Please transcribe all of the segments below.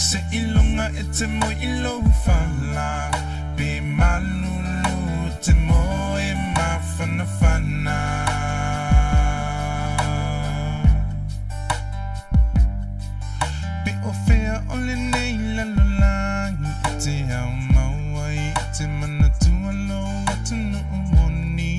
Seiloga e te moe i lou fala, pe malulu e te moe mafanafana. Pe o fea o lenei lalolagi e te ao mau ai i te manatua lou atunuu moni.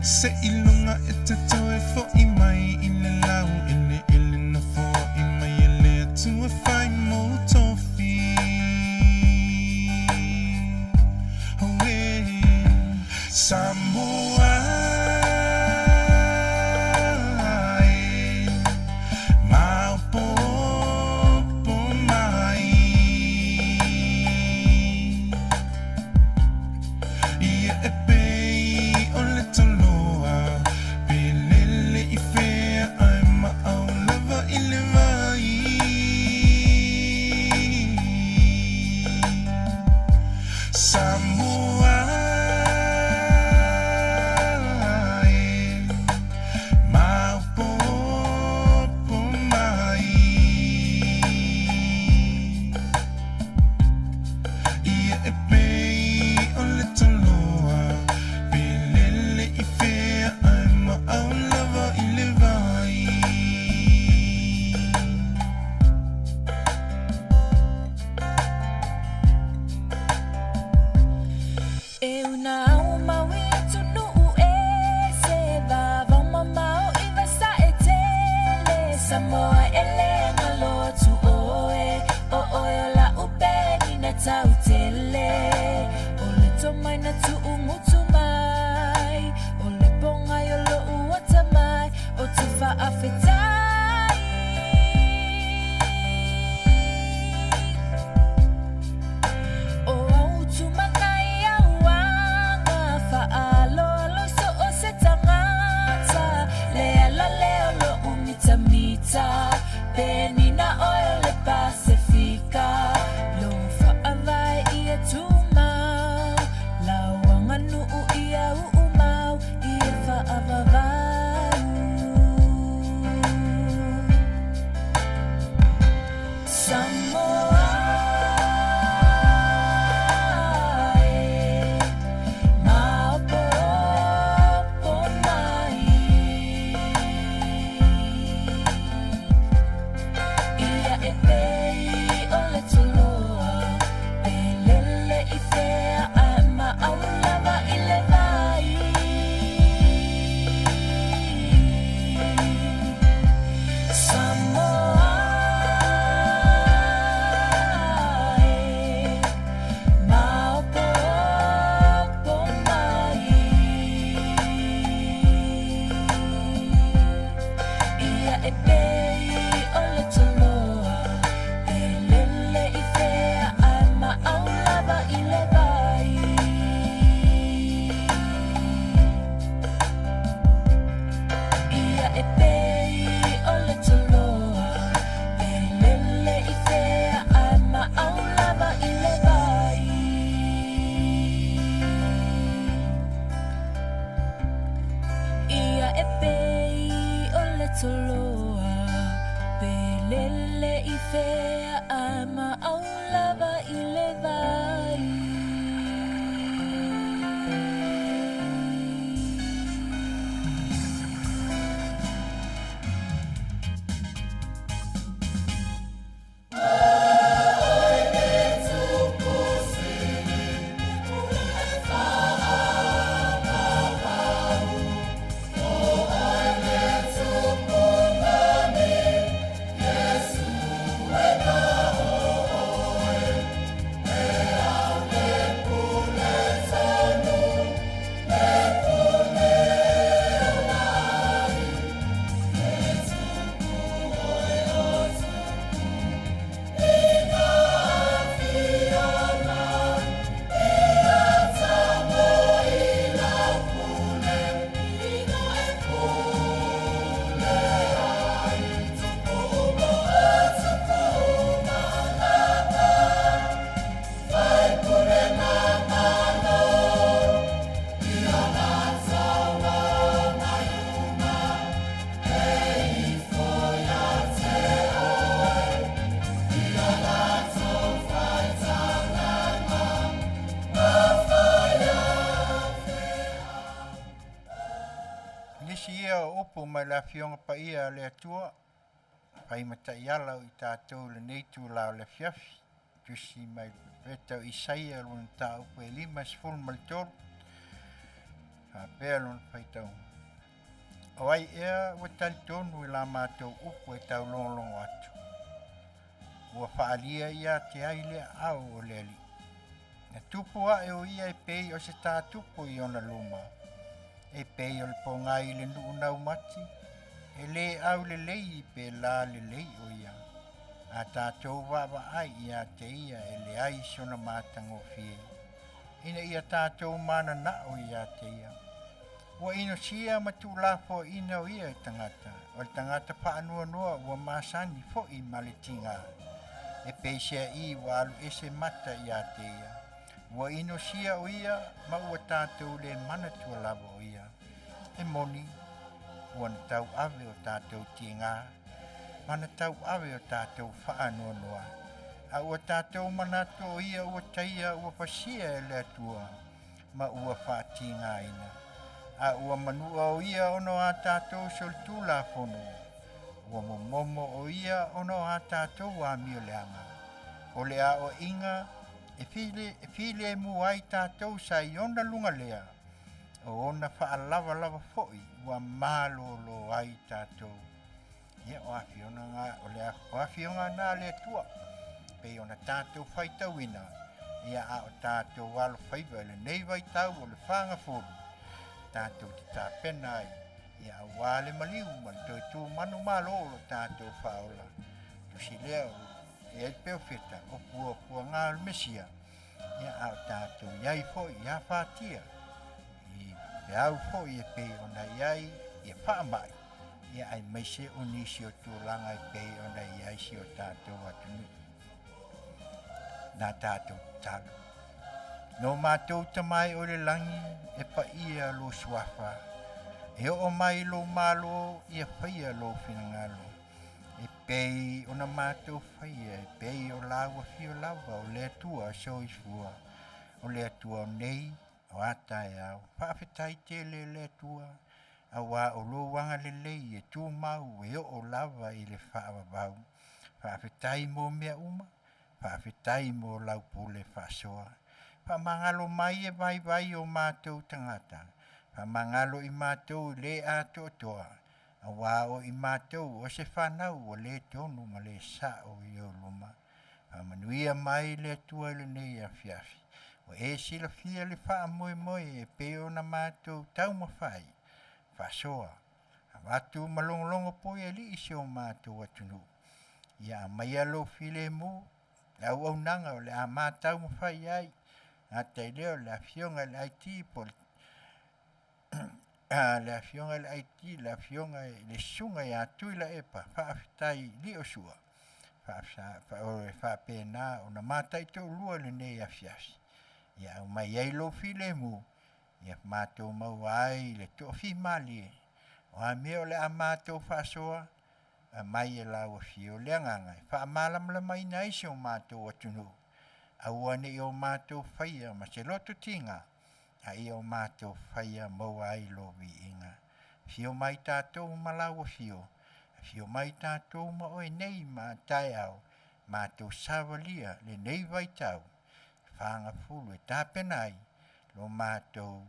Seiloga e te toe fo'i mai i le laueleele na foai mai e le Atua e fai mou tofi. Auē, Samoa e, maopoopo mai. Ia e pei o le toloa, pe lele i fea ae maau lava i le vai. Samoa e, maopoopo mai. Ia e pei o le toloa, pe lele i fea ae maau lava i le vai. E una au mau i atunuu e se vavao mamao i vasae tele Samoa e le galo atu oe o oe o la'u penina tau tele O le tomai na tu'ugutu mai o le pogai o lo'u atamai o te fa'afetai. O au tumana i au aga faaaloalo i so o se tagata Le ala lea o lo'u mitamita penina oe o le Pasefika Lou faavae ia tumau lau aganuu ia uumau ia faavavau. Samoa e, maopoopo mai. Ia e pei o le toloa, pe lele i fea ae maau lava i le vai. Samoa e, maopoopo mai. Ia e pei o le toloa, pe lele i fea ae maau lava i le vai. Ia e pei o le toloa, pe lele i fea ae maau lava i le vai. Ia e pei o le toloa, pe lele i fea ae maau lava i le vai. Tasi ia o upu mai le Afioga Paia a le Atua, fai ma taiala o i tatou i lenei itula o le afiafi. Tusi mai le Perofeta o Isaia lona mataupu e 53, faapea lona faitauga. O ai ea ua talitonu i la matou upu e taulogologo atu? Ua faalia ia te ai le aao o le Alii. Na tupu ae o ia e pei o se tātupu i ona luma, e pei o le pogai i le nuu naumati, e lē aulelei pe la lelei o ia. A tatou vaavaai ia te ia e leai sona matagofie, ina ia tatou mananao ia te ia. Ua inosia ma tuulafoaiina o ia e tagata, o le tagata faanoanoa ua masani foi ma le tiga, e peiseai ua alu ese mata ia te ia. Ua inosia o ia ma ua tatou le manatua lava o ia. E moni, ua na tauave o tatou tiga, ma na tauave o tatou faanoanoa. A ua tatou manatu o ia ua taia ua pasia e le Atua, ma ua faatigaina. A ua manua o ia ona o a tatou solitulafono, ua momomo o ia ona o a tatou amioleaga. O le aoaiga e filemu ai tatou sa i ona luga lea, o ona faalavalava foi ua malōlō ai tatou. Ia, o afioga o le o afioga na a le Atua pei ona tatou faitauina, ia a o tatou alofaiva i lenei vaitau o le fagafulu, tatou te tapena ai, ia auā le maliu ma le toe tumanu malo o lo tatou faaola. Tusi lea o e ai perofeta o puapuaga o le Mesia, ia a o tatou i ai foi ia fatia i feau foi e pei ona i ai ia faamai, ia aemaise o nisi o tulaga e pei ona i ai si o tatou atunuu. Na tatou tatalo. No matou Tama e oe i le lagi, e paia lou suafa, e oo mai lou malo, ia faia lou finagalo, e pei ona matou faia, e pei o lau afio lava o le Atua soifua, o le Atua o nei, o a taeao. Faafetai tele le Atua, auā o lou agalelei e tumau e oo lava i le faavavau. Faafetai mo mea uma, faafetai mo lau pule faasoa. Faamagalo mai e vaivai o matou tagata, faamagalo i matou i le atoatoa, auā o i matou o se fanau ua le tonu ma le sa'o i ou luma. Faamanuia mai le Atua i lenei afiafi. Ua e silafia le faamoemoe e pei ona matou taumafai faasoa, avatu ma logologo poi alii si o matou atunuu. Ia aumaia lou filemu le auaunaga o le a mataumafai ai, gata i lea o le afioga i le IT po o le le afioga i le IT, le afioga i le susuga ia Tuilaepa, faafetai Liosua, e faapena ona mataituulua i lenei afiafi, ia aumai ai lou filemu, ia matou maua ai le toafimalie. O a mea o le a matou faasoa, aumai e lau afio le agaga e faamalamalamaina ai si o matou atunuu, aua ne i o matou faia ma se loto tiga, a ia o matou faia maua ai lou viiga. Afio mai tatou ma lau afio, afio mai tatou ma oe nei ma taeao, matou savalia lenei vaitau fagafulu e tapena ai lo matou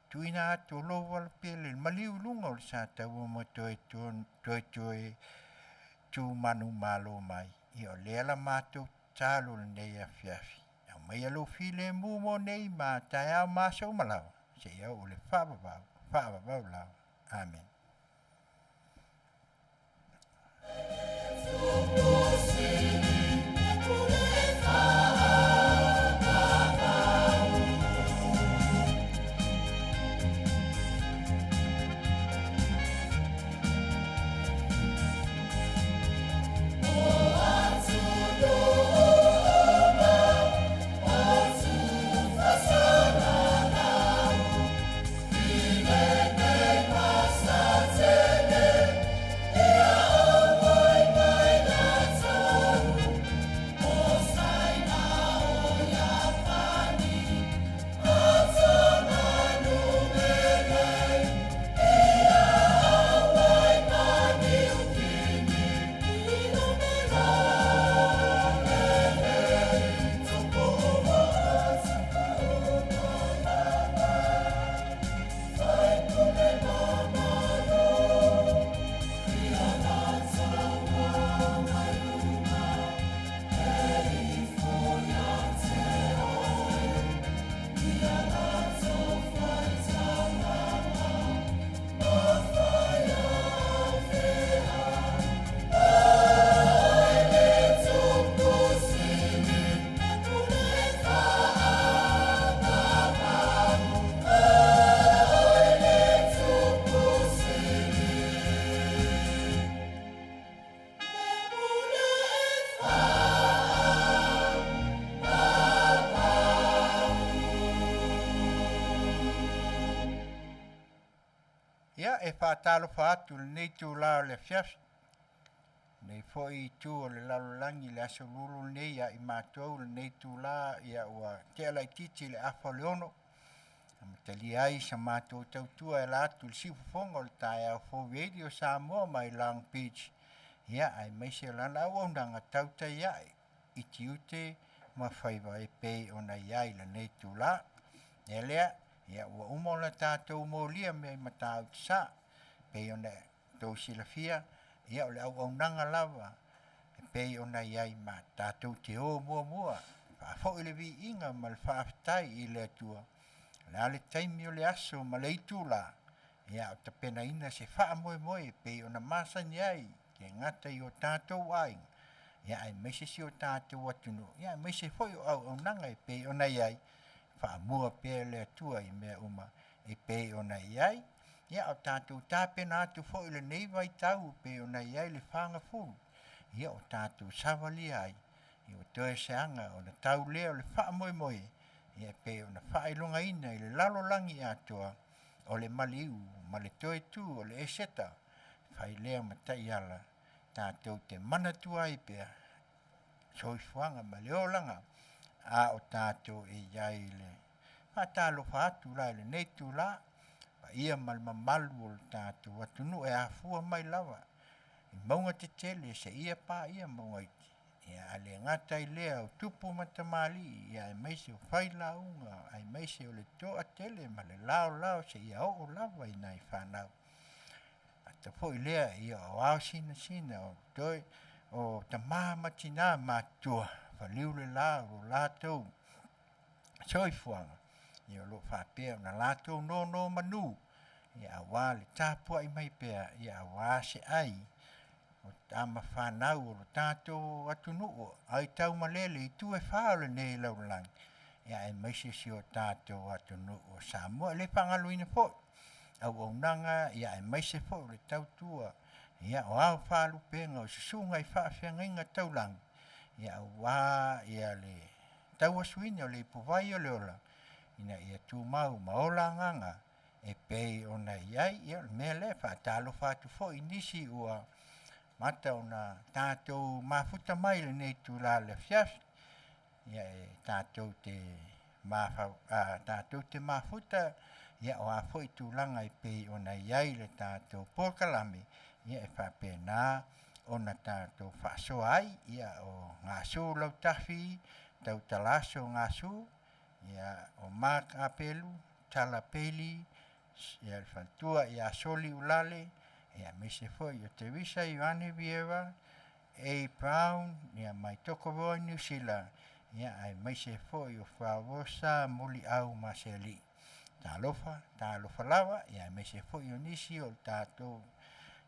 tuuina atu o lou alapele i le maliu i luga o le sataua ma toe toe tumanumalo mai. Ia o lea la matou tatalo i lenei afiafi, aumaia lou filemu mo nei ma taeao ma aso uma lava seia oo i le faavavau, faavavau lava. Amene. e faatalofa atu i lenei itulā o le afiafi, lenei foi itu o le lalolagi i le aso lulu lenei ia i matou lenei itulā. Ia ua tea laitiiti le 5:30 amatalia ai sa matou tautua e ala atu i le siufofoga o le taeao fou Radio Samoa mai Long Beach, ia aemaise o lana auaunaga tautai ae i tiute ma faiva e pei ona i ai lenei itulā. Le mea lea, ia ua uma ona tatou molia mea i Matautu Sa pei ona outou silafia. Ia o le auaunaga lava e pei ona i ai ma tatou te o muamua faafoi le viiga ma le faafetai i le Atua. O le a le taimi o le aso ma le itulā, ia o tapenaina se faamoemoe e pei ona masani ai e le gata i o tatou aiga, ia aemaise si o tatou atunuu, ia aemaise foi o auaunaga e pei ona i ai. Faamua pea le Atua i mea uma e pei ona i ai. Ia o tatou tapena atu foi i lenei vaitau e pei ona i ai le fagafulu, ia o tatou savalia ai ia ua toe se aga ona tau lea o le faamoemoe, ia e pei ona faailogaina i le lalolagi atoa o le maliu ma le toe tu o le Eseta, fai lea ma taiala tatou te manatua ai pea soifuaga ma le olaga a o tatou e i ai. I le faatalofa atu la i lenei itulā paia ma le mamalu o le tatou atunuu e afua mai lava i mauga tetele seia paia mauga iti, ia ae le gata i lea o tupu ma tamalii, ia aemaise o failauga, aemaise o le toatele ma le laolao seia oo lava i nai fanau. Ata foi lea ia o ao sinasina o toe o tama ma tinā matutua, faliu le la o lo latou soifuaga, ia o lo o faapea ona latou nonomanu aua le tapuai mai pea aua se ai o tama fanau o lo tatou atunuu aitaumalele i itu e fa o lenei lalolagi, ia aemaise si o tatou atunuu o Samoa. E le faagaloina foi auaunaga ia aemaise foi o le tautua ia o ao faalupega o susuga i faafeagaiga taulagi ia aua le tauasuina o le ipuvai o le ola ina ia tumau ma ola agaga e pei ona i ai. Ia o le mea lea e faatalofa atu foi i nisi ua mata ona tatou mafuta mai i lenei itula o le afiafi. Ia e tatou te tatou te mafuta, ia o a foi tulaga e pei ona i ai le tatou polokalame, ia e faapena ona tatou faasoa ai. Ia o Gasu Lautafi Tautala Aso Gasu, ia o Mark Apelu Tala Peli, ia le faletua ia Soli Ulale, ia aemaise foi o Teresa Ioane Vieira, A Brown, ia mai Tokoroa Niu Sila, ia aemaise foi o Faaosa Muliau Masealii. Talofa, talofa lava, ia aemaise foi o nisi o le tatou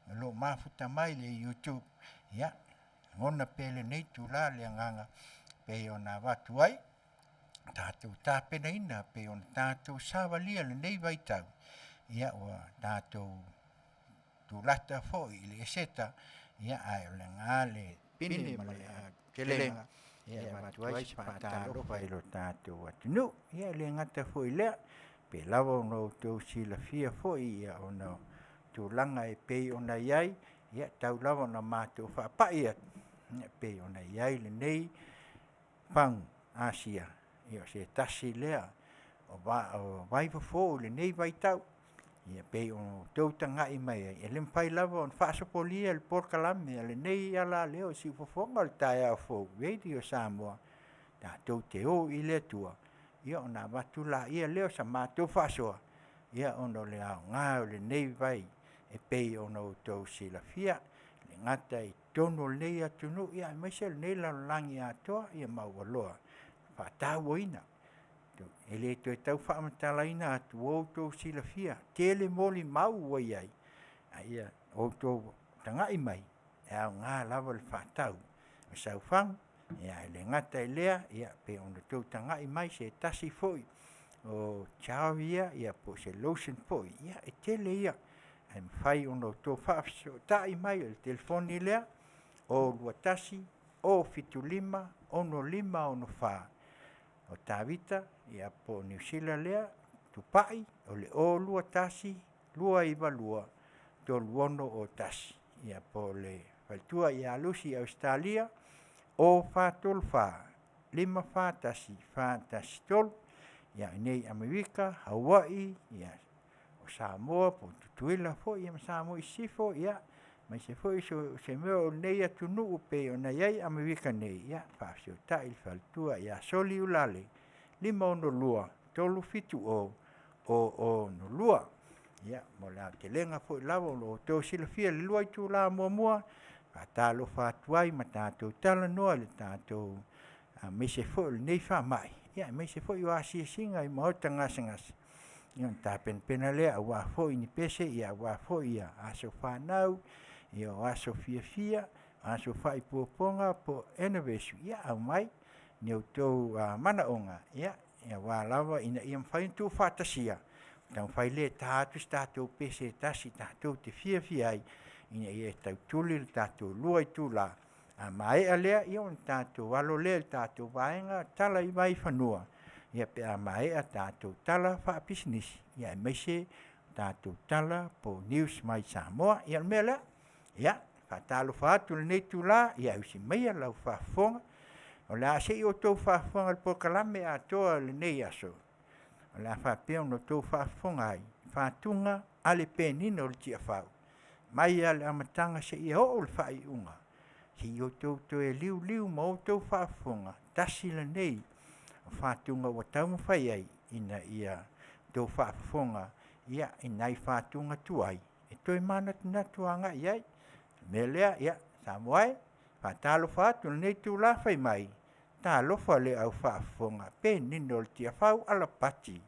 o lo o mafuta mai le YouTube. Ia, lagona pea i lenei itulā le agaga pei ona avatu ai tatou tapenaina pei ona tatou savalia lenei vaitau. Ia ua tatou tulata foi i le Eseta, ia ae o le a le pine ma le aotelega e avatu ai se faatalofa i lo tatou atunuu. Ia e le gata foi i lea, pei lava ona outou silafia foi ia ona o tulaga e pei ona i ai, ia tau lava ona matou faapai atu e pei ona i ai lenei pagu Asia. Ia o se tasi lea o vaifofo i lenei vaitau e pei ona outou tagai mai ai, e le mafai lava ona faasopolia le polokalame a lenei alaleo i siufofoga o le taeao fou Radio Samoa tatou te o i le Atua ia ona avatu lea o sa matou faasoa ona o le aoga o lenei vai e pei ona outou silafia. E le gata i totonu o lenei atunuu aemaise o lenei lalolagi atoa ma ua loa faatauaina. E le toe tau faamatalaina atu ua outou silafia tele molimau ua i ai a ia outou tagai mai e aoga lava le faatau o saufagu. Ae le gata i lea, pei ona outou tagai mai i se tasi foi o gel ia po o se lotion foi, ia e tele ia ae mafai ona outou faafesootai mai. O le telefoni lea 021 075 6564. O Tavita po o Niusila lea Tupai o le 021 292. 3601. Ia po o le faletua ia Lucy i Ausetalia, 0434 541 413. Ia i inei i Amerika, Hawaii, ia o Samoa po o Tutuila foi ia ma Samoa i Sisifo, ia aemaise foi so o se mea o lenei atunuu e pei ona i ai Amerika nei, ia faafesootai le faletua ia Soli Uelale 562 370 002. Ia mo le aotelega foi lava o lo outou silafia i le 2 itula muamua, faatalofa atu ai ma tatou talanoa i le tatou aemaise foi o lenei faamai, ia aemaise foi o asiasiga i maota gasegase, ia ona tapenapena lea aua foi ni pese, aua foi aso fanau, ia o aso fiafia, aso faaipoipoga po o anniversary, ia aumai ni outou manaoga aua lava ina ia mafai ona tuufaatasia ona taumafai lea e ta atu se tatou pese e tasi tatou te fiafia ai ina ia tautuli le tatou 2 itula. A maea lea ia ona tatou alo lea i le tatou vaega Tala i Vai Fanua pe a maea tatou tala faapisinisi aemaise tatou tala po o news mai Samoa. Ia o le mea lea, ia faatalofa atu i lenei itula, ia ausi maia lau faafofoga. O le a se i outou faafofoga i le polokalame atoa o lenei aso, o le a faapea ona outou faafofoga ai i fatuga a le penina o le Tiafau mai lava i le amataga seia oo i le faaiuga, se i outou toe liuliu ma outou faafofoga, tasi lenei o fatuga ua taumafai ai ina ia outou faafofoga i nai fatuga tuai e toe manatunatu agai i ai. O le mea lea, ia Samoa e, faatalofa atu i lenei itula fai mai, talofa le au faafofoga penina o le Tiafau Alapati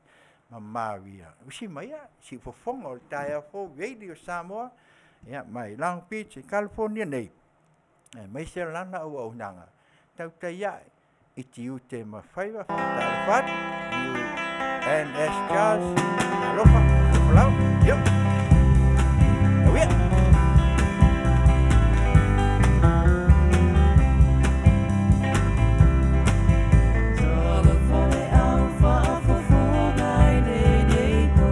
ma Maria, usi maia siufofoga o le taeao fou Radio Samoa mai Long Beach i Kalifonia nei, aemaise lana auaunaga, tautai ae i tiute ma faiva. Faatalofa atu NS Charles, talofa, talofa lava. Tau ia. Talofa le au faafofoga i lenei po,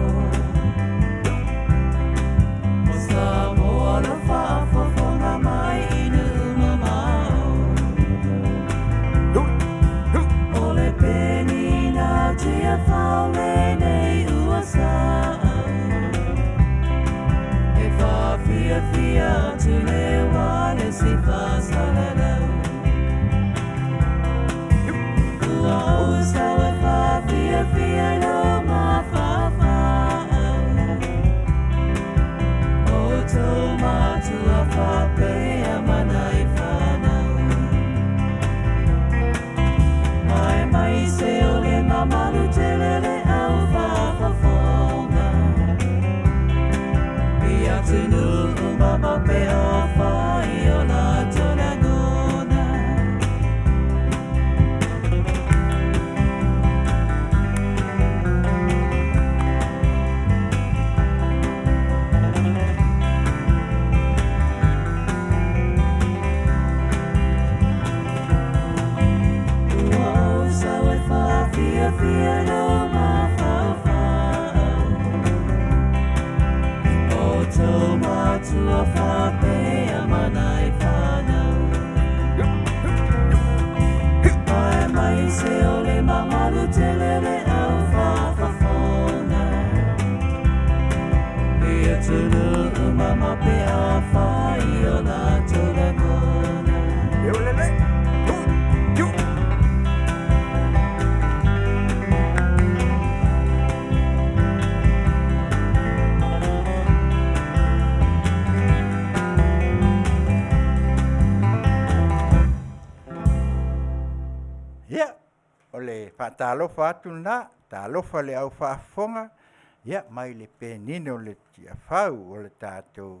O Samoa lau faafofoga mai i nuu mamao. O le penina Tiafau lenei ua sa'u, E faafiafia atu le ualesi faasalalau. Ua ou sau e faafiafia i lou mafaufau, O outou matua faapea ma nai fanau. Aemaise o le mamalu tele le au faafofoga i atunuu mamao pe afai o latou lagona. Ua ou sau e faafiafia i lou mafaufau, O outou matua faapea ma nai fanau. Aemaise o le mamalu tele le au faafofoga i atunuu mamao pe afai o latou lagona. Eulele. Yu. Ia, o le faatalofa atu lena, talofa i le au faafofoga ia mai le penina o le Tiafau o le tatou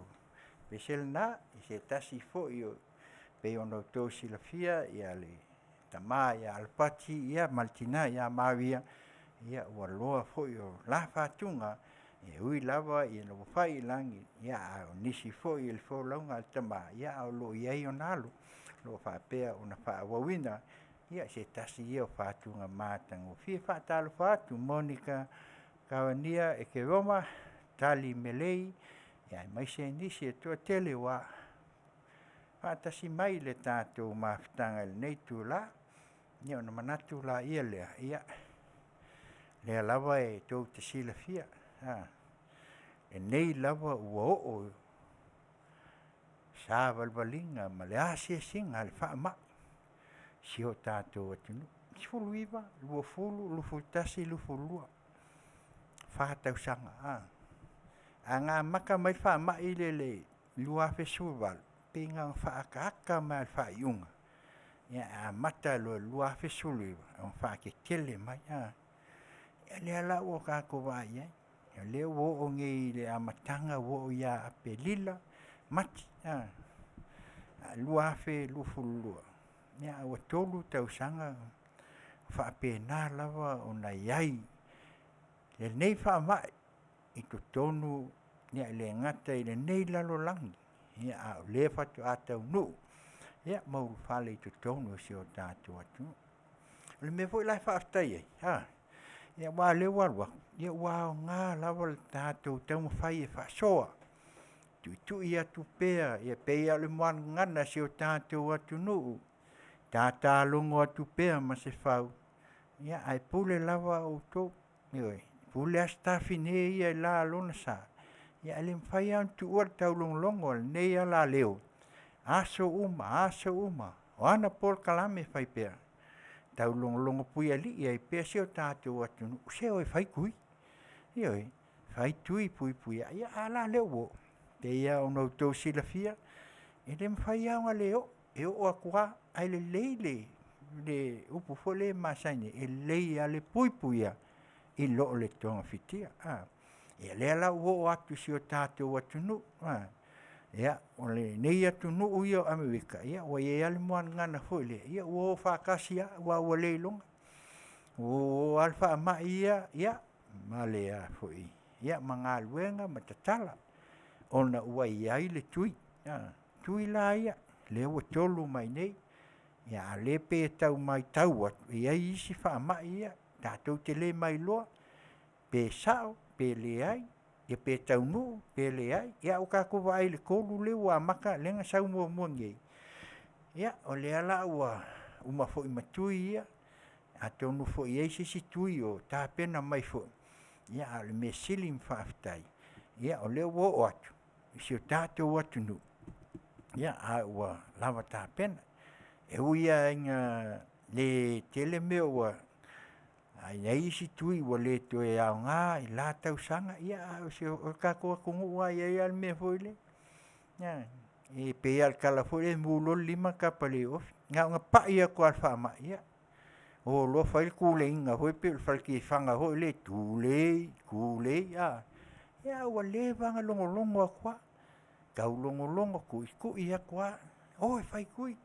pese lena i se tasi foi o… pei ona outou silafia le tama ia Alapati ma le tina ia Maria, ia ua loa foi o la fatuga, e ui lava ina ua fai i lagi, a o nisi foi o le folauga a le tama, a o lo o i ai ona alo o lo o faapea ona faaauauina. Ia se tasi ia o fatuga matagofie. E faatalofa atu Monica Carania Ekeroma, Tali Melei. Ia aemaise nisi e toatele ua faatasi mai i le tatou mafutaga i lenei itula. Ia ona manatu laia lea, ia lea lava e tou te silafia, lenei lava ua oo savalivaliga ma le asiasiga a le faamai i si o tatou atunuu. 19, 20, 21, 22, fa tausaga. Ae na amata mai le faamai lea i le 2018, pei na ona faaataata mai lava i le faaiuga, ae amata loa i le 2019 ona faatetele mai. Ia lea la ua tatou vaai i ai, o lea ua oo nei i le amataga ua oo ia Aperila, Mati 2022, a ua 3 tausaga o faapena lava ona i ai lenei faamai i totonu, e le gata i lenei lalolagi, a o lea faatoa taunuu ma ulufale i totonu o si o tatou atunuu. O le mea foi la e faafetai ai aua o lea ua alu atu, ia ua aoga lava le tatou taumafai e faasoa, tuitui atu pea, e pei lava o le muagagana a si o tatou atunuu, tatalogo atu pea Masefau, ae pule lava outou, ioe. E pule lava Sitafune ia i le la lona sa, ae le mafai lava ona tuua le taulogologo a lenei alaleo, aso uma aso uma, o ana polokalame e fai pea, taulogologo puialii ai pea si o tatou atunuu, se o e fai tui, ioe, fai tui puipuia ai. A la lea ua oo, e pei lava ona outou silafia, e le mafai lava ona le oo, e oo atu lava. Ae lelei le upu foi lea e masani ai, e lelei lava le puipuia i lo le togafitia. Ia lea la ua oo atu i si o tatou atunuu, ia, o lenei atunuu ia o Amerika, ua i ai lava le muagagana foi lea, ia ua o faatasi lava aua ua le iloga, ua o lava le faamai ia ma galuega ma tatala ona ua i ai le tui. O tui la ia lea ua tolu mai i inei, a o lea e pei e tau matau atu, e i ai isi faamai ia tatou te le mailoa pe sao pe leai, ia pe taunuu pe leai, a ua tatou vaai i le 3 lea ua amata lea na sau muamua nei, ia o lea la ua uma foi ma tui ia, atonu foi e i ai se isi tui o tapena mai foi, a o le mea sili ona faafetai, o lea ua oo atu i si o tatou atunuu, a ua lava tapena. E ui lava ina le tele mea ua i ai isi tui ua le toe aoga i la tausaga, a o le tatou atunuu lava e i ai lava le mea foi lea, e pei lava o le tala foi lea e mu loa le lima tapa i le ofi. Na ona pai atu lava o le faamai, ia o loa fai le tuleiga foi lea pei o le faletifaga foi lea, tulei, tulei, a. Ia a ua leva ona logologo atu lava, taulogologo, tuitui atu lava, o e fai tui.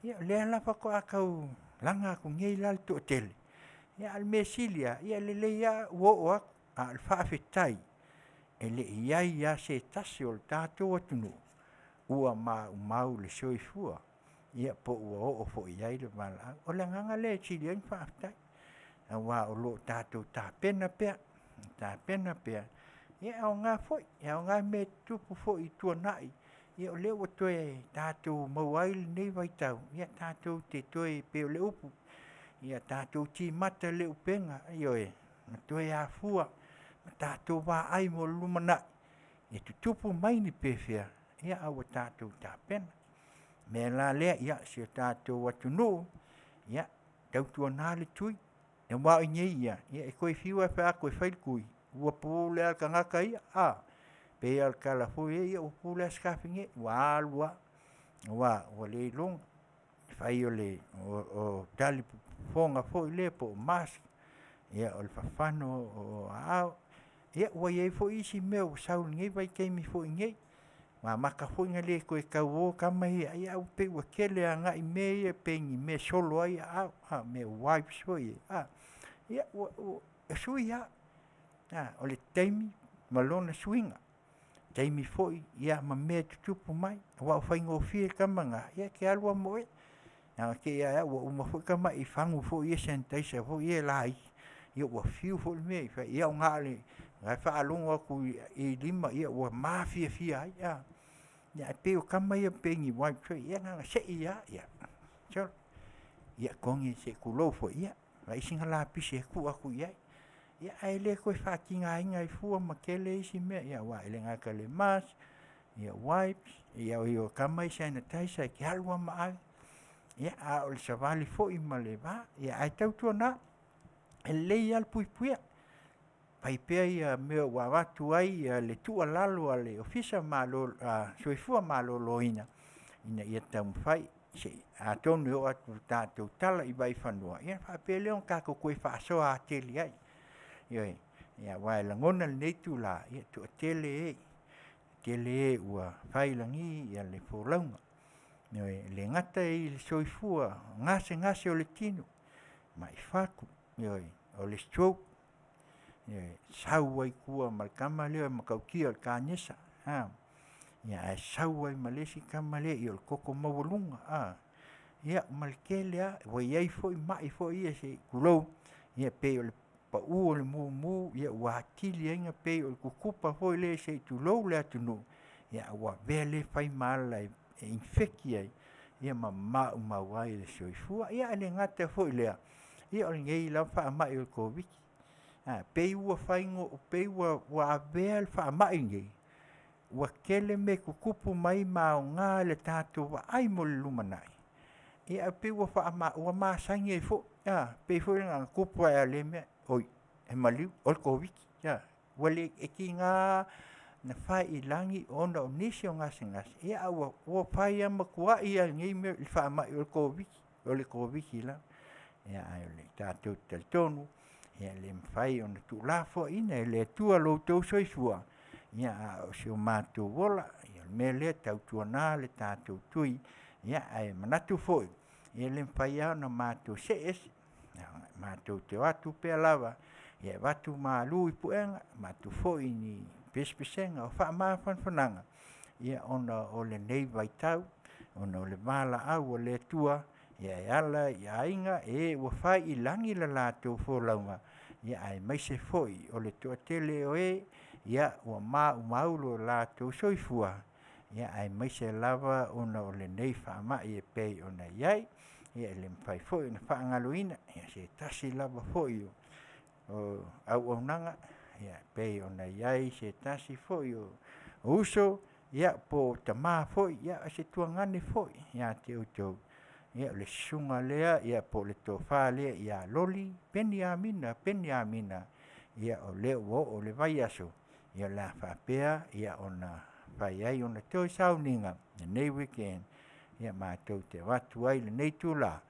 Ia o lea la faatoa tau laga atu nei la le toatele, a o le mea sili lava, ia e lelei lava ua oo atu, a o le faafetai, e le i i ai lava se tasi o le tatou atunuu ua maumau le soifua, ia po ua oo foi i ai le valaau. O le agaga lea e sili ai ona faafetai, aua o lo o tatou tapena pea, tapena pea. Ia e aoga foi, e aoga mea e tutupu foi i le tuanai, ia o lea ua toe tatou maua ai lenei vaitau, tatou te toe pei o le upu, ia tatou timata i le upega, ioe, ma toe afua ma tatou vaai mo le lumanai, e tutupu mai ni pefea, a ua tatou tapena. O le mea la lea si o tatou atunuu, ia tautuana le tui, aua o i inei ia, e toe fiu lava e fai atu e fai le tui, ua pule lava le tagata ia, a. E pei lava o le tala foi lea, ia ua pule lava Sitafune, ua alu lava aua ua le iloga le fai o talifofoga foi lea po o mask, ia o le fafano o aao. Ia ua i ai foi isi mea ua sau i lenei vaitaimi foi nei, ua amata foi ona le toe tau o tama ia, ae pei ua tele agai i mea ia pei ni mea e solo ai aao, mea wipes foi ia. Ia ua sui lava, o le taimi ma lona suiga, taimi foi ma mea e tutupu mai, aua ua faigofie tama na, ia e te alu lava ma oe. Na ona te i lava ua uma foi tamai fagu foi ia sanitizer foi ia laiti, ia ua fiu foi le mea e fai, ia na o le La e faalogo atu i lima ia ua mafiafia ai a. Ia ae pei o tama ia pei ni wipes foi ia na ona sei lava ia, solo. Ia togi se i tulou foi ia vaai sina lapisi e tuu atu i ai. Ia ae le toe faatigaina ai fua ma tele isi mea ia aua e le gata i le mask, ia wipes, ia o tama ia sanitizer e te alu lava ma ave. Ia a o le savali foi ma le va, ia ae tautuana, e lelei lava le puipuia, fai pea ia mea ua avatu ai le tuualalo a le Ofisa Soifua Maloloina ina ia taumafai atonu e oo atu i le tatou tala i vaifanua, ia ona faapea lea ona tatou toe faasoa atili ai. Ioe, ia aua e lagona i lenei itula, ia e toatele e ua fai i lagi le folauga. Ioe, e le gata i le soifua gasegase o le tino, mai fatu, ioe, o le stroke, e sau ai tua ma le tama lea e matautia o le kanesa, ae sau ai ma le isi tama lea o le toto maualuga a, ia ma le tele lava. Ua i ai foi mai foi ia se i tulou, e pei o le pau o le mumu ua atili ai ona pei o le tutupa foi lea se i tulou le atunuu, a ua avea lea fai ma ala e infect ai ma maumau ai le soifua. Ia ae le gata foi i lea, ia o lenei lava faamai o le Koviti-19, pei ua avea le faamai lenei ua tele mea e tutupu mai ma aoga i le tatou vaai mo le lumanai, ae pei ua masani ai foi. E pei foi na ona tupu ae lava o lea mea, oi e maliu, o le Koviti-19. Ua le, e tiga lava ona fai i lagi ona o nisi o gasegase, ae ua fai lava ma tuai lava i lenei mea i le faamai o le Koviti-19, o le Koviti-19 lava. Ae tatou te talitonu e le mafai ona tuulafoaiina e le Atua lo outou soifua, a o si o matou ola. O le mea lea, tautuana lo tatou tui, ae manatu foi, e le mafai lava ona matou see ese, matou te o atu pea lava e avatu malu i puega, avatu foi ni pesepesega o faamafanafanaga ona o lenei vaitau ona o le valaau a le Atua e ala i aiga, e ua fai i lagi le latou folauga, aemaise foi o le toatele o e ua maumau lo latou soifua, aemaise lava ona o lenei faamai e pei ona i ai. Ia e le mafai foi ona faagaloina se tasi lava foi o auaunaga e pei ona i ai se tasi foi o uso po o tama foi a o se tuagane foi ia te outou, o le susuga lea po o le tofa lea ia Loli Peniamina Peniamina. O lea ua oo i le vaiaso o le a faapea ona fai ai ona toe sauniga i lenei weekend matou te avatu ai i lenei itula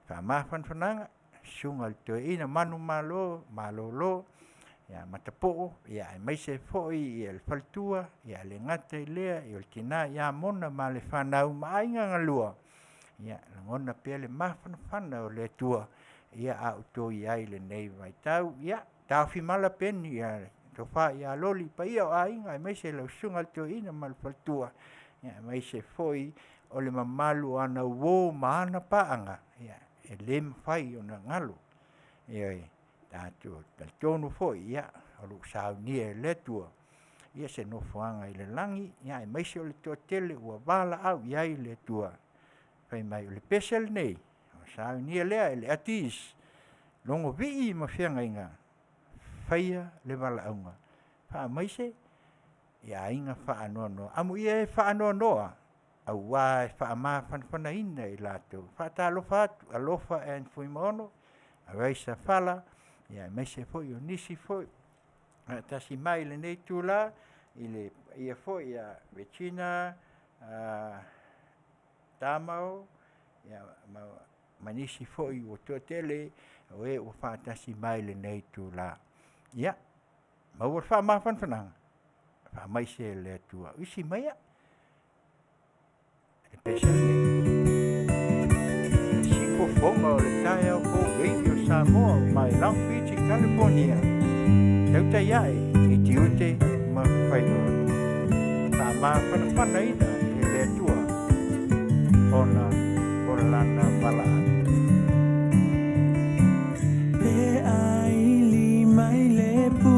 faamafanafanaga i le susuga i le toeaina manumalo malolo ia Matapoo aemaise foi le faletua, ae le gata i lea o le tina ia Mona ma le fanau ma aiga galua. Ia lagona pea le mafanafana o le Atua a o outou i ai i lenei vaitau. Ia taofimala Peni le tofa ia Loli, le paia o aiga aemaise lau susuga i le toeaina ma le faletua, aemaise foi o le mamalu o ana uo ma ana paaga, e le mafai ona galo. Ioe. Tatou te talitonu foi o lo o saunia e le Atua se nofoaga i le lagi aemaise o le toatele ua valaau i ai le Atua fai mai o le pese lenei ua saunia lea e le Atis, logovii ma feagaiga, faia le valaauga, faamaise i aiga faanoanoa. Amuia e faanoanoa aua e faamafanafanaina i latou. E faatalofa atu, alofa Anne Fuimaono, Raisa Fala, aemaise foi o nisi foi ua faatasi mai i lenei itula i le paia foi ia Regina Tamao ma nisi foi ua toatele o e ua faatasi mai i lenei itula. Ia maua le faamafanafanaga, faamaise le Atua. Usi maia le pese lenei, Siufofoga o le taeao fou Radio Samoa mai Long Beach i California. Tautai ae i tiute ma faiva. Faamafanafanaina e le Atua ona o lana valaau. Pe aili mai le pu.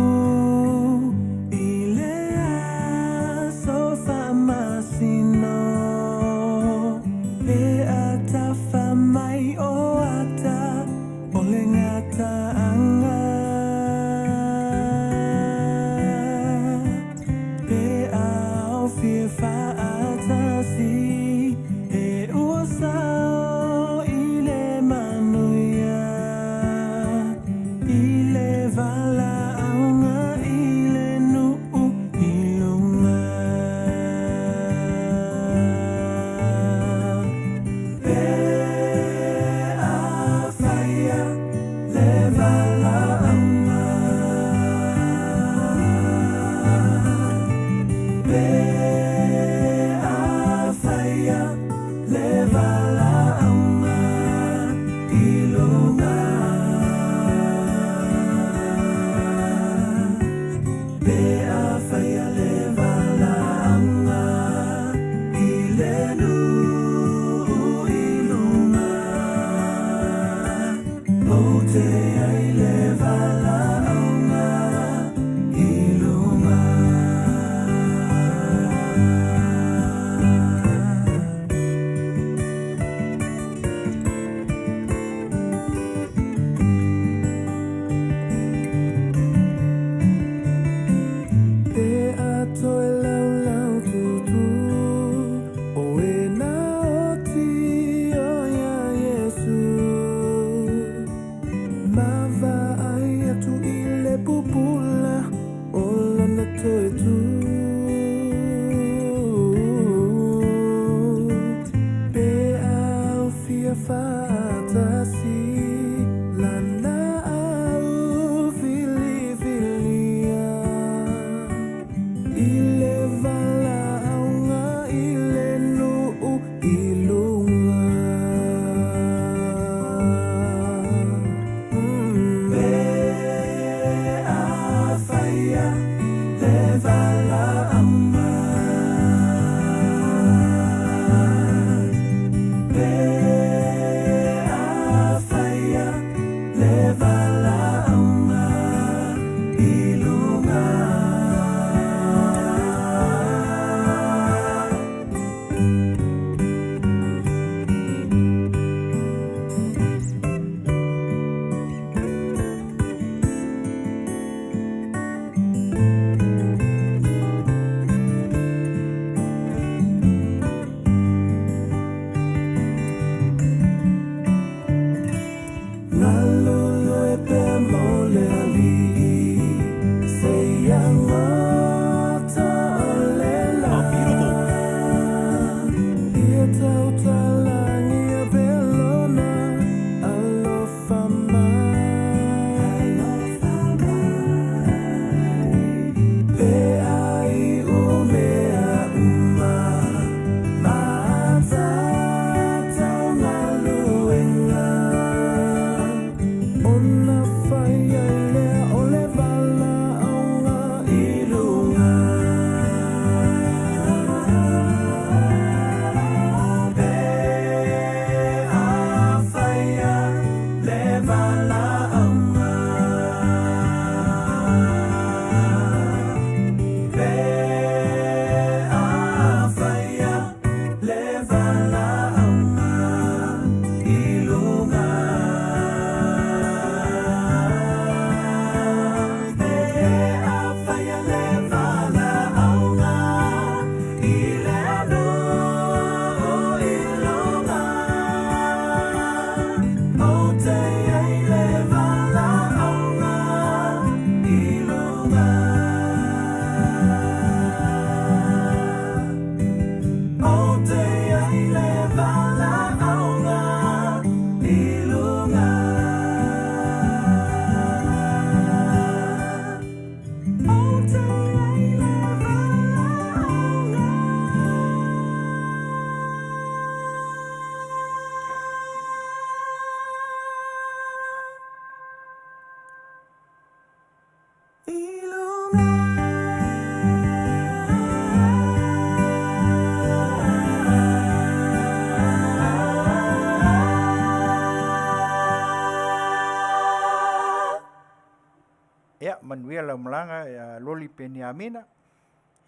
lau malaga ia Loli Peniamina,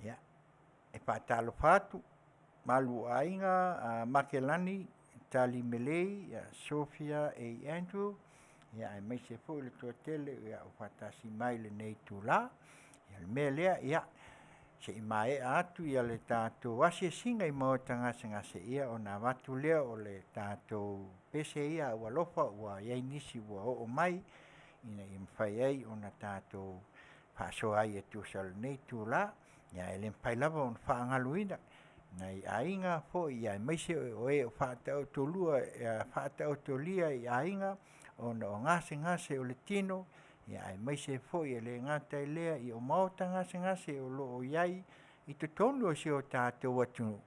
ia e faatalofa atu, malu o aiga, Makelani Tali Melei, Sofia A. Andrew, ia aemaise foi le toatele o faatasi mai i lenei itula. Ia o le mea lea, ia se i maea atu le tatou asiasiga i maota gasegase, ia ona avatu lea o le tatou pese ia aualofa ua i ai nisi ua oo mai ina ia mafai ai ona tatou faasoa ai e tusa o lenei itula. Ia ae le mafai lava ona faagaloina nai aiga foi aemaise o e o faataotolia i aiga ona o gasegase o le tino, aemaise foi e le gata i lea o maota gasegase o lo o i ai i totonu o si o tatou atunuu,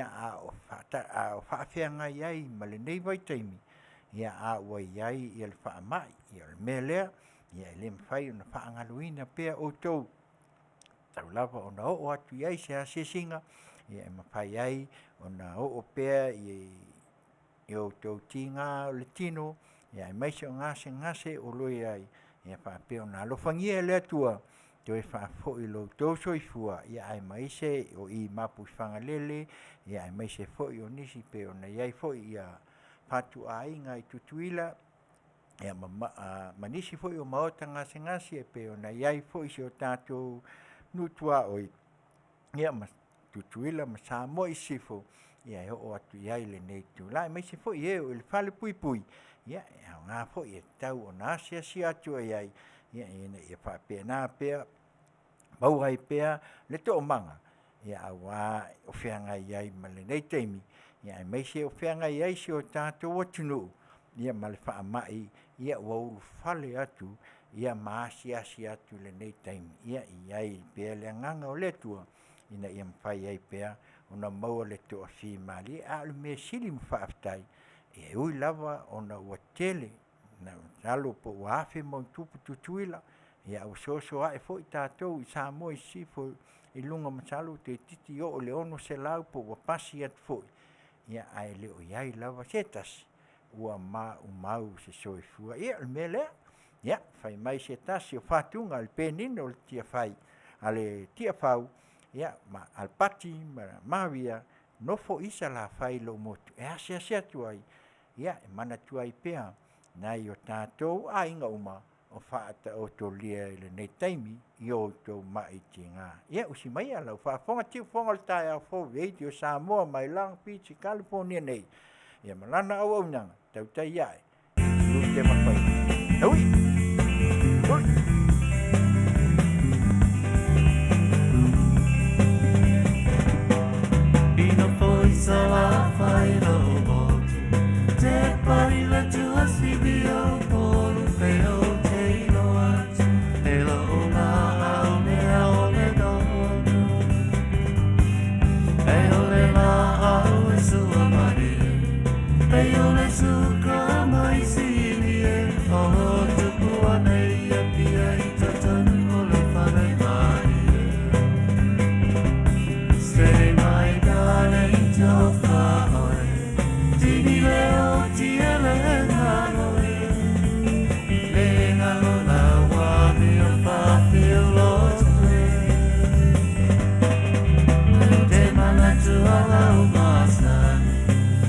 a o faafeagai ai ma lenei vaitaimi, a ua i ai le faamai. Ia o le mea lea, e le mafai ona faagaloina pea outou, e tatau lava ona oo atu i ai se asiasiga e mafai ai ona oo pea i outou tiga o le tino, aemaise o gasegase o lo o i ai, ia faapea ona alofagia e le Atua toe faafoi lo outou soifua aemaise o i Mapuifagalele, aemaise foi o nisi e pei ona i ai foi fatuaiga i Tutuila ma nisi foi o maota gasegase e pei ona i ai foi si o tatou nuu tuaoi ma Tutuila ma Samoa i Sisifo, e oo atu i ai lenei itula. Aemaise foi e o lo o i le falepuipui, ia e aoga foi e tatau ona asiasi atu i ai ina ia faapena pea maua ai pea le toomaga aua o feagai ai ma lenei taimi, aemaise o feagai ai si o tatou atunuu ma le faamai ua ulufale atu ma asiasi atu i lenei taimi. Ia i ai pea le agaga o le Atua ina ia mafai ai pea ona maua le toafimalie. A o le mea sili ona faafetai, e ui lava ona ua tele, masalo po ua 1000+ Tutuila, a ua soso ae foi tatou i Samoa i Sisifo i luga, masalo toeitiiti oo i le 600 po ua pasi atu foi, ae le o i ai lava se tasi ua maumau se soifua. Ia o le mea lea, ia fai mai se tasi o fatuga o le penina o le Tiafau ma Alapati ma Maria, nofo i Salafai i lou motu e asiasi atu ai e manatua ai pea nai o tatou aiga uma o faataotolia i lenei taimi i o outou mai tiga. Ia, usi maia lau faafofoga tiufofoga o le taeao fou Radio Samoa mai Long Beach i Kalifonia nei ma lana auaunaga, tautai ae tiute ma faiva. Taui! Ina foi Salafai lou motu Te pari le tuasivi o Upolu Pe ou te iloa atu E lou laau mea o le nonu E o le laau e sua malie Pe o le suka mai sili e O tupu anei e pia i totonu o le fale malie Steady my darling tofa oe Tini leo tiele ngalo e Le ngalo la wa mi o fa fio lo tue Te manatu ala o masani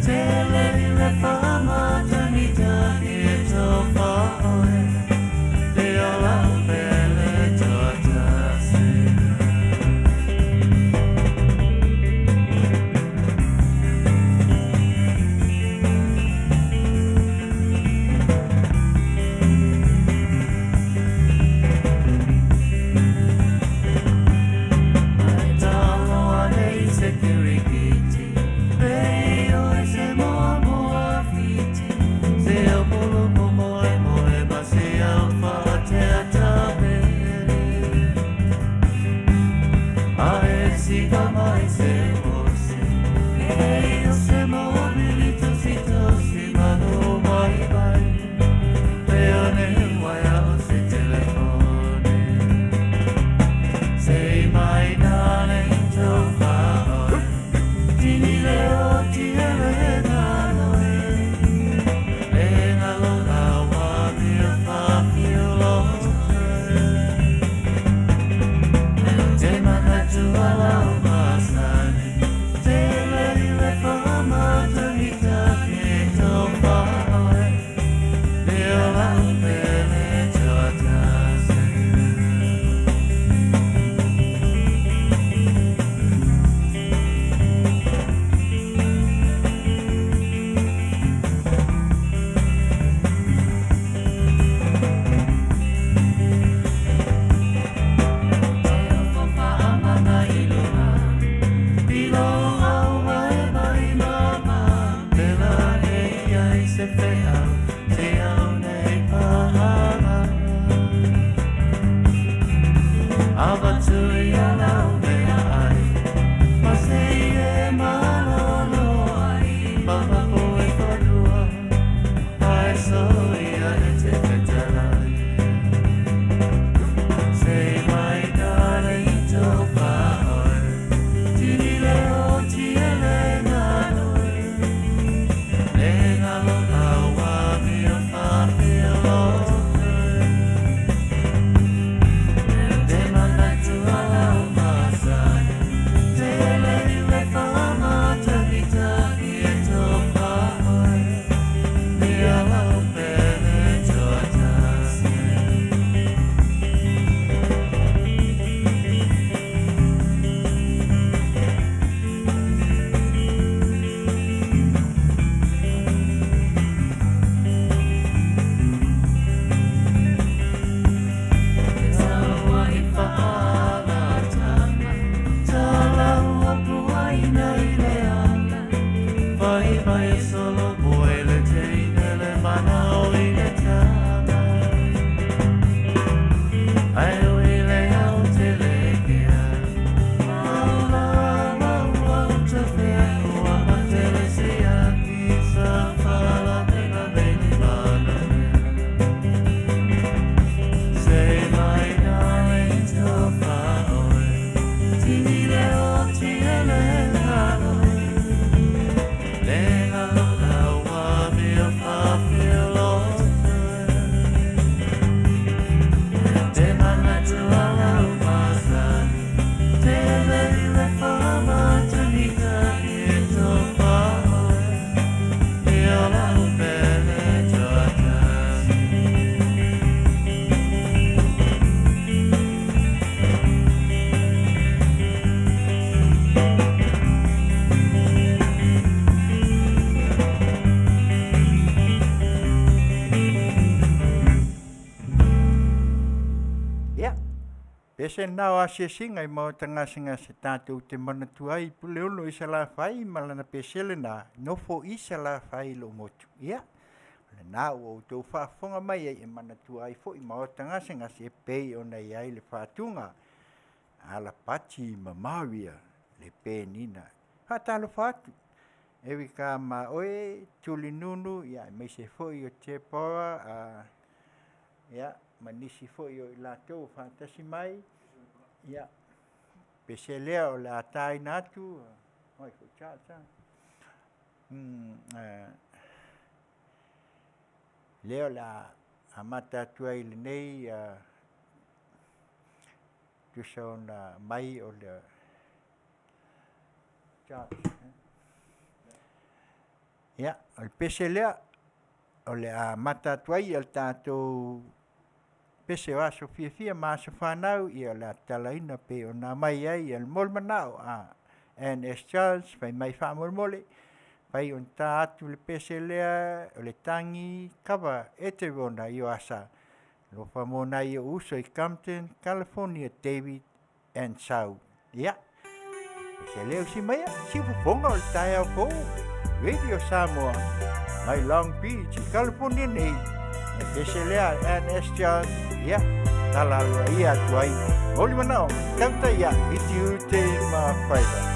Te le le fa matanita e tofa oe Te ola o pele toatasi. Ai talo ane i se kirikiti, pe o e se moa moa. Ia, pese lena o asiasiga i maota gasegase tatou te manatua ai i Puleono i Salafai ma lana pese lena, nofo i Salafai lou motu. Ia, o lena ua outou faafofoga mai ai e manatua ai foi maota gasegase e pei ona i ai le Fatuga, Alapati ma Maria le Penina. Faatalofa atu, Erika ma oe Tulinunu ia aemaise foi o Tepora ia ma nisi foi o i latou o faatasi mai. Ia, pese lea o le a taina atu lea o le a amata atu ai i lenei tusa ona mai o le Ia, o le pese lea o le a amata atu ai le tatou pese o aso fiafia ma aso fanau, ia o le a tatalaina e pei ona aumai ai le momolimanao a Ann S Charles fai mai faamolemole, mafai ona ta atu le pese lea o le tagi kava Eterona Ioasa alofa mo nai ou uso i Compton, California, David and Sau. Ia, se leo si maia, siufofoga o le taeao fou, Radio Samoa, mai Long Beach, California nei, e pese lea Ann S. Charles, ia, tala aloaia atu ai, moli manaoga, tautai ia, i tiute ma faiva.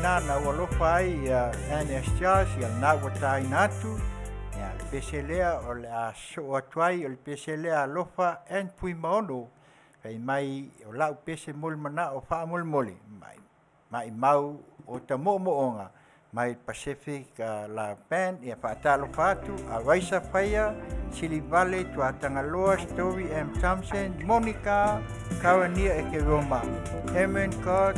lena na ou alofa ai ia Anne S. Charles, ia lena ua taina atu, ia le pese lea o le a sosoo atu ai, o le pese lea Alofa and Fuimaono, fai mai o lau pese mo le manao faamolemole, mai maimau o ta moomooga mai Pacific la Band, ia faatalofa atu a Raisa Faia, Silivale, Tuatagaloa, Story M. Thompson, Monica, Karania Ekeroma, Herman God,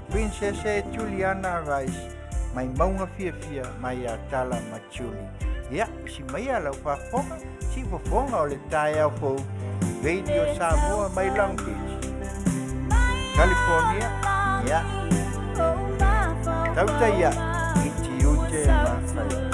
Princess Juliana Rice, mai mauga fiafia mai ia Tala ma Julie. Ia, si maia lau faafofoga, si fofoga o le taeao fou, Radio Samoa mai Long Beach, California, ia, tautaia i tiute ma faiva.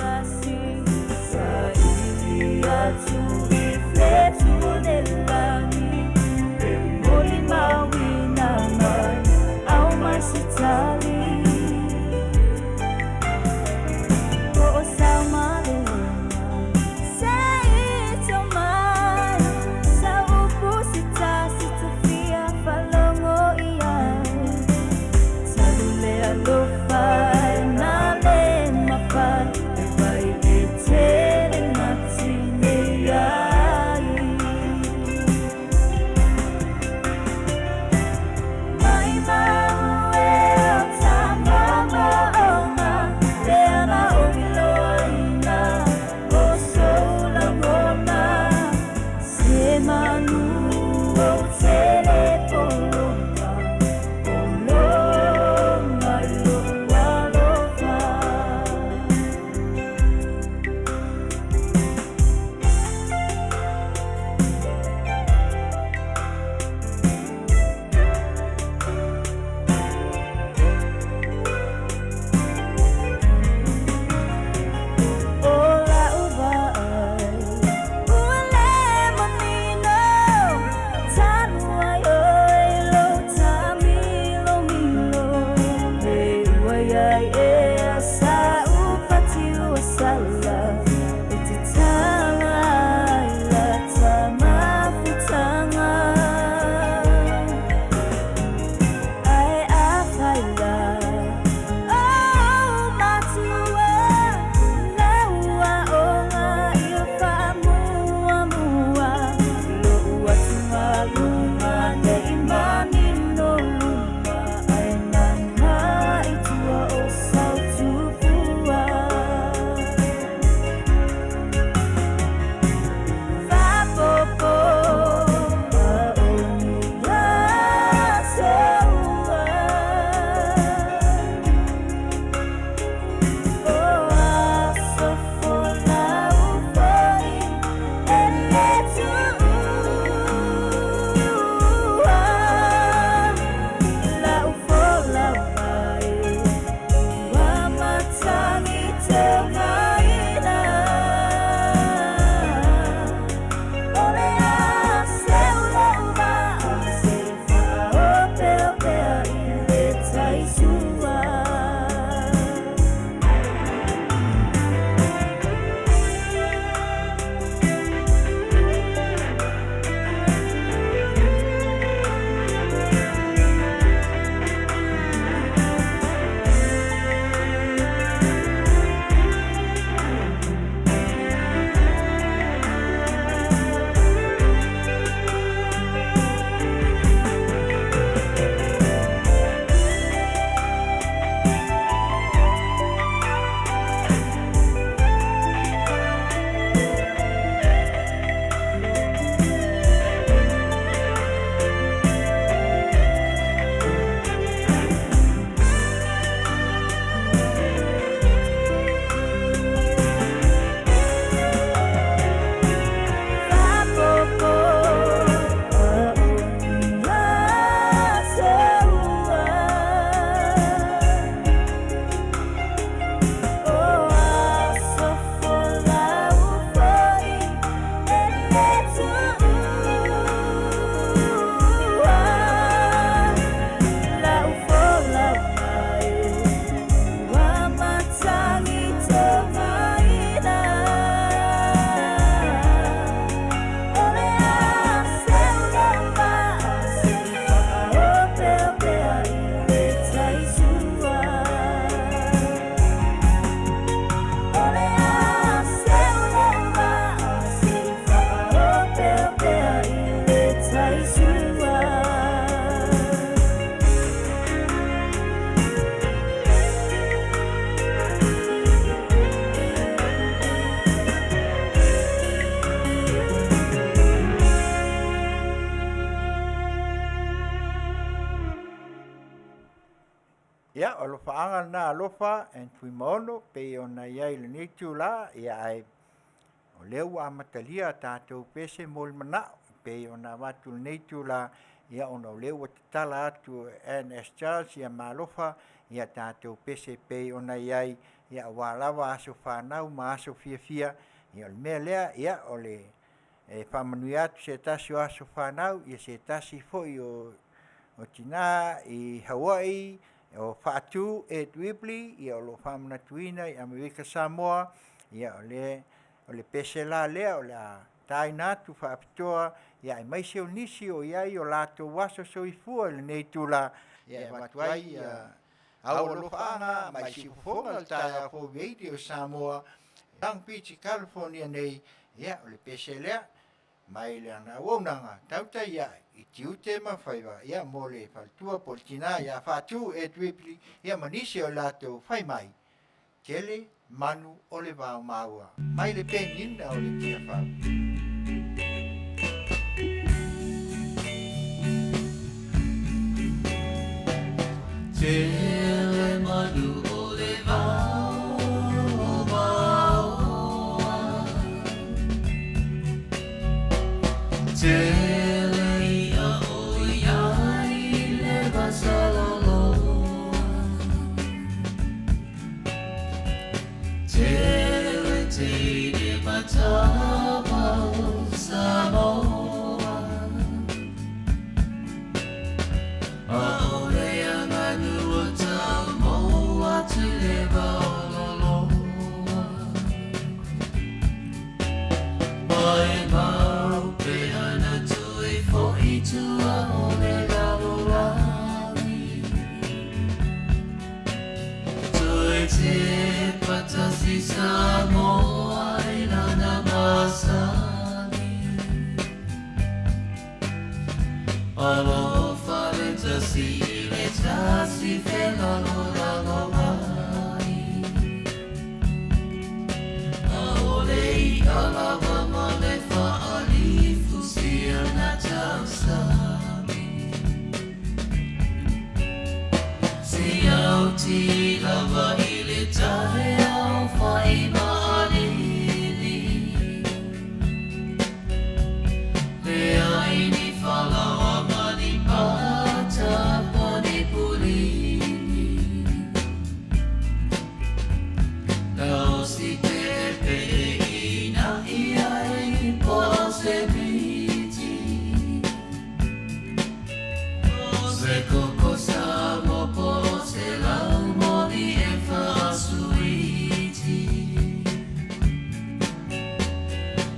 alofaaga lena Alofa and Fuimaono pei ona i ai i lenei itulā, ia ae o lea ua amatalia a tatou pese mo le manao pei ona avatu i lenei itulā, ia ona o lea ua tatala atu e NS Charles ia ma Alofa ia tatou pese pei ona i ai, ia aua lava aso fanau ma aso fiafia. Ia o le mea lea, ia o le e faamanuia atu se tasi o aso fanau, ia se tasi foi o tina i Hawaii o Faatu Ed Ripley, ia o lo o faamanatuina i Amerika Samoa, ia o le o le pese la lea o le a taina atu faapitoa, ia aemaise o nisi o i ai o latou aso soifua i lenei itula, ia e avatu ai ia au alofaaga mai Siufofoga le taeao fou Radio Samoa Long Beach California nei, ia o le pese lea mai lana auaunaga tautai ae i tiute ma faiva, ia mo le faletua po o le tina ia Faatu Ed Ripley, ia ma nisi o latou fai mai tele manu o le vao maua mai le penina o le Tiafau. Tele manu o le vao maua. Tele ia o iai le vasaloloa. Tele teine matapa o Samoa. Aole aganu o tau atu le vaololoa. Mai mau pe ana tui fo i tua o le lalolagi. Tui te patasi Samoa i lana masani. Alofa le tasi i le tasi felalolalo ai. Aole i alawa ma le faalifu sia na tausami. Siauti lava i le taeao fai maalili. Le ai ni falaoa ma ni pata po ni pulini. Lau si te pe ina ia i po se miti. Se koko sa mo po se lau moli e whaasuiti.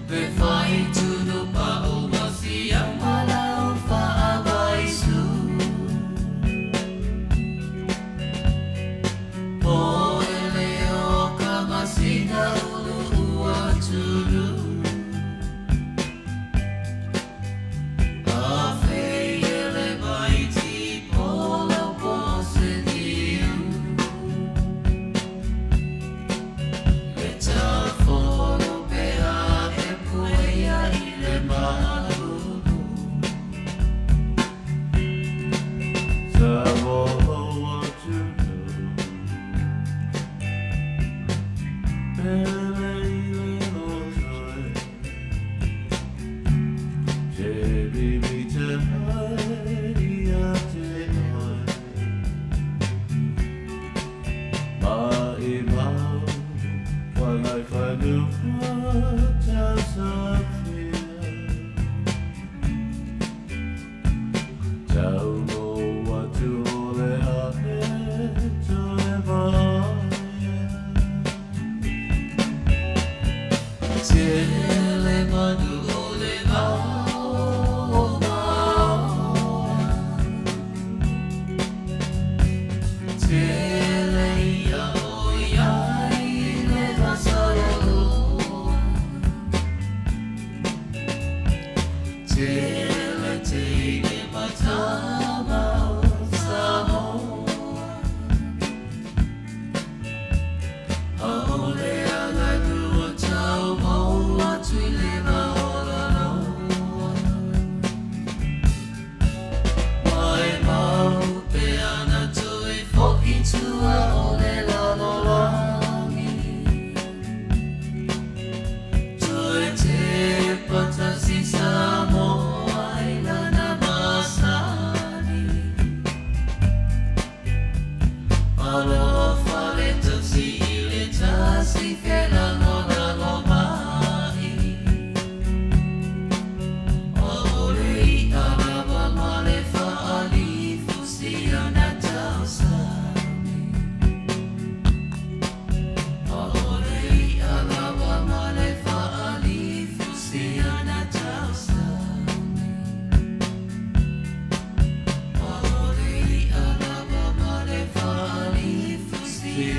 Pe whai tunu pa o masia malau whaavaisu. Po ele o ka masina ulu ua tulu. A fei ele mai ti pola po se niu. Le tafolo pe a e puea i le malulu. Samoa tunu. Pele i le lotoi. Te bibi te haere a te oi. Ma i mau, whangai whanua tausafia. Tau mo atu o le ahe toe vaia. Tele manu o le vao maua. Tele ia o iai le vasaloloa.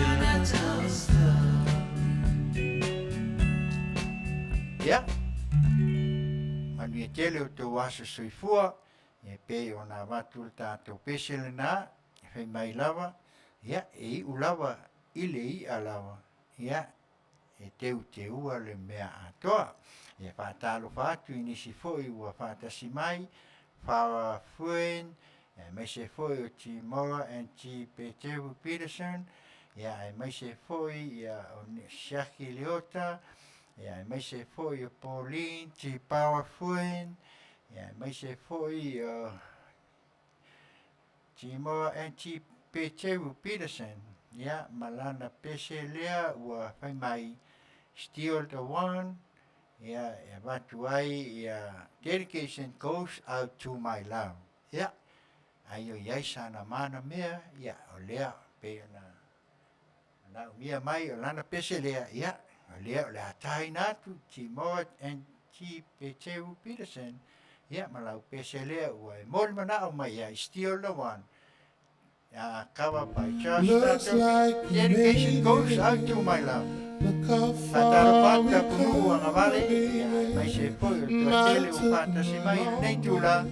gonna tell the story. Ia, manuia tele o tou aso soifua, e pei ona avatu le tatou pese lena, e fai mai lava, ia e iu lava i le ia lava, ia e teuteua le mea atoa. E faatalofa atu i nisi foi ua faatasi mai, Farah Fuen, aemaise foi o Timoa and T Peteru Peterson, ia aemaise foi ia o Siaki Leota, ia aemaise foi o Pauline T Power Fuen, ia aemaise foi o Timoa and T Peteru Peterson, ia ma lana pese lea ua fai mai Still the One, ia e avatu ai ia dedication goes out to my love. Ia, ai o i ai sana mana mea, ia o lea pei ona manaomia mai o lana pese lea, ia o lea o le a taina atu Timoa and T Peteru Peterson, ia ma lau pese lea ua e molimanaʻo mai ai Still the One. Cover by Josh Looks Tato. like we Dedication made goes it. out to my love. Look how Faatalofa far atu we've tapunuu come, agavale, ia aemaise baby. foi o le Might tuatele ua took faatasi a mai i lenei long tula, way.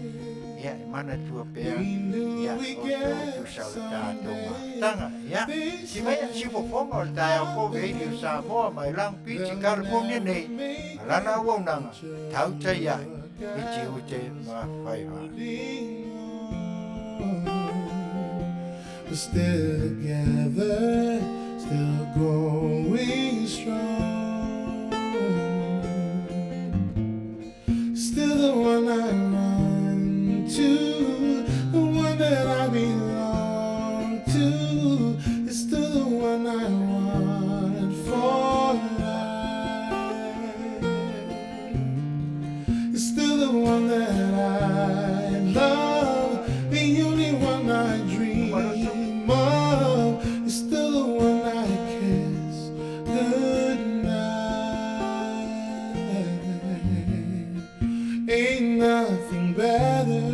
ia e manatua pea, We knew ia we'd o tou get tusa o le tatou someday. mafutaga. Ia, They si mai said, sifofoga o le taeao I fou Radio bet Samoa mai Long Beach, they'll California never nei, make ma lana it. auaunaga, But tauta just i ae, look i at tiute us ma faiva. holding on. We're still together, still going strong. Still the one I run to, the one that I belong to. It's still the one I want for life. It's still the one that I love, the only one I dream of. It's still the one I kiss goodnight. Ain't nothing better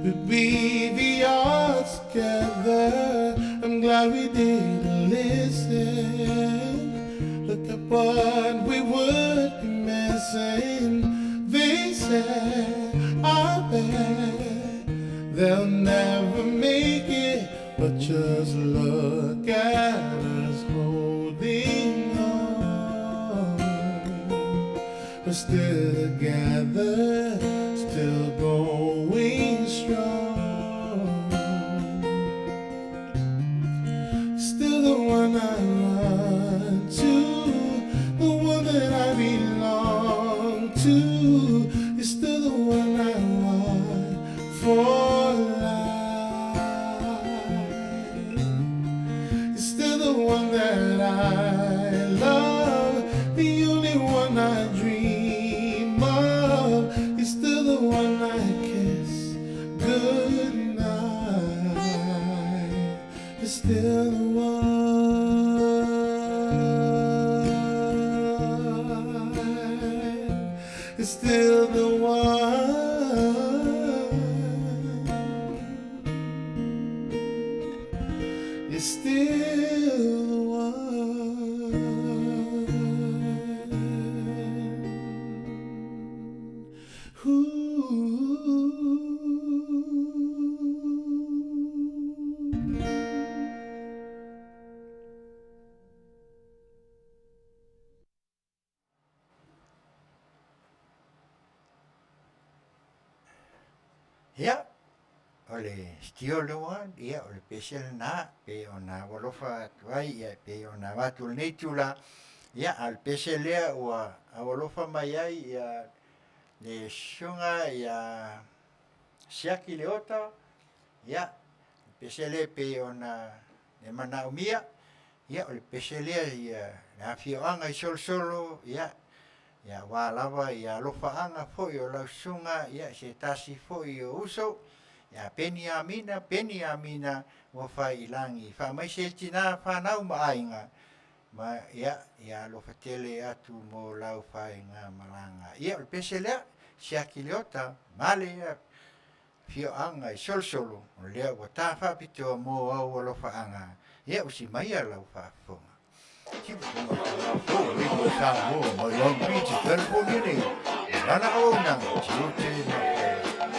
but be the odds together. I'm glad we didn't listen. Look at what we would be missing. They said, I bet they'll never make it. But just look at us holding on. We're still together, still going strong. Still the one I run to, the one that I belong to. You're still the one I want for life. You're still the one that I love, the only one I dream of. You're still the one I kiss goodnight. You're still the one. You're still the one. You're still the one. Ooh. Ia, o le Still the One, ia o le pese lena, pei ona aualofa atu ai, ia pei ona avatu i lenei itula, ia a o le pese lea ua aualofa mai ai ia le susuga ia Siaki Leota, ia le pese lea pei ona e manaomia, ia o le pese lea ia le afioaga i Solosolo, ia aua lava ia alofaaga foi o lau susuga ia se tasi foi o uso, ia Peniamina Peniamina ua faiilagi. Faamaise i le tina, fanau ma aiga, ma ia ia alofa tele atu mo lau faigamalaga. Ia o le pese lea, Siaki Leota, male ia afioaga i Solosolo, o lea ua ta faapitoa mo au alofaaga. Ia, usi maia lau faafofoga. Samoa mai Long Beach, California nei, i lana auaunaga, tiute ma faila.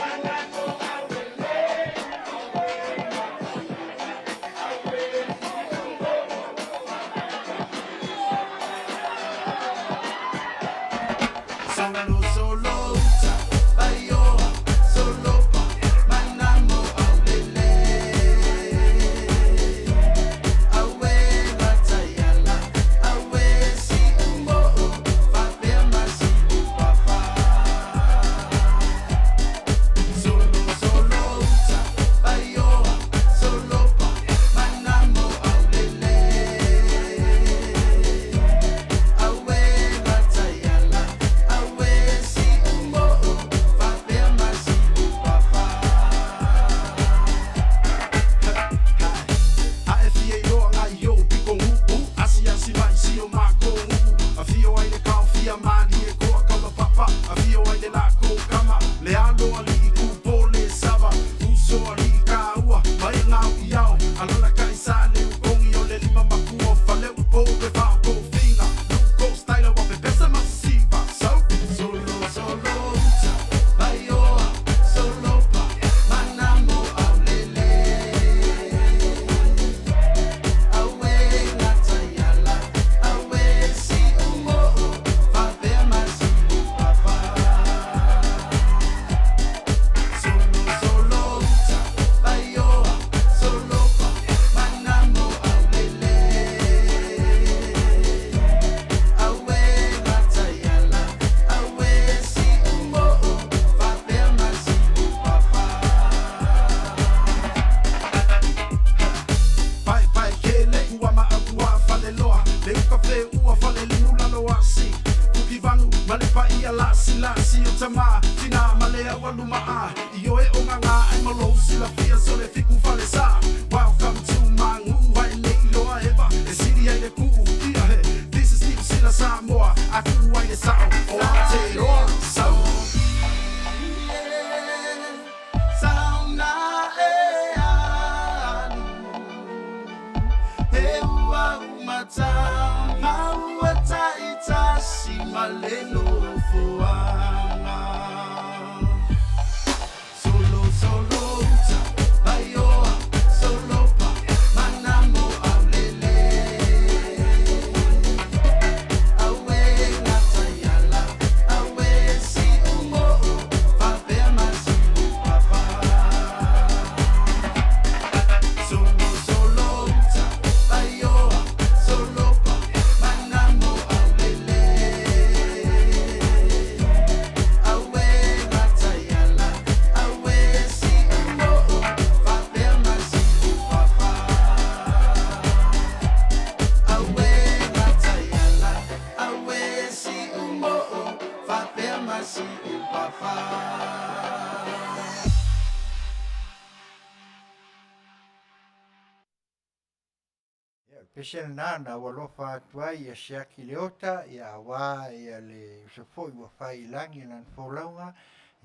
Ia, o le pese lena na ou alofa atu ai ia Siaki Leota, ia auā ia le uso foi ua fai i lagi lana folauga,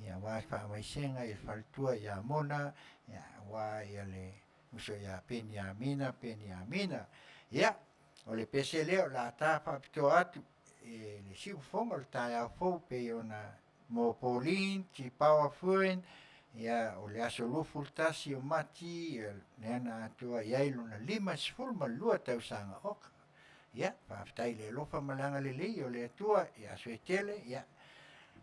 ia auā le faamaisega i le faletua ia Mona, ia auā ia le uso ia Peniamina Peniamina. Ia, o le pese lea o le a ta faapitoa atu e le siufofoga o le taeao fou pei ona mo Pauline Tipaoa Fuen, ia o le aso 21 o Mati, ia lea na atoa i ai lona 52 tausaga oka. Ia, faafetai i le alofa ma le agalelei o le Atua i aso e tele, ia,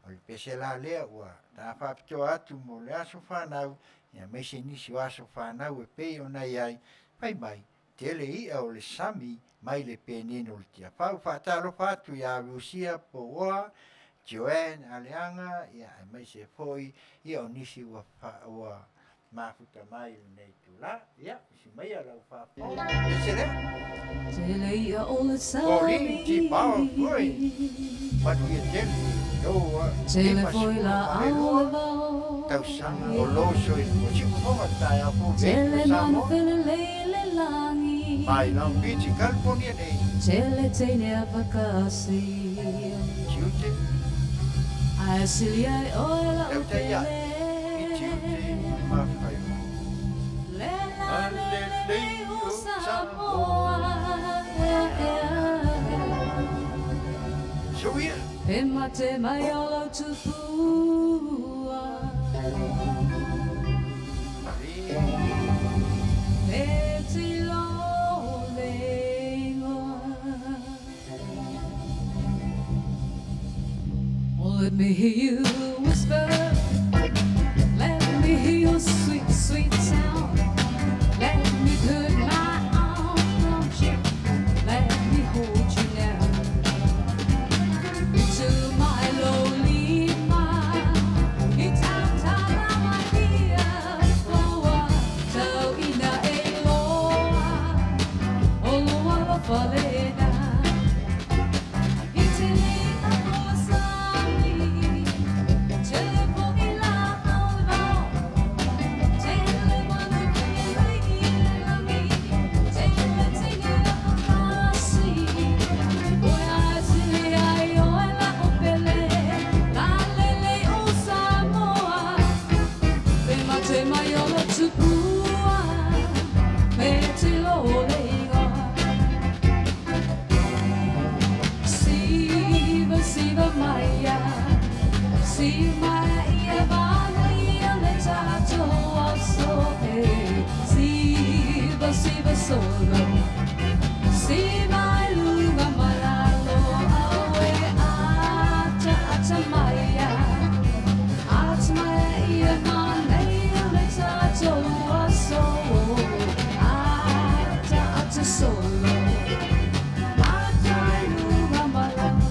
o le pese la lea ua ta faapitoa atu mo le aso fanau, ia aemaise nisi o aso fanau e pei ona i ai, fai mai, tele i'a o le sami mai le penina o le Tiafau. Faatalofa atu ia Rusia Pouoa, Joanne Aleaga, ia aemaise foi ia o nisi ua ua mafuta mai i lenei itula. Ia, usi maia lau faafofoga. Ese lea. Tele i'a o le Pauline sami Tipaoa Fui. Manuia tele. Lou Tele foi laau o le 52 vao tausaga o lou soifua. Siufofoga le taeao fou lenei Tele manu Samoa. felelei le lagi Mai Long Beach, California nei. Tele teine a whakasi Tiute. Ae sili ai oe lau Tautai ae. pele I tiute ma faiva. Le la le Alelei lei o Samoa. Soia. E mate mai o lau tupua. E tilo le ingoa. Let me hear you whisper. Let me hear your sweet, sweet sound. Let me put my arms around you. Let me hold you now. To my lonely mind, it's out of my dear. Oh, tau ina e loa, o loa lo falena. Siva, siva maya, siva ia vana ia le tato aso e. Siva, siva solo, siva lunga malalo awe ata ata maya, ata maya ia vana ia le tato aso. Ata ata solo, ata lunga malalo.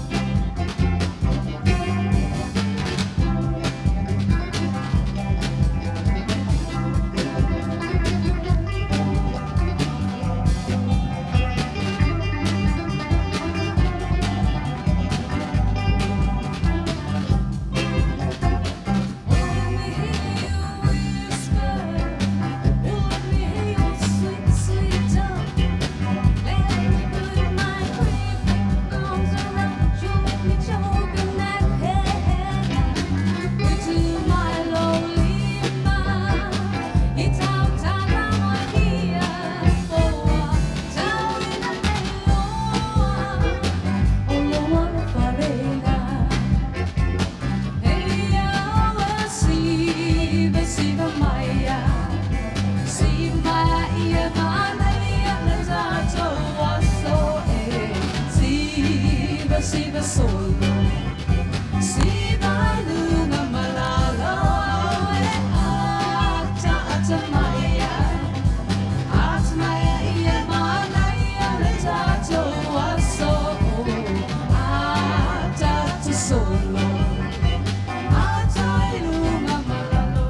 Let me hear you whisper. Let me hear your sweet, sweet tongue. Let me put my great big arms around you. Let me choke on that hair. Into my lonely mind. It's out time I'm here for. Tell me that they know. Oh, Lord, Siva solo, siva lunga malalo, e ata ata maya, ata maya ia manaya le tato aso, ata ata solo. Ata ilunga malalo.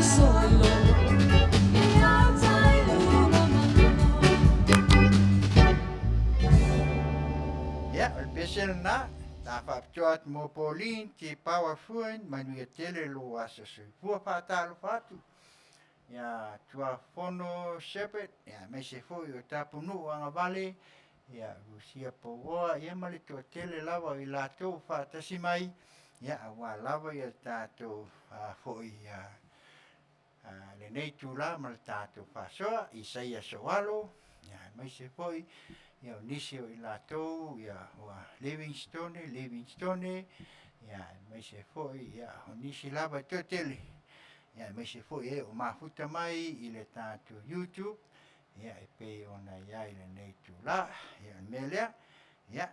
Solo. Ia, o le pese lena, ta faapitoa atu mo Pauline, te powerful, manuia tele lou aso soifua faatalofa atu. Ia, Tuafono Shepherd, ia, aemaise foi o Tapunuu Agavale, ia, Lucia Pouoa, ia ma le toatele lava o i latou faatasi mai, ia, aua lava ia le tatou foi lenei itulā ma le tatou faasoa, Isaia Soalo, ia, aemaise foi ia o nisi o i latou, ia, ua Livingstone, Livingstone, ia, aemaise foi ia o nisi lava e toatele, ia, aemaise foi e o mafuta mai i le tatou YouTube, ia, e pei ona i ai lenei itulā. Ia, o le mea lea, ia,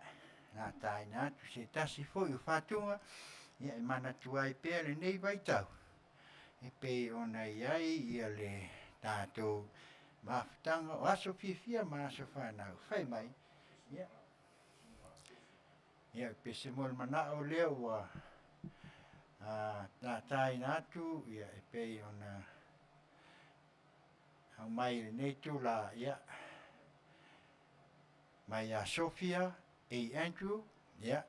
o le a taina atu se tasi foi o fatuga, ia, e manatua ai pea lenei vaitau, e pei ona i ai ia le tatou mafutaga o aso fiafia ma aso fanau fai mai, ia, ia pe se mo le manao lea ua tataina atu ia e pei ona aumai i lenei itula, ia, mai ia Sofia A. Andrew, ia,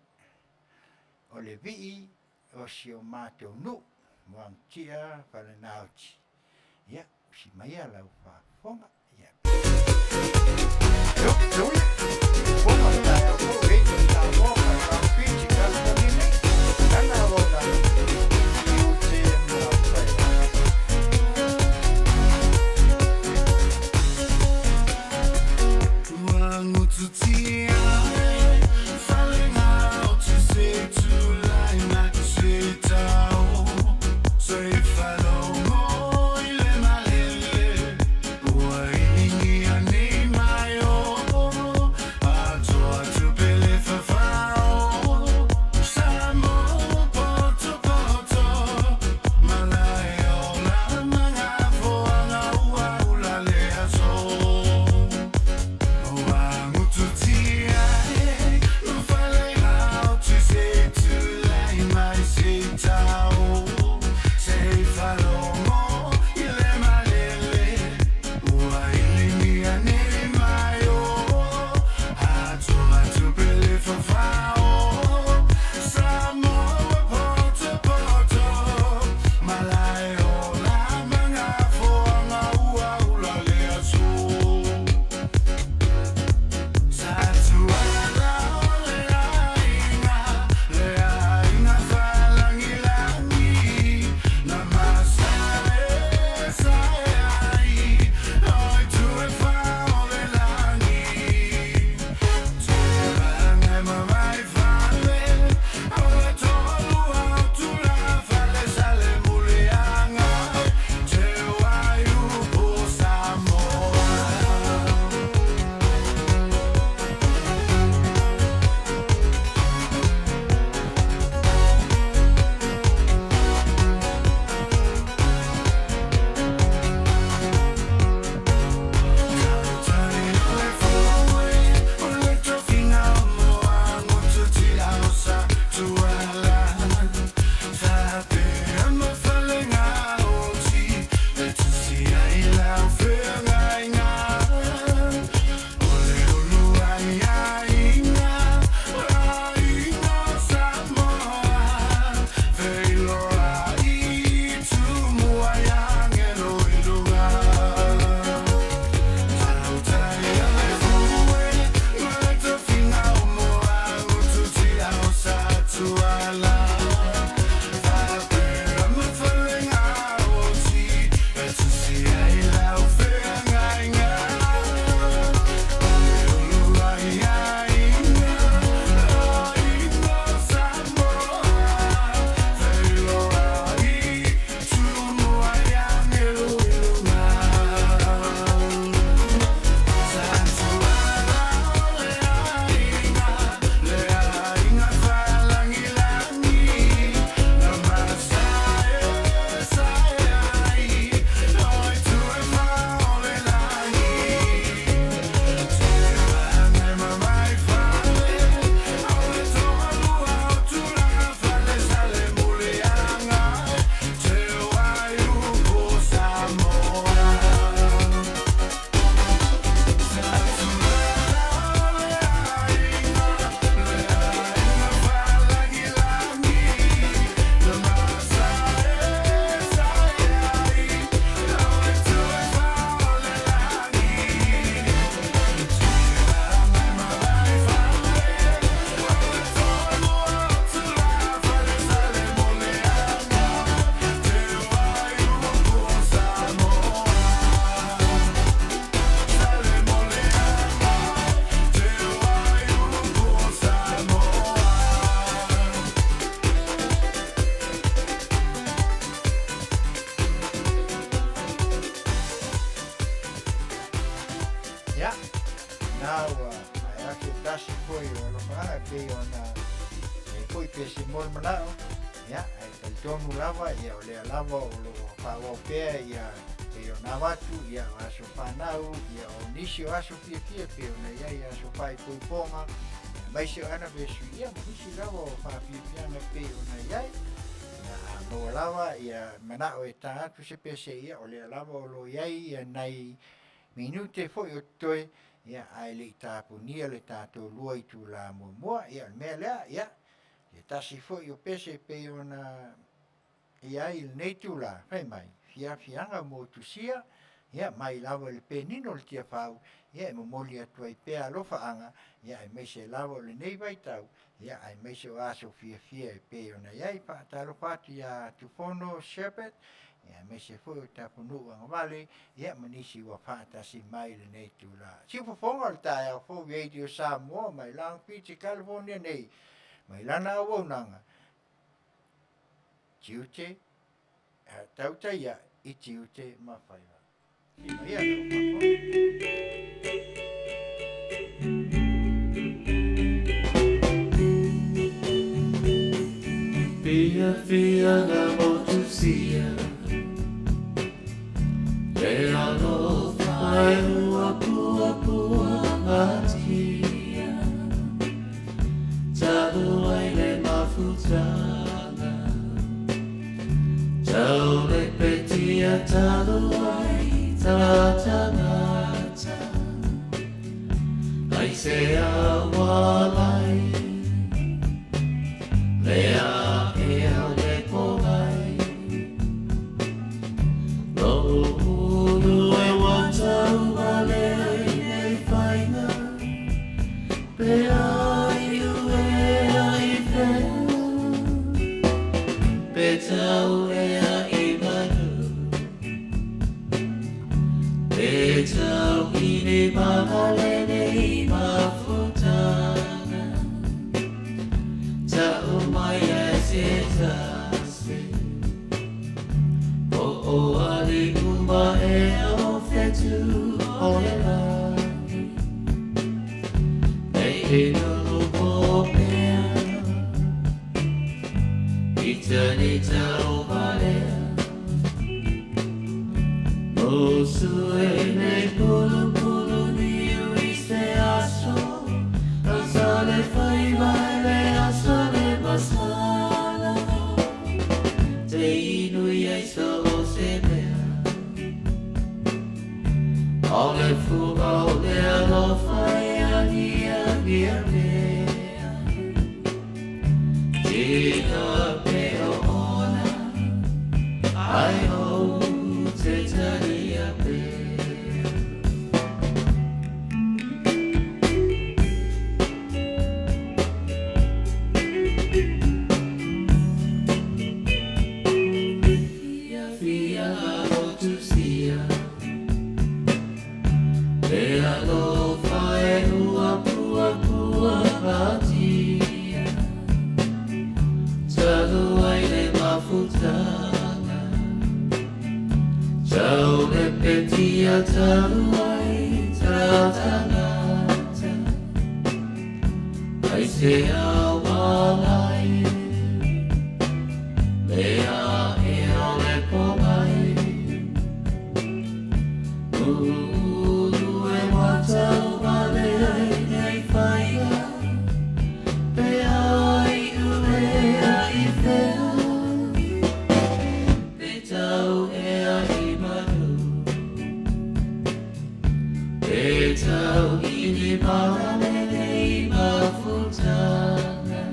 o le vii o si o matou nuu, Muagututia Falenaoti. Ia, usi maia lau faafofoga. Ia. Ia, na ua maea se tasi foi o alofaaga e pei ona e foi pe se mo le manao, ia, ae talitonu lava, ia, o lea lava o lo o faaauau pea ia pei ona avatu, ia, o aso fanau, ia, o nisi o aso fiafia e pei ona i ai aso faaipoipoga, aemaise o anniversary, ia, ma nisi lava o faafiafiaga e pei ona i ai. Ia, a maua lava ia manao e ta atu se pese, ia, o lea lava o lo o i ai ia nai minute foi o totoe, ia, ae le i tapunia le tatou lua itula muamua. Ia, o le mea lea, ia, se tasi foi o pese e pei ona i ai i lenei itula, fai mai, fiafiaga motusia, ia mai lava i le penina o le Tiafau, ia e momoli atu ai pea alofaaga, ia aemaise lava o lenei vaitau, ia aemaise o aso fiafia e pei ona i ai. Faatalofa atu ia Tufono Shepherd, ia aemaise foi o Tapunuu Agavale, ia ma nisi ua faatasi mai i lenei itula. Siufofoga o le taeao fou Radio Samoa mai Long Beach, California nei, mai lana auaunaga, tiute, tautai ae i tiute ma faiva. Ia lau faafofoga. Fiafiaga motusia Le alofa e uapuapuagatia Talu ai le mafutaga Tau le petia talu ai tatagata Ai se awalai Le a ea le pomai Lo ulu e watau wale ai nei whainga Pe ai ue ai whea Pe tau ea i manu Pe tau i ne mahalene i mafutaga Tau mai ai se tasi O o ali uma e o whetu o le langi Nei e nulu po pea I tani tau valea Mosu e nei pulu pulu niu i se aso Asa le faiva e le asa le masala Te inu i ai so o se mea O le fua o le alofa e angia ngia mea Tina pe o ona Ai o te tania pea. Fia motusia Le alofa e uapuapuagatia Talu ai le mafutaga Tau le petia talu ai tatagata Ai se awalai Le a ea o le pomai Ulu e watau vale ai nei whainga Pe ai ue ai whea Pe tau ea i manu Pe tau i ni malalele i mafutaga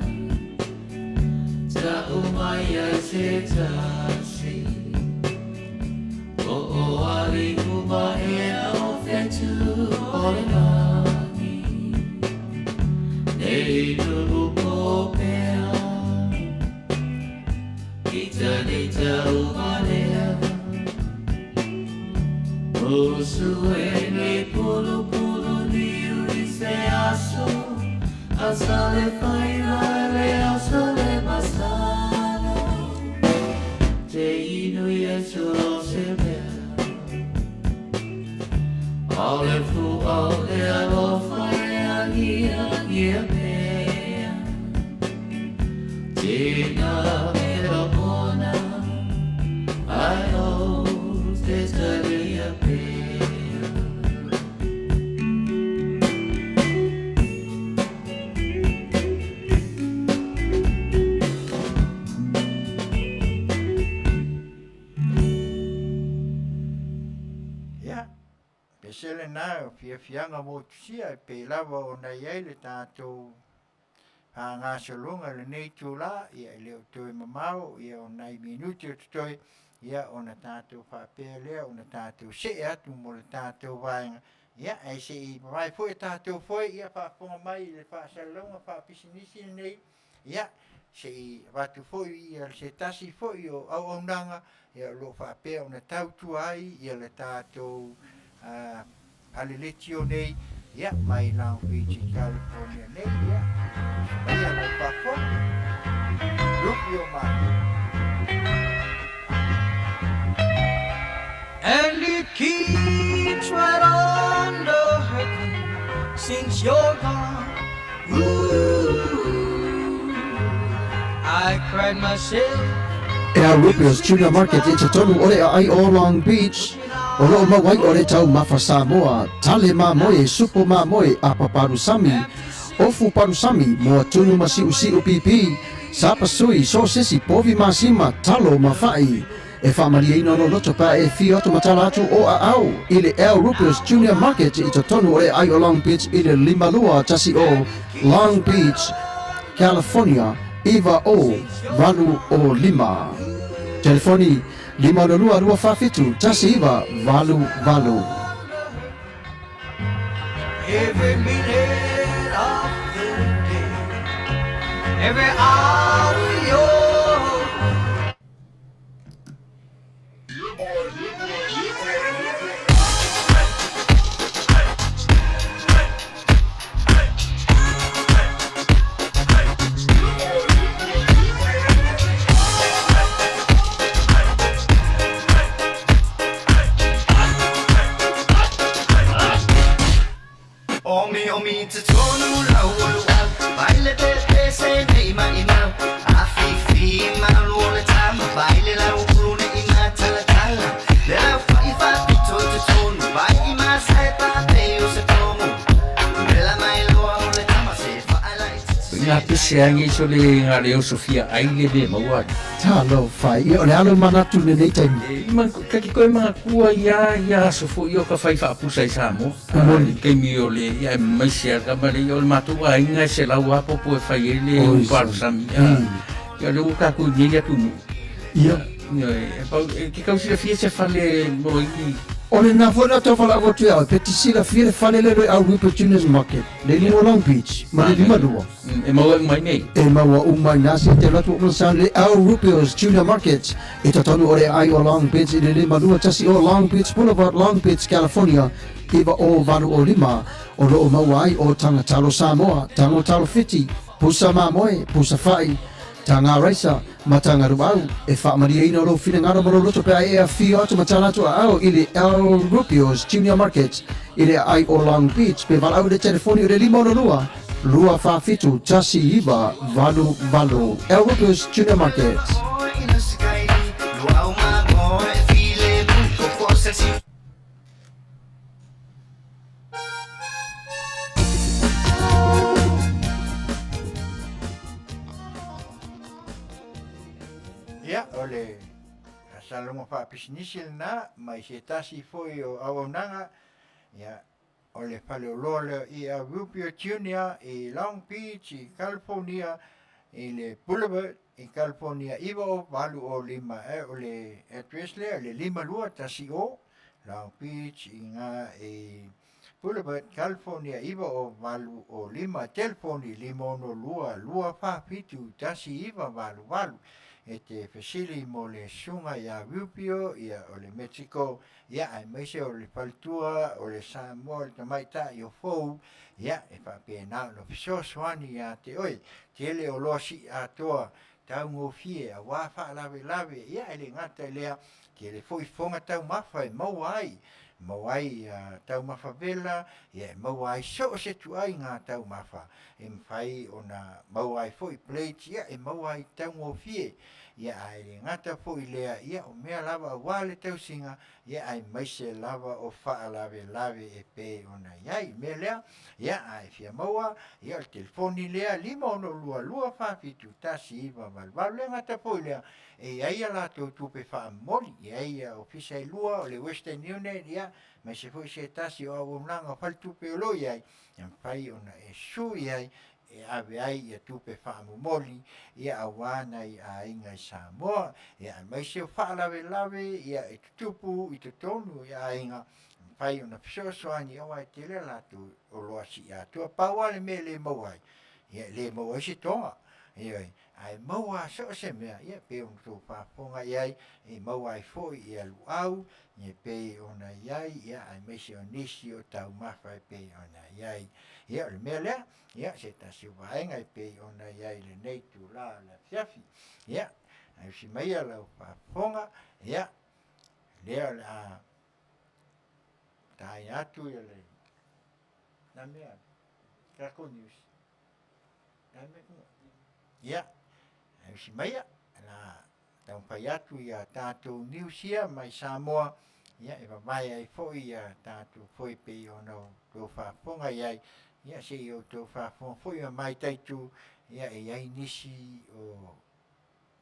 Tau mai ai se tasi O o ali uma ea o whetu o le langi Nei nuu po pea I tani tau valea Musu e nei pulu pulu niu i se aso Asa le whaira le asa le masalo Te inu i e so se mea O le fua o le alofa e angia ngia mea Tina me ona Ai o te tania. Ese lena o fiafiaga motusia e pei lava ona i ai le tatou faagasologa i lenei itulā, ia e le o toe mamao ia o nai minute o totoe, ia ona tatou faapea lea ona tatou see atu mo le tatou vaega, ia ae se i mavae foi a tatou foe, ia faafofoga mai i le faasalalauga faapisinisi lenei, ia se i avatu foi ia se tasi foi o auaunaga ia o lo o faapea ona tautua ai ia le tatou fale leitio nei ia mai Long Beach i California nei ia maia lau faafofoga lupi o matou. And it keeps right on hurting since you're gone. Ooh, I cried myself. Al Rupio's Tuna Market i totonu o le aai o Long Beach, o loo maua ai o le taumafa Samoa, tale mamoe, supo mamoe, apa palusami, ofu palusami, moa tunu ma siusiu pipi, sapasui, sosesi, povi masima, talo ma fa'i. E faamalieina lou loto pe a e afio atu ma tala atu o aao i le Al Rupio's Junior Market i totonu o le aai o Long Beach i le 5210 Long Beach, California 90805. Telefoni, 562 247 1988. Every minute of the day, every hour you're. Omi omi te tonu lau o luau Vai le pe pe se nei ma inau A fi fi ma lu o le tama Vai le lau ulu ne i ma tala tala Le lau fa i fa pito te tonu Vai i ma sai pa pe o se tomu Vela mai loa o le tama se fa ala i te Nga pese angi so le nga le oso fia ai le le maua. Talofa, ia o le alo manatu i lenei taimi. E ma ka ki koe mga kua ia ia aso fo i o ka whai whaapusa i Samoa. Moni. Kaimi o le ia e mai se ka ma le o le mātou a inga e se lau apopo e whai e le uparu sami. Ia le uka ku ni ia tunu. Ia. Ia e pau e ki kau sila fia se fale mo i. O le na foi na tau whala atu au, pe te silafia le fale le le au Rupert Junior's Market, le lima o Long Beach, ma le 52. E maua mai nei. E maua uma i nasi te lotu o sa le Al Rupio's Junior Market i totonu o le aai o Long Beach i le 52 o Long Beach Boulevard, Long Beach, California, 90805, o loo maua ai o taga talo Samoa, tago talo Fiti, pusa mamoe, pusa fa'i, taga raisa, ma taga luau. E faamalieina lou finagalo ma lou loto pe a e afio atu ma tala atu aao i le Al Rupio's Junior Market i le aai o Long Beach pe valaau i le telefoni o le 562 247 1988. Al Rupio's Junior Market. Ia, o le saloga faapisinisi lena mai se tasi foi o auaunaga, ia, o le faleoloa lea i a Rupio Junior i Long Beach i California i le Boulevard i California 90805 e o le address lea o le 5210 Long Beach i ngā i Boulevard California 90805 telefoni 562 247 1988 e te fesili mo le susuga ia Rupio ia o le Mexico ia aemaise o le faletua o le Samoa le tamaitai o Fou ia e faapena ona fesoasoani ia te oe tele o loa sii atoa taugofie auā faalavelave ia e le gata i lea tele foi fofoga taumafa e maua ai maua ai taumafa vela ia e maua ai so o se tuaiga taumafa e mafai ona maua ai foi plates ia e maua ai taugofie. Ia, ae le gata foi i lea, ia, o mea lava aua le tausiga, ia, aemaise lava o faalavelave e pei ona i ai. O le mea lea, ia, a e fia maua, ia, o le telefoni lea, 562 47 1988. Le gata foi i lea, e i ai a latou tupe faamomoli, e i ai ofisa e lua, o le Western Union, ia, aemaise foi se tasi o auaunaga o faletupe o lo o i ai, e mafai ona e susu i ai e ave ai ia tupe faamomoli ia aua nai aiga i Samoa, ia aemaise o faalavelave ia e tutupu i totonu i aiga, e mafai ona fesoasoani aua e tele a latou oloa siiatoa. Pau lava le mea e le maua ai, ia e le maua ai se toga, ioe, ae maua lava so o se mea, ia pei ona outou faafofoga i ai, e maua ai foi ia luau, e pei ona i ai, ia aemaise o nisi o taumafa e pei ona i ai. Ia o le mea lea, ia se tasi o vaega e pei ona i ai i lenei itula o le afiafi. Ia, ausi maia lau faafofoga, ia, lea o le a taina atu ia le na mea tatou news. Na mea Ia, ausi maia, la taumafai atu ia tatou news ia mai Samoa, ia e vavae ai foi ia tatou foi e pei ona outou faafofoga i ai, ia se i outou faafofoga foi ma mataitu, ia e i ai nisi o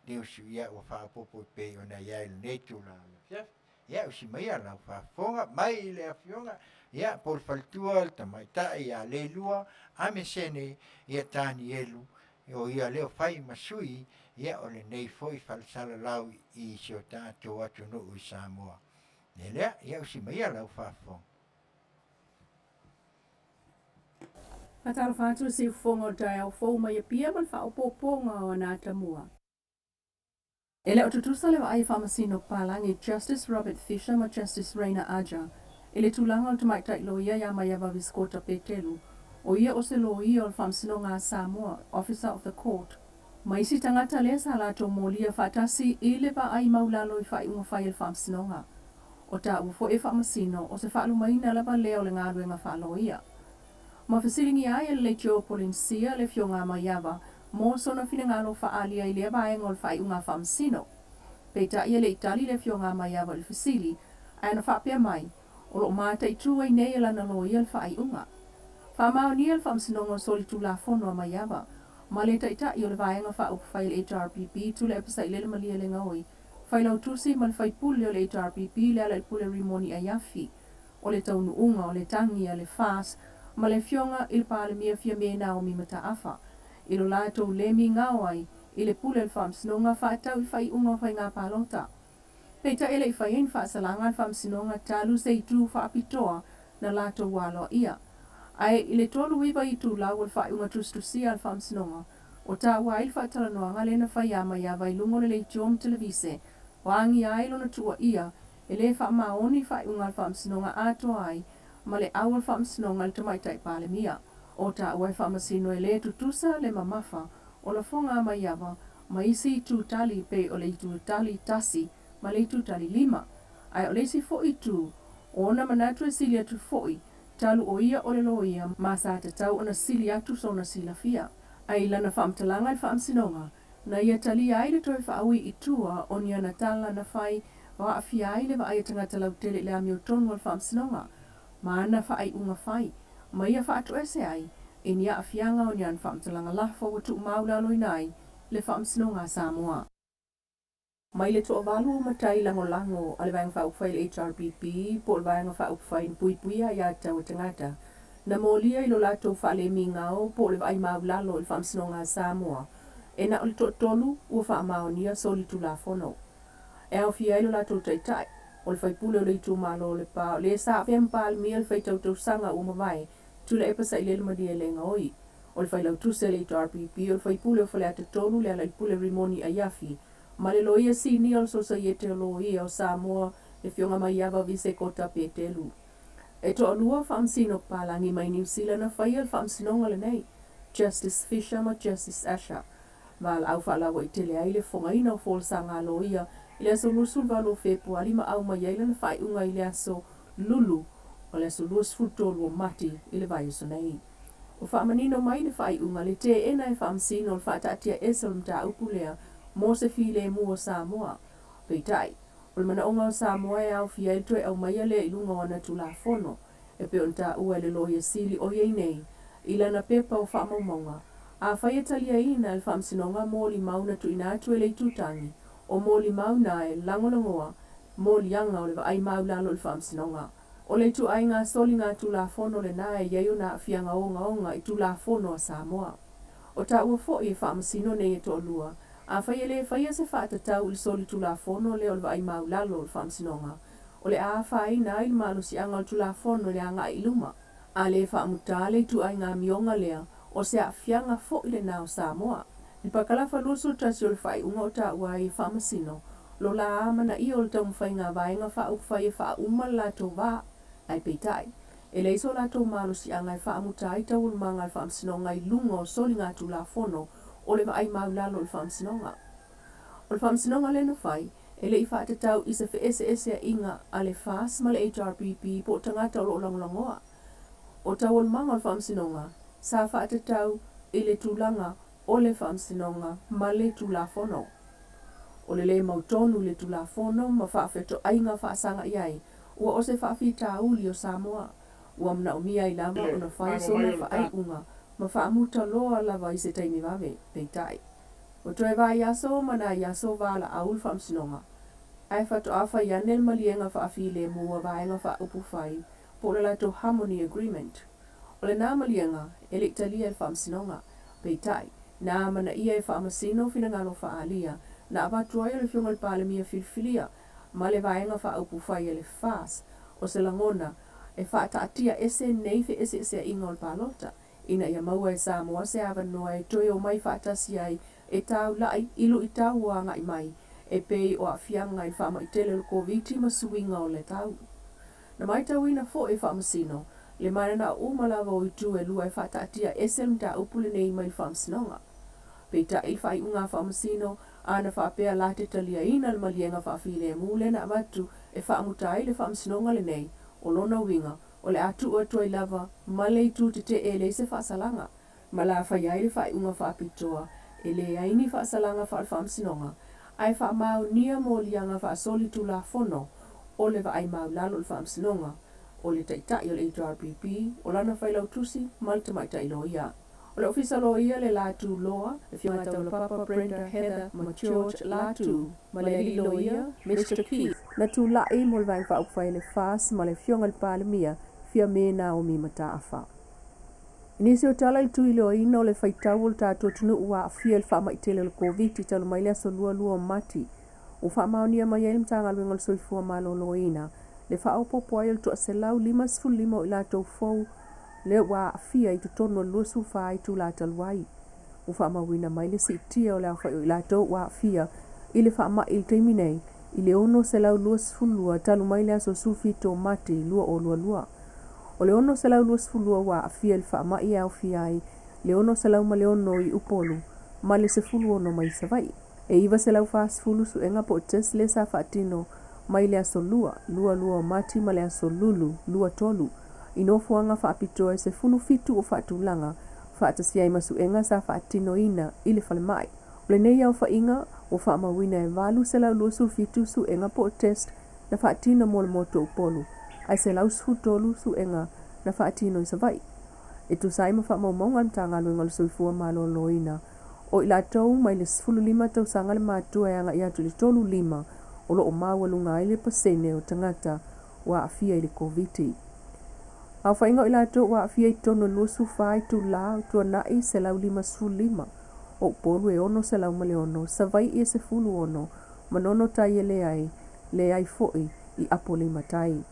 news ia ua faaopoopo e pei ona i ai i lenei itula o le afiafi. Ia usi maia lau faafofoga mai i le afioga ia po o le faletua le tamaitai ia Leilua Amesene ia Tanielu o ia lea o fai ma sui ia o lenei foi falesalalau i si o tatou atunuu i Samoa. Le lea, ia usi maia lau faafofoga. Faatalofa atu i le siufofoga o le taeao fou mai Apia ma le faaopoopoga o ana atamua. E le o tutusa le vaai faamasino palagi Justice Robert Fisher ma Justice Reina Aja i le tulaga o le tamaitai loia ia Maiava Viskota Petelu, o ia o se loia o le Faamasinoga a Samoa, Officer of the Court, ma isi tagata lea sa latou molia faatasi i le vaai maulalo i faaiuga fai a le Faamasinoga. O taua foi e faamasino o se faalumaina lava lea o le galuega faaloia. Ma fesiligia ai e le Leitio o Polenisia le Afioga a Maiava mo sona finagalo faaalia i lea vaega o le faaiuga faamasino. Peitai e le i tali le Afioga a Maiava i le fesili, ae na faapea mai, o lo o mataitu ai nei e lana loia le faaiuga. Faamaonia le Faamasinoga o Solitulafono a Maiava ma le Taitai o le Vaega Faaupufai a le HRPP Tuilaepa Sailele Malielegaoi, Failautusi ma le Faipule o le HRPP Lealailepule Rimoni Aiafi. O le taunuuga o le tagi a le FAS ma le Afioga i le Palemia Fiame Naomi Mataafa i lo latou le migao ai i le pule o le Faamasinoga faatatau i faaiuga o faiga palota. Peitai e le i fai ai ni faasalaga a le Faamasinoga talu se itu faapitoa na latou aloaia. Ae i le 39 itulau o le faaiuga tusitusia a le Faamasinoga, o taua ai le faatalanoaga lea na fai a Maiava i luga o le leitio ma televise, o agia ai lona tuuaia E le faamaoni faaiuga a le Faamasinoga atoa ai ma le au o le Faamasinoga i le Tamaitai Palemia. O taua e faamasino e le tutusa le mamafa o lafoga a Maiava ma isi itu tali pei o le itu tali tasi ma le itu tali lima. Ae o le isi foi itu, o ona manatu e sili atu foi talu o ia o le loia ma sa tatau ona sili atu sona silafia. Ae i lana faamatalaga i le Faamasinoga, na ia talia ai le toe faaui i tua o ni ana tala na fai o aafia ai le vaai a tagata lautele i le amiotonu o le Faamasinoga ma ana faaiuga fai, ma ia faatoese ai i ni aafiaga o ni ana faamatalaga lafo ua tuumaulaloina ai le Faamasinoga a Samoa. Mai le toavalu o matai lagolago a le Vaega Faaupufai a le HRPP po o le Vaega Faaupufai na Puipuia Aiatatau a Tagata, na molia i lo latou faalemigao po o le vaai maulalo i le Faamasinoga a Samoa, e na o le toatolu ua faamaonia solitulafono. E aofia ai lo latou taitai, o le faipule o le itumalo o Lepa, o le sa avea ma Palemia le faitau tausaga ua mavae, Tuilaepa Sailele Malielegaoi, o le failautusi a le HRPP, o le faipule o Faleata 3, Lealailepule Rimoni Aiafi, ma le Loia Sinia o le Sosaiete o Loia o Samoa, le Afioga Maiava Visekota Petelu. E toalua faamasino papalagi mai Niu Sila na faia le faamasinoga lenei, Justice Fisher ma Justice Asher. Valaau faalauaitele ai le fofogaina o folasaga a loia i le aso 28 o Fepuari ma aumai ai lana faaiuga i le aso Lulu o le aso 23 o Mati i le vaiaso nei. Ua faamanino mai le faaiuga le teena e faamasino le faataatia ese o le mataupu lea mo se filemu o Samoa. Peitai, o le manaoga o Samoa e aofia ai le toe aumaia lea i luga o ana Tulafono e pei ona taua e le Loia Sili o i ai nei i lana pepa o faamaumauga. Afai e taliaina e le Faamasinoga molimau na tuuina atu e le itutagi, o molimau na e lagolagoa moliaga o le vaai maulalo i le Faamasinoga. O le ituaiga soligatulafono lena e i ai ona aafiaga ogaoga i Tulafono a Samoa. O taua foi e faamasino nei e toalua, afai e le faia se faatatau i le solitulafono lea o le vaai maulalo o le Faamasinoga, o le a afaina ai le malosiaga o le Tulafono i le agai i luma. A le faamuta le ituaiga amioga lea, o se aafiaga foi lena o Samoa. I le pakalafa 21 o le faaiuga o taua ai e faamasino, lo la amanaia o le taumafaiga a Vaega Faaupufai e faauma le latou va, ae peitai, e leai so latou malosiaga e faamuta ai taualumaga a le Faamasinoga i luga o soligatulafono o le vaai maulalo i le Faamasinoga. O le Faamasinoga lea na fai, e le i faatatau i se feeseeseaiga a le FAS ma le HRPP po o tagata o lo o lagolagoa. O taualumaga o le Faamasinoga, sa faatatau i le tulaga o le Faamasinoga ma le Tulafono. O le lē mautonu i le Tulafono ma faafetoaiga faasaga i ai, ua o se faafitauli o Samoa. Ua manaomia ai lava ona fai sona faaiuga ma faamuta loa lava i se taimi vave. Peitai, ua toe vaiaso ma nai aso valaau le Faamasinoga, ae faatoa fai ane le maliega faafilemu a Vaega Faaupufai po o le latou Harmony Agreement. O lena maliega e le i talia e le Faamasinoga. Peitai, na amanaia e Faamasino finagalo faaalia na avatu ai o le Afioga i le Palemia filifilia ma le Vaega Faaupufai a le FAS o se lagona e faataatia ese nei feeseeseaiga o le palota ina ia maua e Samoa se avanoa e toe omai faatasi ai e taula'i i luitau o agai mai e pei o aafiaga i le faamai tele o le Koviti ma suiga o le tau. Na matauina foi e Faamasino le mananao uma lava o itu e lua e faataatia ese le mataupu lenei mai le Faamasinoga. Peitai i le faaiuga a Faamasino, a na faapea la te taliaina le maliega faafilemu lea na avatu e faamuta ai le Faamasinoga lenei, o lona uiga, o le a tuu atu ai lava ma le itu tetee e leai se faasalaga, ma la faia ai le faaiuga faapitoa e leai ni faasalaga faale-faamasinoga, ae faamaonia moliaga faasolitulafono o le vaai maulalo i le Faamasinoga, o le Taitai o le HRPP, o lana Failautusi ma le Tamaitai Loia. O le Ofisa Loia le Latu Loa, le Afioga Taulapapa Brenda Heather ma George Latu, ma le Alii Loia, Mister Keith. Na tulai mo le Vaega Faaupufai a le FAS ma le Afioga i le Palemia, Fiame Naomi Mataafa. I nisi o tala i le tuiloaina o le faitau o le tatou atunuu ua aafia i le faamai tele o le Koviti talu mai le aso 22 o Mati, ua faamaonia mai ai le Matagaluega o le Soifua Maloloina le faaopoopo ai o le 155 o i latou fou lea ua aafia i totonu o le 24 itula talu ai. Ua faamauina mai le siitia o le aofai o i latou ua aafia i le faamai i le taimi nei i le 622 talu mai le aso 17 o Mati 2022. O le 622 ua aafia i le faamai e aofia ai le 606 i Upolu ma le 16 mai Savaii. E 940 suega po o test lea sa faatino mai le aso Lua, 22 o Mati ma le aso Lulu, 23, i nofoaga faapitoa e 17 o faatulaga faatasi ai ma suega sa faatinoina i le falemai. O lenei aofaiga ua faamauina e 827 suega po o test na faatino mo le motu o Upolu, ae 113 suega na faatino i Savaii. E tusa ai ma faamaumauga a le Matagaluega o le Soifua Maloloina, o i latou mai le 15 tausaga le matua e agai atu i le 35 o lo o maualuga ai le pasene o tagata ua aafia i le Koviti. Aofaiga o i latou ua aafia i totonu o le 24 itula o tuanai 155, o Upolu e 606, Savaii e 16, Manono tai e leai, leai foi i Apolima Tai.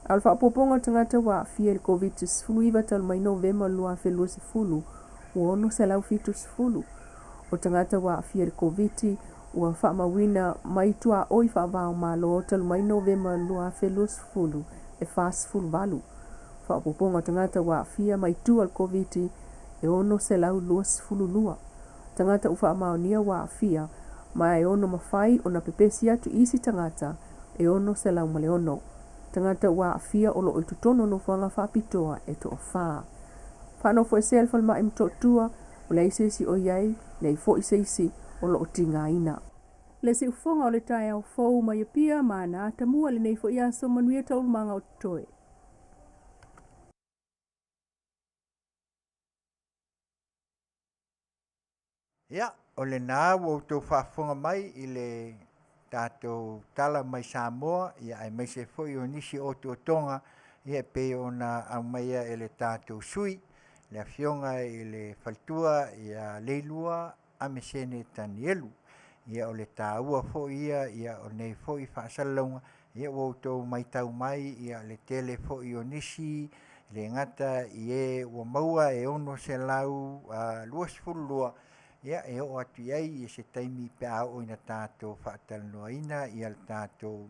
A o le faaopoopoga o tagata ua aafia i le Koviti-19 talu mai Novema 2020, ua 670. O tagata ua aafia i le Koviti ua faamauina mai tuaoi faava-o-Malo talu mai Novema 2020, e 48. Faaopoopoga o tagata ua aafia mai tua i le Koviti e 622. Tagata ua faamaonia ua aafia, ma e ono mafai ona pepesi atu i isi tagata e 606. Tagata ua aafia o lo o i totonu o nofoaga faapitoa e toafa. Faanofoesea le falemai Motootua, ua leai se isi o i ai, leai foi se isi o lo o tigaina. Le siufoga o le taeao fou mai Apia ma ana atamua lenei foi aso manuia taualumaga o totoe. Ia, o lena ua outou faafofoga mai i le tatou tala mai Samoa, ia aemaise foi o nisi o otootoga ia e pei ona aumaia e le tatou sui, le Afioga i le Faletua ia Leilua Amesene Tanielu. Ia o le taua foi ia ia o nei foi faasalalauga, ia ua outou matau mai ia le tele foi o nisi e le gata i e ua maua e 622 ia e oo atu i ai i se taimi pe a oo ina tatou faatalanoaina ia le tatou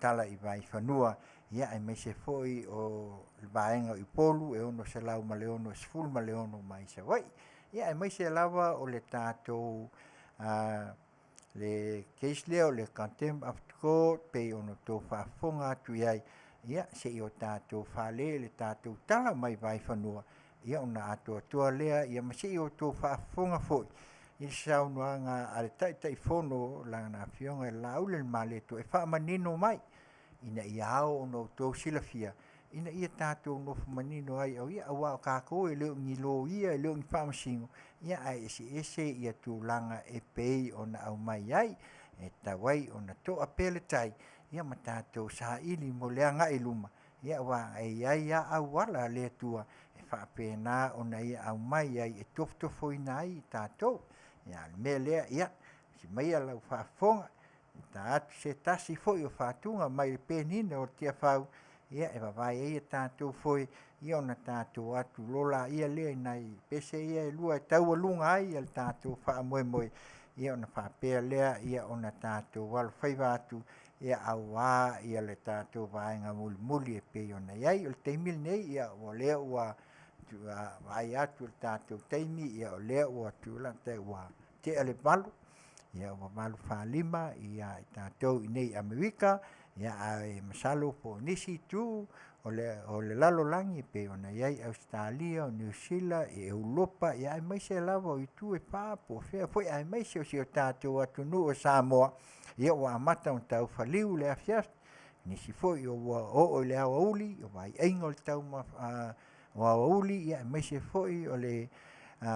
Tala i Vaifanua, ia aemaise foi o le vaega o Upolu e 666 mai Savaii. Ia aemaise lava o le tatou le case lea o le Contempt of Court pei ona outou faafofoga atu i ai, ia se i o tatou fale i le tatou tala mai Vaifanua, ia ona atoatoa lea, ia ma se i outou faafofoga foi i le saunoaga a le Taitaifono lana Afioga i le Laaulialemalietoa e faamanino mai ina ia ao ona outou silafia ina ia tatou nofo manino ai aua o tatou e le o ni loia e le o ni faamasino ia ae eseese ia tulaga e pei ona aumai ai e tatau ai ona to'a pea le tai ia ma tatou saili mo le agai i luma ia aua e i ai lava auala a le Atua e faapena ona ia aumai ai e tofotofoina ai i tatou. Ia a o le mea lea, ia, si maia lau faafofoga, ta atu se tasi foi o fatuga mai le penina o le Tiafau, ia e vavae ai a tatou foe, ia ona tatou atu lola ia lea i nai pese ia e lua e taualuga ai le tatou faamoemoe, ia ona faapea lea ia ona tatou alofaiva atu ia aua ia le tatou vaega mulimuli e pei ona i ai. O le taimi lenei, ia o lea ua vaai atu i le tatou taimi, ia o lea ua tulata ua tea le 8, ia ua 8:45 ia i tatou i inei i Amerika, ia ae masalo po o nisi itu o le lalolagi e pei ona i ai Ausetalia, o Niu Sila, i Europa, ia aemaise lava o itu e fa po o fea foi, aemaise o si o tatou atunuu o Samoa, ia ua amata ona tau faliu le afiafi, nisi foi ua oo i le aoauli, o vaiaiga o le tau o aoauli, ia aemaise foi o le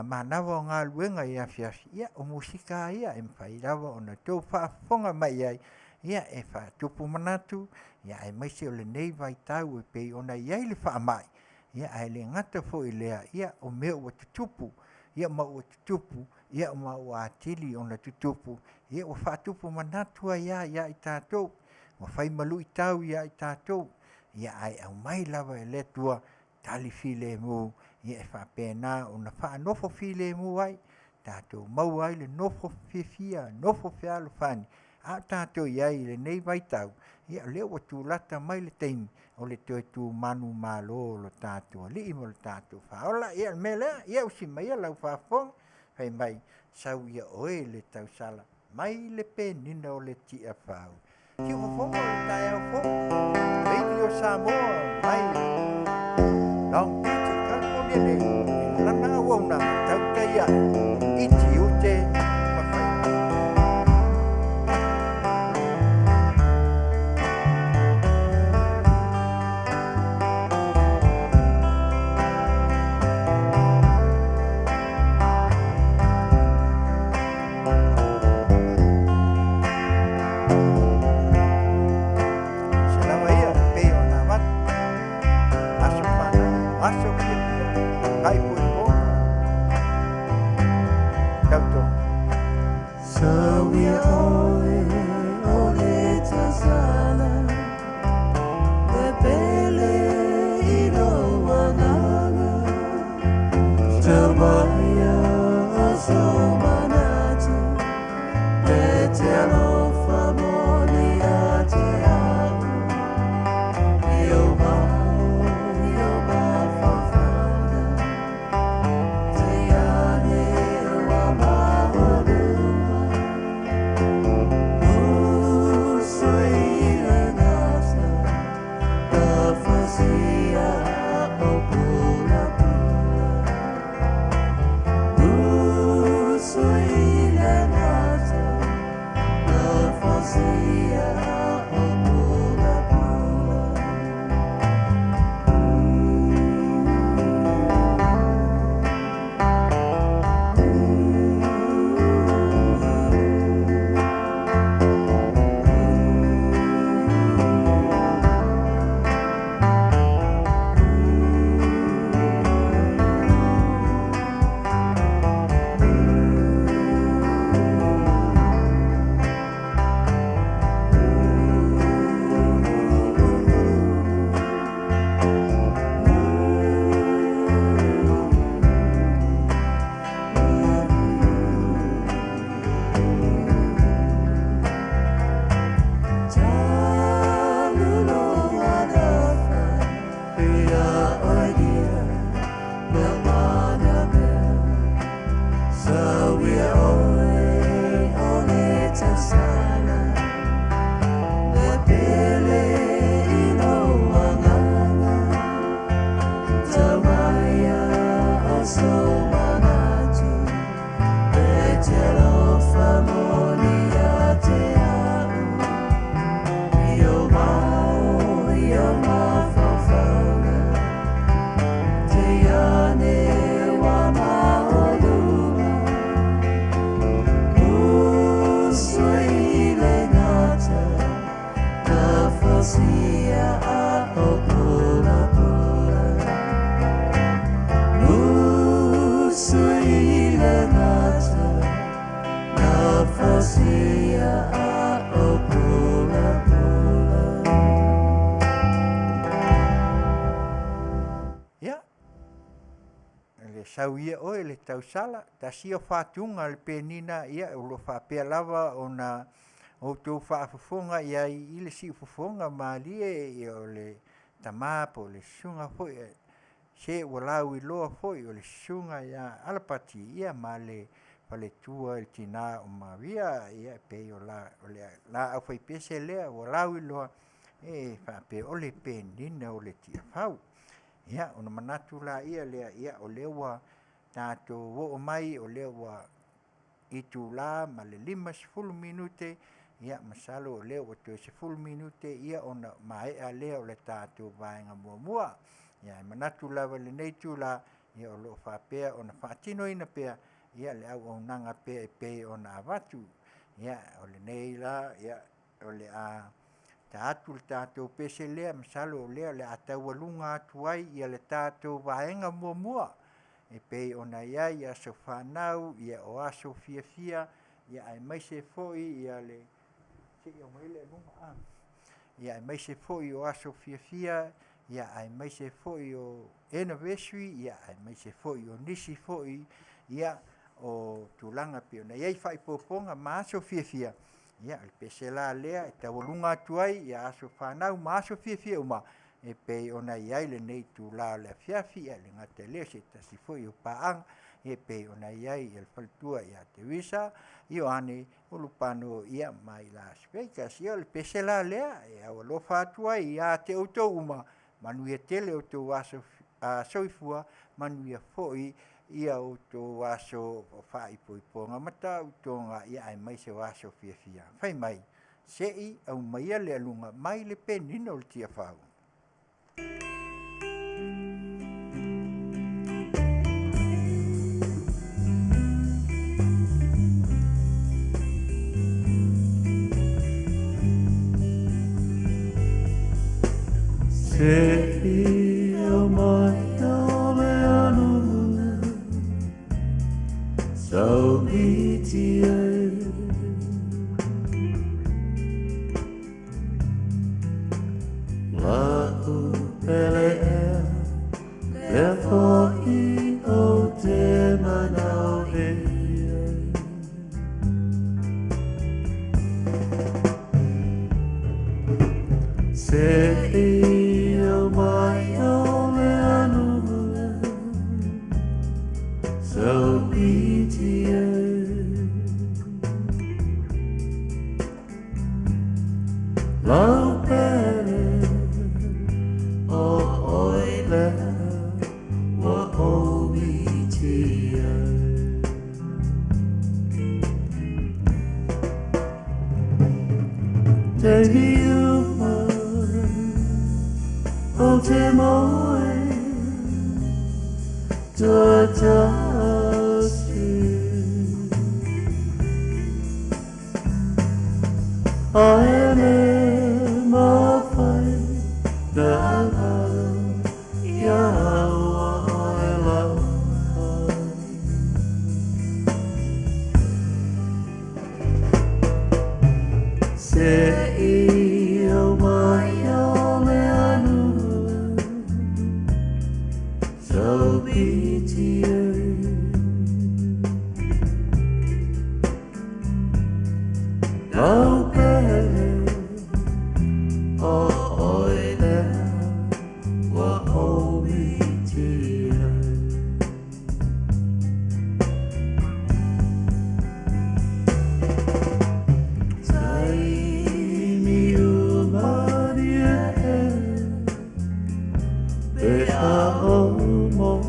manava o galuega i afiafi, ia o musika lava ia e mafai lava ona outou faafofoga mai i ai, ia e faatupu manatu, ia aemaise o lenei vaitau e pei ona i ai le faamai, ia ae le gata foi i lea, ia o mea ua tutupu, ia ma ua tutupu, ia ma ua atili ona tutupu, ia ua faatupu manatu ai lava ia i tatou, ua fai ma luitau ia i tatou, ia ae aumai lava e le Atua tali filemu, ia e faapena ona faanofo filemu ai, tatou maua ai le nofo fiafia, nofo fealofani, a o tatou i ai i lenei vaitau, ia o lea ua tulata mai le taimi o le toe tu manumalo o lo tatou Alii ma lo tatou Faaola. Ia o le mea lea, ia usi maia lau faafofoga, fai mai, sau ia oe le tausala mai le penina o le Tiafau. Siufofoga o le taeao fou, Radio Samoa mai Long Beach, California nei, i lana auaunaga tautai ae i tiute ma faiva. Se lava ia e pei ona avatu, aso fanau, aso fiafia, faaipoipoga, tautoga. Sauia oe o le tasala, le pele i lou agaga, taumaia aso manatu, e te alofa moni ia te au, i ou mao, i ou mafaufauga, te ane ua maualuga. sou manatu E te alofa moni ia te au I o mau i o mafaufauga Te ane wa maoluga Usui le gata Na fausia a o pula pula Usui le gata Na fausia a o pula pula. Ia, le sau ia oe le tausala, tasi o fatuga le penina, ia o lo o faapea lava ona outou faafofoga i ai i le siufofoga malie ia o le tama po o le susuga foi se ua lauiloa foi o le susuga ia Alapati ia ma le faletua i le tina o Maria ia e pei o le laau faipese lea ua lauiloa e faapea o le penina o le Tiafau. Ia ona manatu laia lea, ia o lea ua tatou oo mai o lea ua itula ma le 50 minute, ia masalo o lea ua toe 10 minute ia ona maea lea o le tatou vaega muamua. Ia ae manatu lava i lenei itula, ia o lo o faapea ona faatinoina pea ia le auaunaga pea e pei ona avatu. Ia o lenei la, ia o le a ta atu le tatou pese lea, masalo o lea o le a taualuga atu ai ia le tatou vaega muamua e pei ona i ai aso fanau, ia o aso fiafia, ia aemaise foi ia le se i aumai le aluga a ia aemaise foi o aso fiafia, ia aemaise foi o anniversary, ia aemaise foi o nisi foi ia o tulaga e pei ona i ai faaipoipoga ma aso fiafia, ia o le pese la lea e taualuga atu ai ia aso fanau ma aso fiafia uma e pei ona i ai lenei itula o le afiafi, ae le gata i lea o se tasi foi o paaga e pei ona i ai le faletua ia Teresa Ioane Ulupano ia mai Las Vegas. Ia o le pese la lea e aualofa atu ai ia te outou uma, manuia tele outou aso soifua, manuia foi ia outou aso faaipoipoga ma tautoga, ia aemaise o aso fiafia. Fai mai, se i aumaia le aluga mai le penina o le Tiafau. Se i aumai o le aluga Saumiti ai Lau pele ea Lea foi o te manao e ai Se i aumai o le aluga Saumiti ai Lau pele o oe lea ua omiti ai Taimi uma o te moe tuatasi Ae le mafai na galo ia ua oe lava. Se i aumai o le aluga Saumiti ai Lau pele o oe lea ua omiti ai. Taimi uma ria e pe a o moe.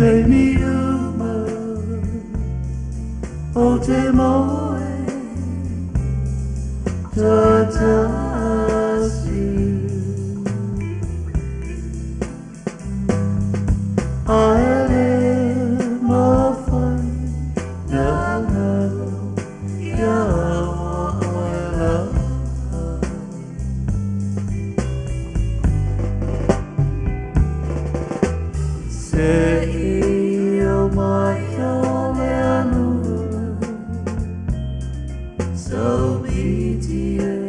Taimi uma o te moe tatasi. Ae le mawhai na ngaro ia oe lava. Se i o mai o le anua, so be dear.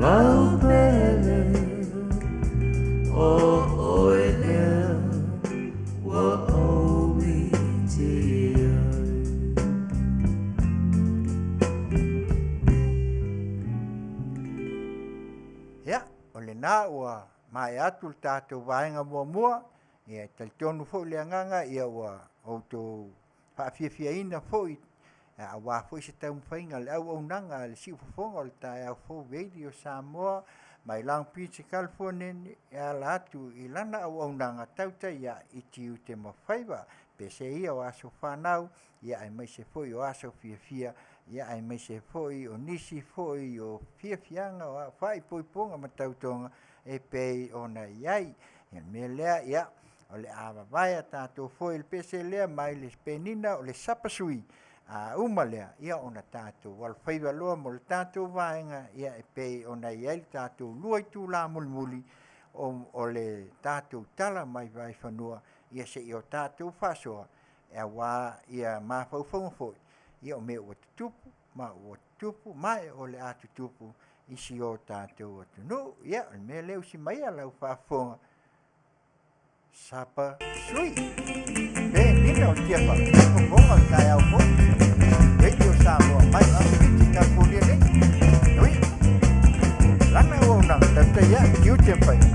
Lau pele o oe lea ua ou mitia ai. Ia, o lena ua maea atu le tatou vaega muamua, ia e talitonu foi le agaga ia ua outou faafiafiaina foi aua foi se taumafaiga o le auaunaga a le siufofoga o le taeao fou Radio Samoa mai Long Beach, California e ala atu i lana auaunaga tautai ae i tiute ma faiva, pese ia o aso fanau, ia aemaise foi o aso fiafia, ia aemaise foi o nisi foi o fiafiaga o faaipoipoga ma tautoga e pei ona i ai. Ia le mea lea, ia, o le a vavae a tatou foe i le pese lea mai le penina o le sapasui, a uma lea, ia ona tatou alofaiva loa mo le tatou vaega, ia e pei ona i ai le tatou lua itula mulimuli o, o le tatou tala mai Vaifanua, ia se i o tatou faasoa, auā ia mafaufauga foi, ia o mea ua tutupu ma ua tutupu ma e o le a tutupu i si o tatou atunuu. Ia, o le mea lea usi mai a lau faafofoga, sapa sui. Pe nina o tiafa, fofoga o le taeao fou. Radio Samoa mai Long Beach, California nei. Nui, lana auaunaga, tautai ia, tiute ma faiva.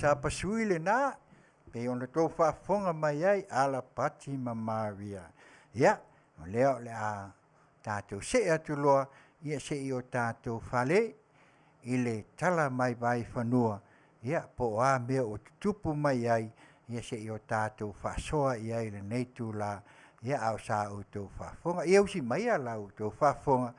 sapasui lenā, pei ona tou faafofoga mai ai Alapati ma Maria. Ia, o lea o le a tatou see atu loa, ia se i o tatou fale i le tala mai Vaifanua, ia po o a mea ua tutupu mai ai, ia se i o tatou faasoa i ai i lenei itula, ia a o sa outou faafofoga. Ia usi maia la outou faafofoga,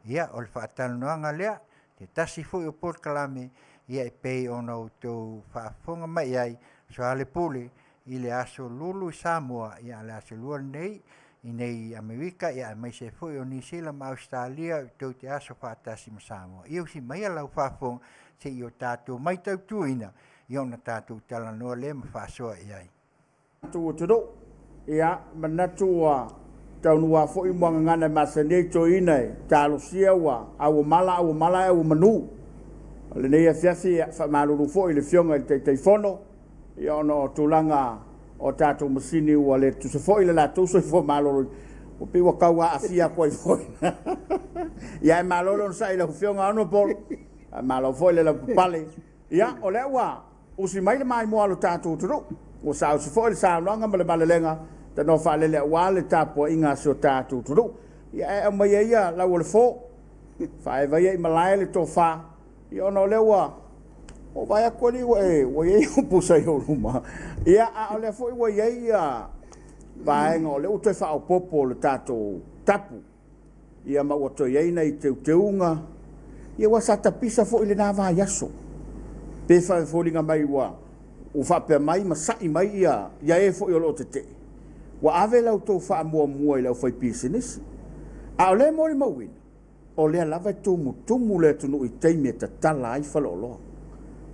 ia o le faatalanoaga lea, se tasi foi o polokalame ia e pei ona outou faafofoga mai ai, soalepule i le Aso Lulu i Samoa, ia a o le Aso Lua lenei i nei i Amerika, ia aemaise ai foi o Niu Sila ma Ausetalia tou te aso faatasi ma Samoa. Ia usi maia lau faafofoga se i o tatou matautuina, ia ona tatou talanoa lea ma faasoa i ai. Tatou atunuu. Ia, manatu ua taunuu lava foi muagagana e masani ai toeaiina e talosia ua auomala, auomala ae auomanu. O lenei afiafi, ia, faamalulu foi i le Afioga i le Taitaifono, ia ona o tulaga o tatou masini ua le tutusa foi le latou soifua maloloina, ua pei ua tau aafia atu ai foi. Ia ae malo le onosai i lau Afioga Honourable, faamalo foi le lavapapale. Ia, o lea ua usi mai le maimoa a lo tatou atunuu, ua saausi foi le saunoaga ma le malelega tanoa faalele aua le tapuaiga a si o tatou atunuu. Ia ae aumaia ia lau o le fo, faaeva ia i malae le tofa, ia ona o lea ua ou vaai atu alii ua e ua i ai ou pusa i ou luma. Ia a o lea foi ua i ai ia vaega o lea ua toe faaopoopo o le tatou tapu. Ia ma ua toe i ai nai teuteuga, ia aua sa tapisa foi i lena vaiaso. Pe foliga mai ua ua faapea mai ma sa'i mai ia ia e foi o lo o tetee, ua ave la outou faamuamua i le aufaipisinisi. A o lea e molimauina, o lea lava e tumutumu le atunuu i taimi e tatala ai faleoloa.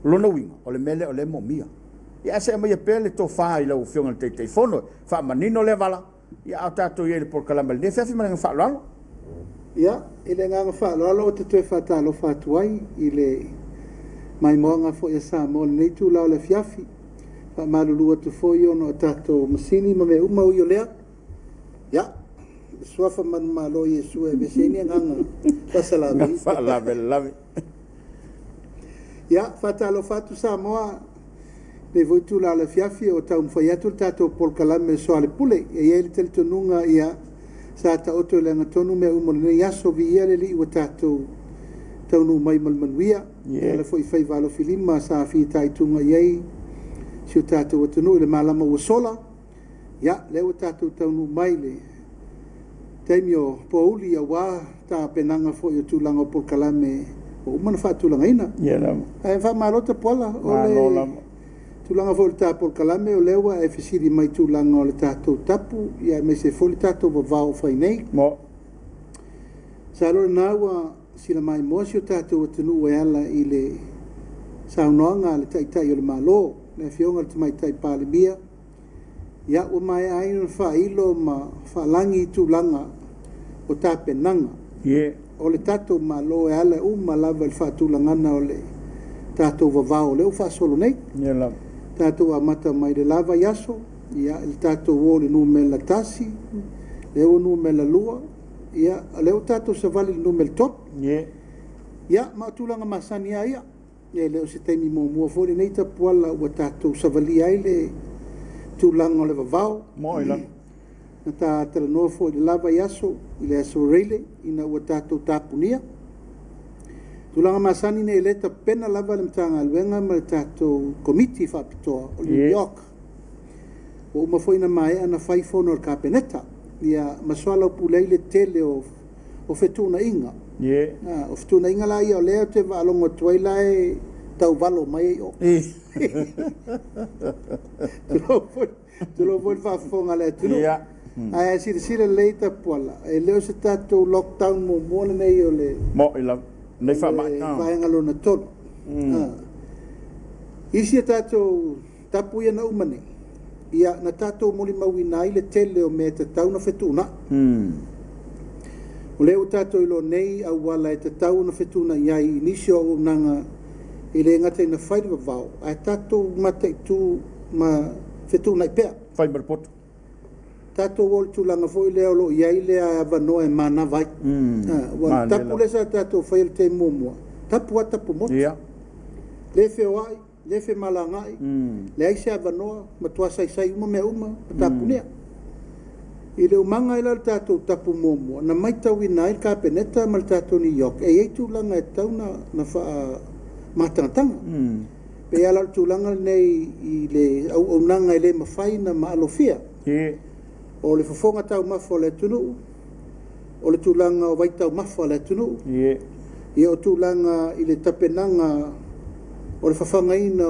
O lona uiga, o le mea lea o lea e moomia. Ia ae se i aumaia pea le tofa i lau Afioga i le Taitaifono e faamanino lea vala. Ia a o tatou i ai i le polokalame i lenei afiafi ma le agaga faaaloalo. Ia, i le agaga faaaloalo ou te toe faatalofa atu ai i le maimoaga foi a Samoa i lenei itula o le afiafi. E faamalulu atu foi ona o tatou masini ma mea uma ui o lea. Ia, le suafa manumalo o Iesu e aveese ai ni agaga faasalavelave. Faalavelave. Ia, faatalofa atu Samoa i lenei foi itula o le afiafi o taumafai atu le tatou polokalame o Soalepule. E i ai le talitonuga, ia, sa taoto i le agatonu mea uma o lenei aso, viia le Alii ua tatou taunuu mai ma le manuia. E ala foi i faiva alofilima sa fitaituga i ai si o tatou atunuu i le malama ua sola. Ia, lea ua tatou taunuu mai i le taimi o pouli aua tapenaga foi o tulaga o polokalame ua uma ona faatulagaina. Ia lava. Ae faamalo Tapuala, o Malo le lava. tulaga foi o le ta polokalame o lea ua e fesili mai i tulaga o le tatou tapu ia aemaise foi le tatou vavao o fai nei. Mo. Masalo lena ua sila maimoa si o tatou atunuu e ala i le saunoaga a le Taitai o le Malo, le Afioga i le Tamaitai Palemia, Ia, ua maea ai ona faailo ma faalagi tulaga o tapenaga o le tatou Malo e ala uma lava i le faatulagaga o le tatou vavao o lea ua faasolo nei. Tatou amata mai le la vaiaso, ia, i le tatou o i le numera tasi, lea ua numera lua, ia, o lea ua tatou savali i le numera tolu. Ia, ma o tulaga masani lava ia. E le o se taimi muamua foi lenei tapuala ua tatou savalia ai le tulaga o le vavao. Moe lava. Na ta talanoa foi i le la vaiaso, i le aso Raile, ina ua tatou tapunia. Tulaga masani nei, o lea e tapena lava le Matagaluega ma le tatou Komiti Faapitoa o le New York. Ua uma foi ona maea ona fai fono a le Kapeneta, ia, ma soalaupule ai le tele o o fetuunaiga. O fetuunaiga la ia o lea ou te faalogo atu ai la e tauvalo mai ai o. Tulou foi, tulou foi le faafofoga a le atunuu. Ae a silasila lelei Tapuala, e le o se tatou lockdown muamua lenei o le Mo'i lava. Lenei faamai. Vaega lona tolu. Isi a tatou tapu ia na uma nei, ia, na tatou molimauina ai le tele o mea e tatau ona fetuunai. O lea ua tatou iloa nei auala e tatau ona fetuunai ai i nisi o auaunaga e le gata ina fai le vavao, ae tatou mataitu ma fetuunai pea. Fai ma le poto. Tatou o i le tulaga foi lea o lo o i ai le avanoa e manava ai. Aua o le tapu lea sa tatou faia i le taimi muamua, tapu lava tapu motu. Le feoai. le femalagaai, leai se avanoa, matua saisai uma mea uma ma tapunea. I le umaga ai la o le tatou tapu muamua, na matauina ai le Kapeneta ma le tatou NEOC e i ai tulaga e tatau ona faamatanataga. E pei lava la o le tulaga lenei i le auaunaga e le mafai ona maalofia. O le fofoga taumafa o le atunuu, o le tulaga o vaitaumafa o le atunuu, ia o tulaga i le tapenaga o le fafagaina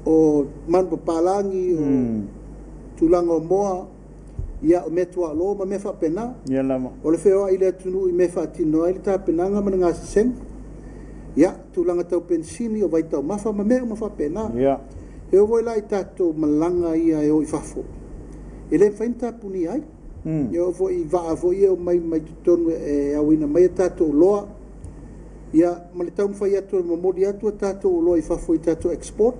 o manupapalagi, o tulaga o moa, ia o meatuaolo ma mea faapena. O le feoai i le atunuu i mea e faatino ai le tapenaga ma le gasesega, ia tulaga tau penisini, o vaitaumafa ma mea uma faapena. E oo foi la i tatou malaga ia e o i fafo, e le mafai ona tapunia ai. E oo foi i vaa foi ia e omai mai totonu e aoina mai a tatou oloa, ia ma le taumafai atu e momoli atu a tatou oloa i fafo i tatou export.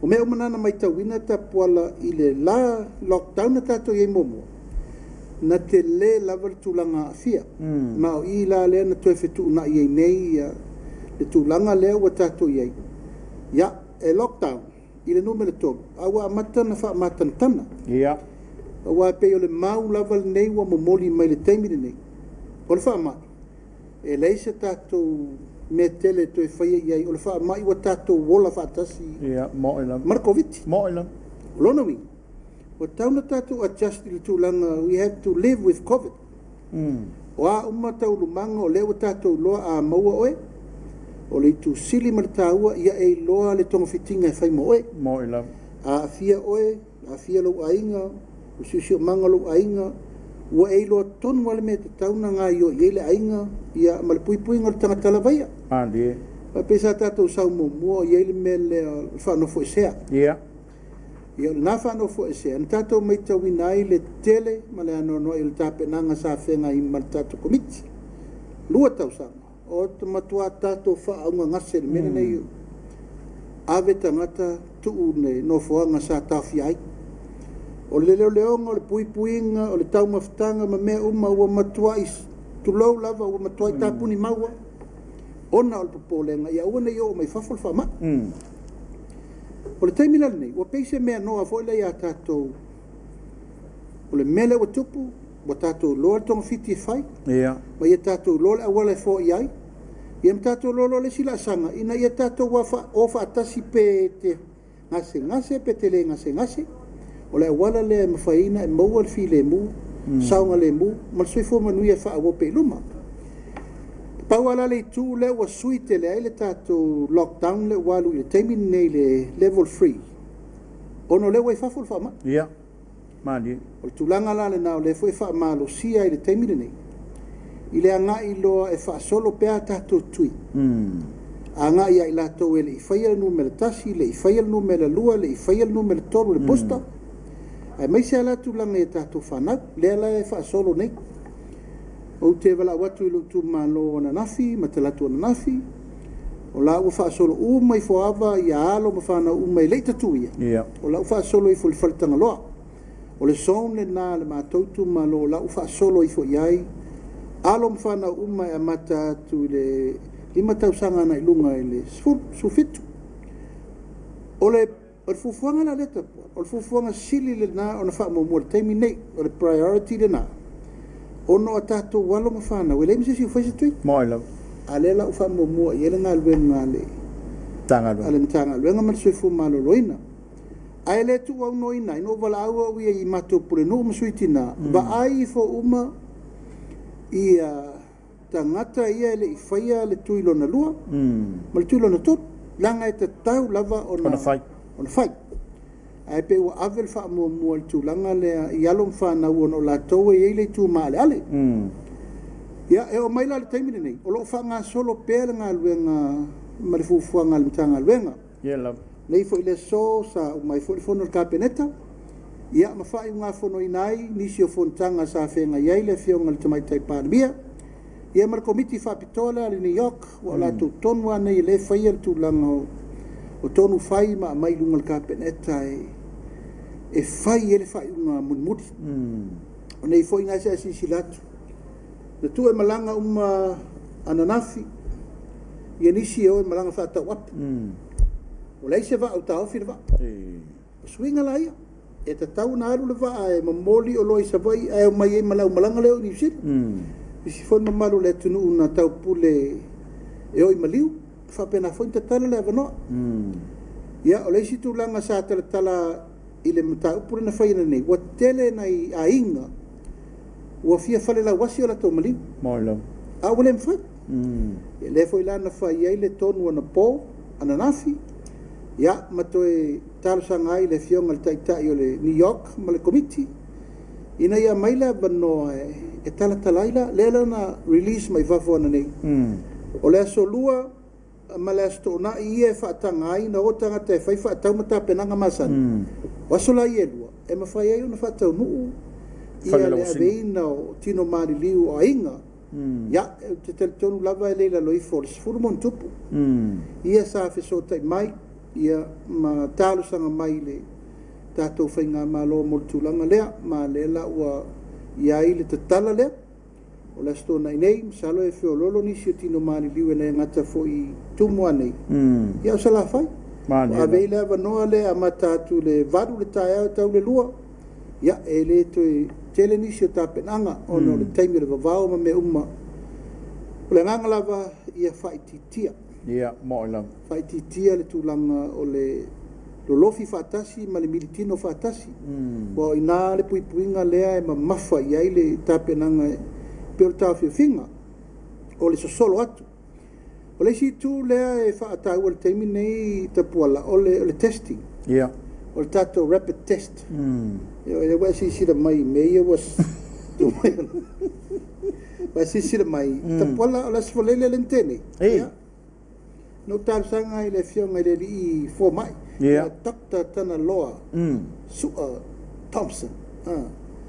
O mea uma na na matauina Tapuala i le la lockdown na tatou i ai muamua, na tele lava le tulaga aafia. Ma o i la lea na toe fetuunai ai nei le tulaga lea ua tatou i ai. Ia, e lockdown i le numera 3, a ua amata ona faamatanatana. Aua e pei o le mau lava lenei ua momoli mai le taimi lenei, o le faamai, e leai se tatou mea tele e toe faia i ai, o le faamai ua tatou ola faatasi ma le Koviti. O lona uiga, ua tatau ona tatou adjust i le tulaga, we have to live with Covid. O a uma taualumaga o lea ua tatou iloa a maua oe, o le itu sili ma le taua ia e iloa le togafitiga e fai mo oe. A aafia oe, aafia lou aiga, o le siosiomaga o lou aiga, ua e iloa tonu lava le mea e tatau ona gaoioi i ai le aiga ia ma le puipuiga o le tagata lava ia. E pei sa tatou sau muamua o i ai le mea lea o le faanofoesea. Ia o lena faanofoesea na tatou matauina ai le tele ma le anoanoai o le tapenaga sa feagai ma le tatou Komiti. 2 tausaga o matua tatou faaugagase i le mea lenei, ave tagata tuu le nofoaga sa taofia ai. O le leoleoga, o le puipuiga, o le taumafataga ma mea uma ua matuai tulou lava, ua matuai tapuni maua ona o le popolega ia aua ne i oo mai fafo le faamai. O le taimi la lenei, ua pei se mea noa foi lea ia tatou, o le mea lea ua tupu, ua tatou iloa le togafiti e fai, ma ia tatou iloa le auala e foai ai, ia ma tatou iloa loa le isi laasaga, ina ia tatou o faatasi pe te gasegase pe te le gasegase, o le auala lea e mafai ona e maua le filemu, saogalemu ma le soifua manuia e faaauau pea i luma. Pau lava la le itu lea ua sui tele ai le tatou lockdown lea ua alu i le taimi lenei i le level 3, ona o lea ua i fafo le faamai. O le tulaga la lena o lea foi e faamalosia ai i le taimi lenei, i le agai loa e faasolo pea a tatou tui. Agai ia i latou e le i faia le numera 1, le i faia le numera 2, le i faia le numera 3, le booster, aemaise lava la tulaga i a tatou fanau, lea la e faasolo nei. Ou te valaau atu i lou itumalo ananafi ma talaatu ananafi, o la ua faasolo uma ifo ava ia alo ma fanau uma e le i tatuia, o la ua faasolo ifo i le fale Tagaloa. O le zone lena a le matou itumalo o la ua faasolo ifo i ai alo ma fanau uma e amata atu i le 5 tausaga agai i luga i le 17. O le fuafuaga la lea Tapuala, o le fuafuaga sili lena ona faamuamua i le taimi lenei, o le priority lena, ona o a tatou alo ma fanau e leai ma se isi ua fai se tui. A lea la ua faamuamua i ai le galuega a le Matagaluega ma le Soifua Maloloina. Ae le tuuaunoaina ai, na ou valaau au ia i matou pulenuu ma sui tina, vaai ifo uma ia tagata ia e le i faia le tui lona lua ma le tui lona tolu, leaga e tatau lava ona fai. Ae pei ua ave le faamuamua i le tulaga lea i alo ma fanau ona o latou e i ai le itu maaleale. Ia, e oo mai la i le taimi lenei, o lo o faagasolo pea le galuega ma le fuafuaga a le Matagaluega. Nei foi le aso sa uma ai foi le fono a le Kapeneta, ia ma faaiugafonoina ai nisi o fonotaga sa feagai ai le Afioga i le Tamaitai Palemia, ia ma le Komiti Faapitoa lea a le NEOC, ua o latou tonu lava nei e le faia le tulaga o tonu fai ma aumai i luga o le Kapeneta e fai ai le faaiuga mulimuli. O nei foi na se i silasila atu, na tuu e malaga uma ananafi ia nisi e o e malaga faatauapu. Ua leai se vaa ua taofi le vaa. O suiga la ia, e tatau ona alu le vaa e momoli oloa i Savaii ae omai ai ma le aumalaga lea e o i Niu Sila. Isi foi le mamalu o le atunuu na taupule e o i maliu, e faapena foi ona tatala le avanoa. Ia, o le isi tulaga sa talatala i le mataupu lea na fai ananei, ua tele nai aiga ua fia falelauasi o latou maliu, a ua le mafai. Ia lea foi la na fai ai le tonu anapo, ananafi, ia ma toe talosaga ai i le Afioga i le Taitai o le NEOC ma le Komiti ina ia aumai le avanoa e talatala ai la, lea la na release mai fafo ananei. O le aso Lua ma le Aso Toonai ia e faataga ai ona o tagata e fai faatau ma tapenaga masani. O aso la ia e lua e mafai ai ona faataunuu ia le aveina o tino maliliu o aiga. Ia, ou te talitonu lava e le i lalo ifo o le 10+, ia sa fesootai mai ia ma talosaga mai i le tatou faigamalo mo le tulaga lea, ma lea la ua i ai le tatala lea. O le Aso Toonai nei, masalo e feoloolo nisi o tino maliliu e le gata foi i Tumua nei, ia o Salafai. Ua ave ai le avanoa lea e amata atu i le 8 i le taeao e tau i le 2, ia e le toe tele nisi o tapenaga ona o le taimi o le vavao ma mea uma. O le agaga lava ia faaitiitia. Ia, mo'i lava. Faaitiitia le tulaga o le lolofi faatasi ma le militino faatasi. Aua o i ina le puipuiga lea e mamafa i ai le tapenaga e pei o le taofiofiga o le sosolo atu. O le isi itu lea e faataua i le taimi lenei Tapuala, o le testing. Ia. O le tatou rapid test. Ioe, lea ua e silasila mai i mea ia ua tuu mai. Ua e silasila mai, Tapuala, o le Aso Faraile lea na tea nei. Ia. Na ou talosaga ai i le afioga i le alii fomai, ia Doctor Tanaloa Sua Thompson.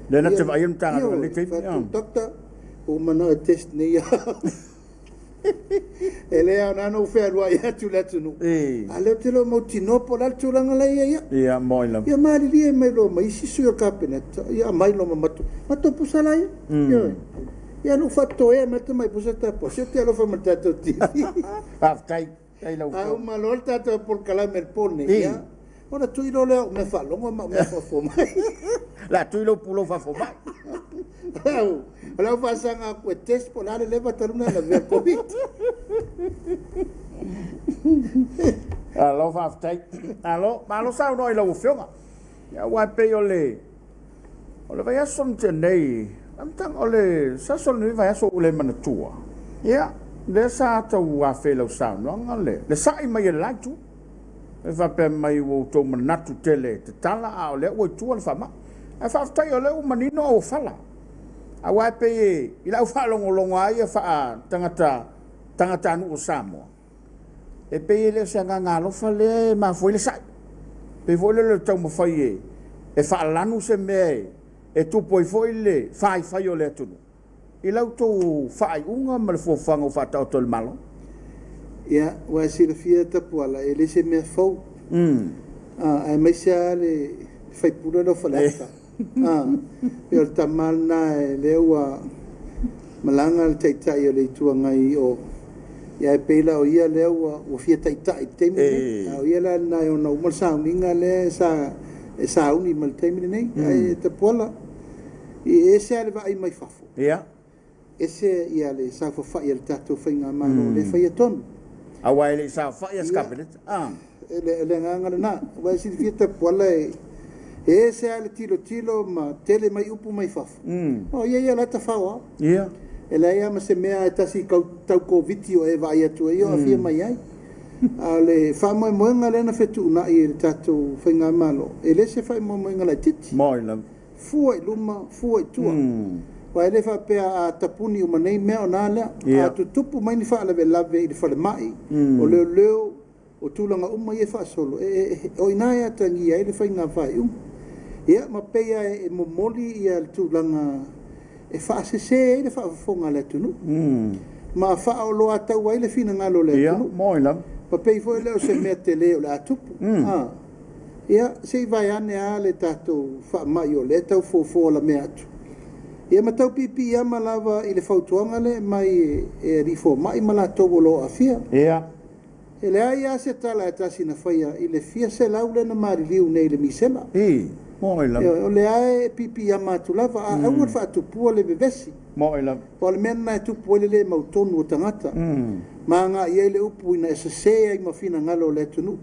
Lea na te vaaia le Matagaluega i lenei taimi. Ioe, Doctor, ua ou manao e test nei au. E le aoga ona ou fealuai atu i le atunuu, a o lea ou te le o mautinoa po o le a le tulaga la e i ai au. Ia, moi lava. Ia malilie mai loa ma isi sui o le Kapeneta, ia aumai loa ma matou pusa la ia. Ioe. Ia na ou faatoea mai le tamai pusa tapuai, se ou te alofa ma le tatou TV. Faafetai. Faafetai lau A Afioga. uma loa le tatou polokalame i le po lenei, ia, ona tui loa lea o au mea faalogo ma au mea faafomai. O le a tui lou pulou faafomai. O lau faasaga atu e test po o le a le leva talu ona e lavea i le Covid. Malo faafetai. Malo, malo saunoa i lau Afioga. Ia, aua e pei o le O le vaiaso na tea nei, amataga o le se aso o lenei vaiaso ua le manatua, ia, lea sa tau afe i lau saunoaga le, le sa'i mai e le la itu. E faapea mai ua outou manatu tele e tatala a o lea ua i tua le faamai. Ae faafetai o lea ua manino auofala. Aua e pei e, i lau faalogologo lava ia faa-tagata, tagatanuu o Samoa, E pei e le o se agaga alofa lea e mafua ai le sa'i. E pei foi lea o le taumafai e, e faalanu se mea e, e tupu ai foi le faifai o le atunuu i la outou faaiuga ma le fuafuaga ua faataoto e le Malo. Ia, ua e silafia Tapuala, e le se mea fou, aemaise lava le sui usufono lea o Faleata. Pei o le tama lena lea ua malaga le Taitai o le Itu Agai i o, ae pei la o ia lea ua fia taitai i le taimi lenei. A o ia la lena e ono uma le sauniga lea sa e sauni mai i le taimi lenei. Ae Tapuala, e ese lava le vaai mai fafo. Ese ia le saofafai a le tatou faigamalo o lea e faia tonu. Aua e le i saofai a se Kapeneta. Ia, le agaga lena. Aua e silafia Tapuala e ese lava le tilotilo ma tele mai upu mai fafo. O ia ia o la e tafao lava. E leai lava ma se mea e tasi tau Koviti o e vaai atu ai o aafia mai ai. A o le faamoemoega lea na fetuunai e le tatou faigamalo, e le se faamoemoega laitiiti. Fua i luma, fua i tua. Aua e le faapea a tapuni uma nei mea ona a lea. A tutupu mai ni faalavelave i le falemai, o leoleo, o tulaga uma ia e faasolo, o i ina e atagia ai le faiga faaiuga. Ia, ma pei lava e momoli le tulaga e faasese ai le faafofoga a le atunuu, ma faaoloataua ai le finagalo o le atunuu. Ma pei foi lea o se mea tele o le a tupu. Ia, se i vaeane lava le tatou faamai o lea e tau fofo alamea atu. Ia ma tau piipiiama lava i le fautuaga lea e aumai e alii fomai ma latou o lo o aafia. Ia. E leai lava se tala e tasi na faia i le fia selau lea na maliliu nei i le misela. Ii, Mo'i lava. Ioe, o lea e piipiiama atu lava, a aua le faatupua le vevesi. Mo'i lava. Aua o le mea lena e tupu ai le le mautonu o tagata. Ma agai i ai le upu ina e sese ai ma finagalo o le atunuu.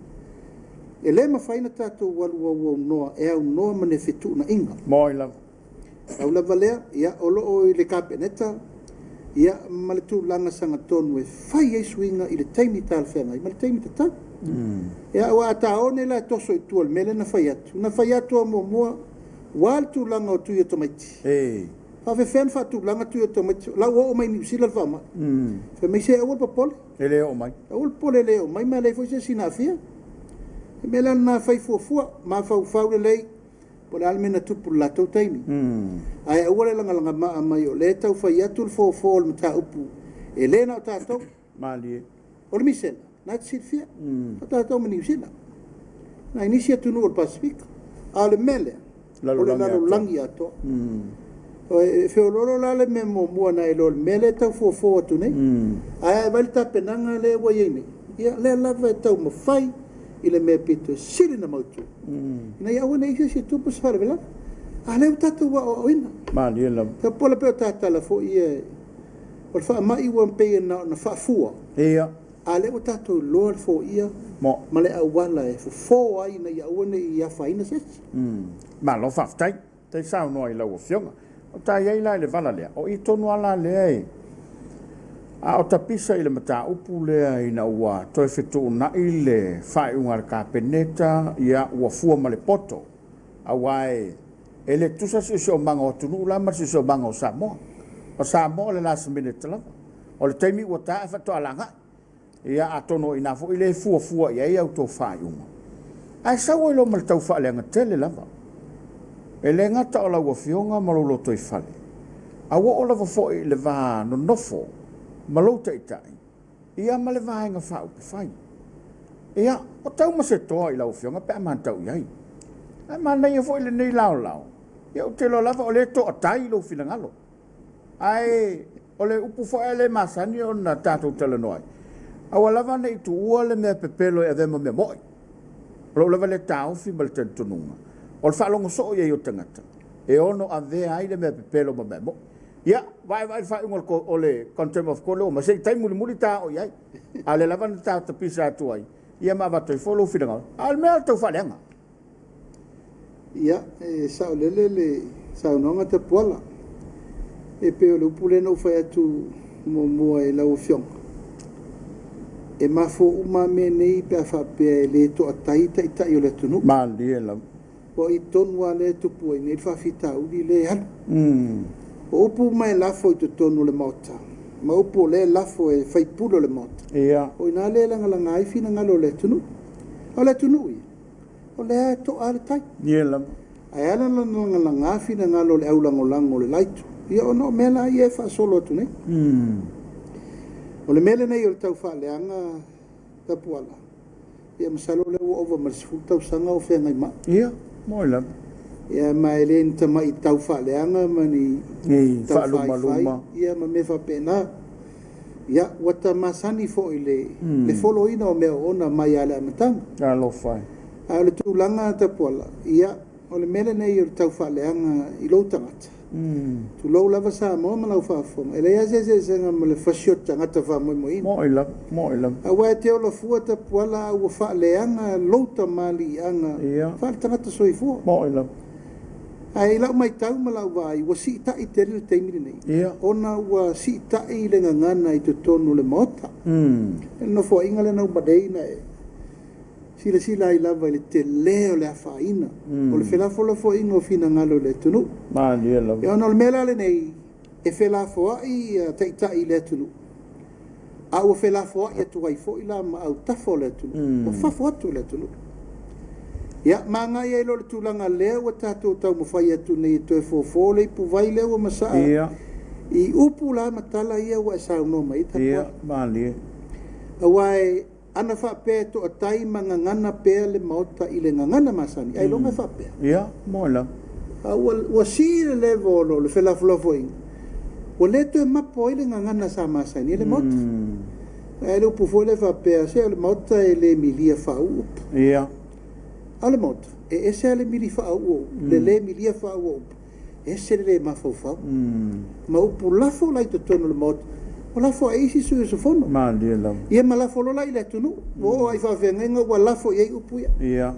E le mafai ona tatou alu auaunoa e aunoa ma ni fetuunaiga. Mo'i lava. Pau lava lea, ia, o lo o i le Kapeneta, ia, ma le tulaga sagatonu e fai ai suiga i le taimi talafeagai ma le taimi tatau. Ia, aua a taone la e toso i tua i le mea lea na fai atu, na fai atu lava muamua, ua le tulaga o tui o tamaiti. Faafefea ona faatulaga tui o tamaiti, o la ua oo mai i Niu Sila le faamai. Fai mai, se aua le popole. E le oo mai. Aua le popole e le oo mai ma e leai foi se isi na aafia. O le mea la lena, fai fuafua, mafaufau lelei. Po o le a le mea na tupu i le latou taimi. Ae aua le lagalagamaa mai o lea e tau fai atu le fofo o le mataupu e le na o tatou. Malie. O le misela, na te silafia, o tatou ma Niu Sila, nai nisi atunuu o le Pasefika. A o le mea lea, o le lalolagi atoa. E feoloolo la le mea muamua nai lo le mea lea e tau fofo atu nei. Ae a e vaai i le tapenaga lea ua i ai nei, ia lea lava e taumafai i le mea pito sili ona mautu, ina ia aua ne i i ai se isi e tupu se faalavelave. A o lea ua tatou aoaoina. Malie lava. Tapola pei o tatala foi ia, o le faamai ua pei na ona faafua. Ia. A o lea ua tatou iloa le foia ma le auala e fofo ai ina ia aua ne i afaina se isi. Malo faafetai. Te saunoa i lau Afioga. O ta i ai la i le vala lea, o i tonu lava la lea e a o tapisa i le mataupu lea ina ua toe fetuunai le faaiuga a le Kapeneta, ia ua fua ma le poto, aua e e le tusa siosiomaga o atunuu la ma le siosiomaga o Samoa. O Samoa o le last minute lava. O le taimi ua ta ae faatoa lagai. Ia, atonu o i ina foi lea e fuafua i ai a outou faaiuga. Ae sau ai loa ma le tau faaleaga tele lava. E le gata o lau Afioga ma lou lotoifale, a ua oo lava foi i le va nonofo ma lou Taitai, ia ma le Vaega Faaupufai. Ia, o tau ma se toa i lau Afioga pe a matau i ai. Ae manaia foi lenei laolao, ia ou te iloa lava o lea e toatai lou finagalo. Ae o le upu foi a le masani ona tatou talanoa ai, aua lava ne i tuua le mea pepelo e avea ma mea mo'i. O lou lava lea taofi ma le talitonuga, o le faalogo soo i ai o tagata e ono avea ai le mea pepelo ma mea mo'i. Ia, vaevae le faaiuga o le Contempt of Court lea ua aumai, se i tai mulimuli ta oo i ai. A o lea lava na ta tapisa atu ai, ia ma avatu ai foi lou finagalo. A o le mea o le tau faaleaga. Ia, e saolele le saunoaga Tapuala. E pei o le upu lea na ou fai atu muamua i lau Afioga, e mafua uma lava mea nei pe a faapea e le toatai taitai o le atunuu. Malie lava. O i tonu lava lea e tupu ai nei le faafitauli lea e alu. O upu uma e lafo i totonu o le Maota, ma upu o lea e lafo e sui usufono o le Maota, o i ina lea e lagalaga ai finagalo o le atunuu. A o le atunuu ia, O lea e to'a le tai. Ia lava. Ae ala la ona lagalaga finagalo o le aulagolago o le la itu, ia ona o mea la ia e faasolo atu nei. O le mea lenei o le tau faaleaga Tapuala, ia masalo o lea ua ova ma le 10 tausaga o feagai ma au. Ia, moe lava. Ia ma e le ni tamai tau faaleaga ma ni tau faalumaluma, ia ma mea faapena. Ia, ua ta masani foi i le, le foloina o mea oona mai lava i le amataga. Talofa e. A o le tulaga Tapuala, ia, o le mea lenei o le tau faaleaga i lou tagata, tulou lava Samoa ma lau faafofoga, e leai lava se eseesega ma le fasi o le tagata faamoemoeina. Mo'i lava, mo'i lava. Aua e te ola fua Tapuala a ua faaleaga lou tamaliiaga faaletagata soifua. Mo'i lava. Ae i lau matau ma lau vaai, ua siitai tele le taimi lenei, ona ua siitai le gagana i totonu o le Maota. O le nofoaiga lea na uma nei na e silasila ai lava i le tele o le afaina o le felafolafoaiga o finagalo i le atunuu. Malie lava. Ia ona o le mea la lenei, e felafoai taitai i le atunuu, a ua felafoai atu ai foi la ma autafa o le atunuu, o fafo atu o le atunuu. Ia, ma agai ai loa i le tulaga lea ua tatou taumafai atu nei e toe fofo le ipuvai lea ua masaa i upu la ma tala ia ua e saunoa mai ai Tapuala. Ia, malie. Aua e Ana faapea e toatai ma gagana pea le Maota i le gagana masani, ailoga e faapea. Ia, moe lava. A ua, ua sii le level o le felafolafoaiga, ua le toe mapo ai le gagana sa masani ai le Maota. Ae le upu foi lea faapea, se o le Maota e le milia faauu upu. Ia. A o le Maota, e ese lava le mili faauu o upu, le le milia faauu o upu, ese le le mafaufau. Ma upu lafo la i totonu o le Maota, ua lafo lava i isi sui usufono. Malie lava. Ia ma lafo loa la i le atunuu. Ua oo lava i faafeagaiga ua lafo i ai upu ia. Ia.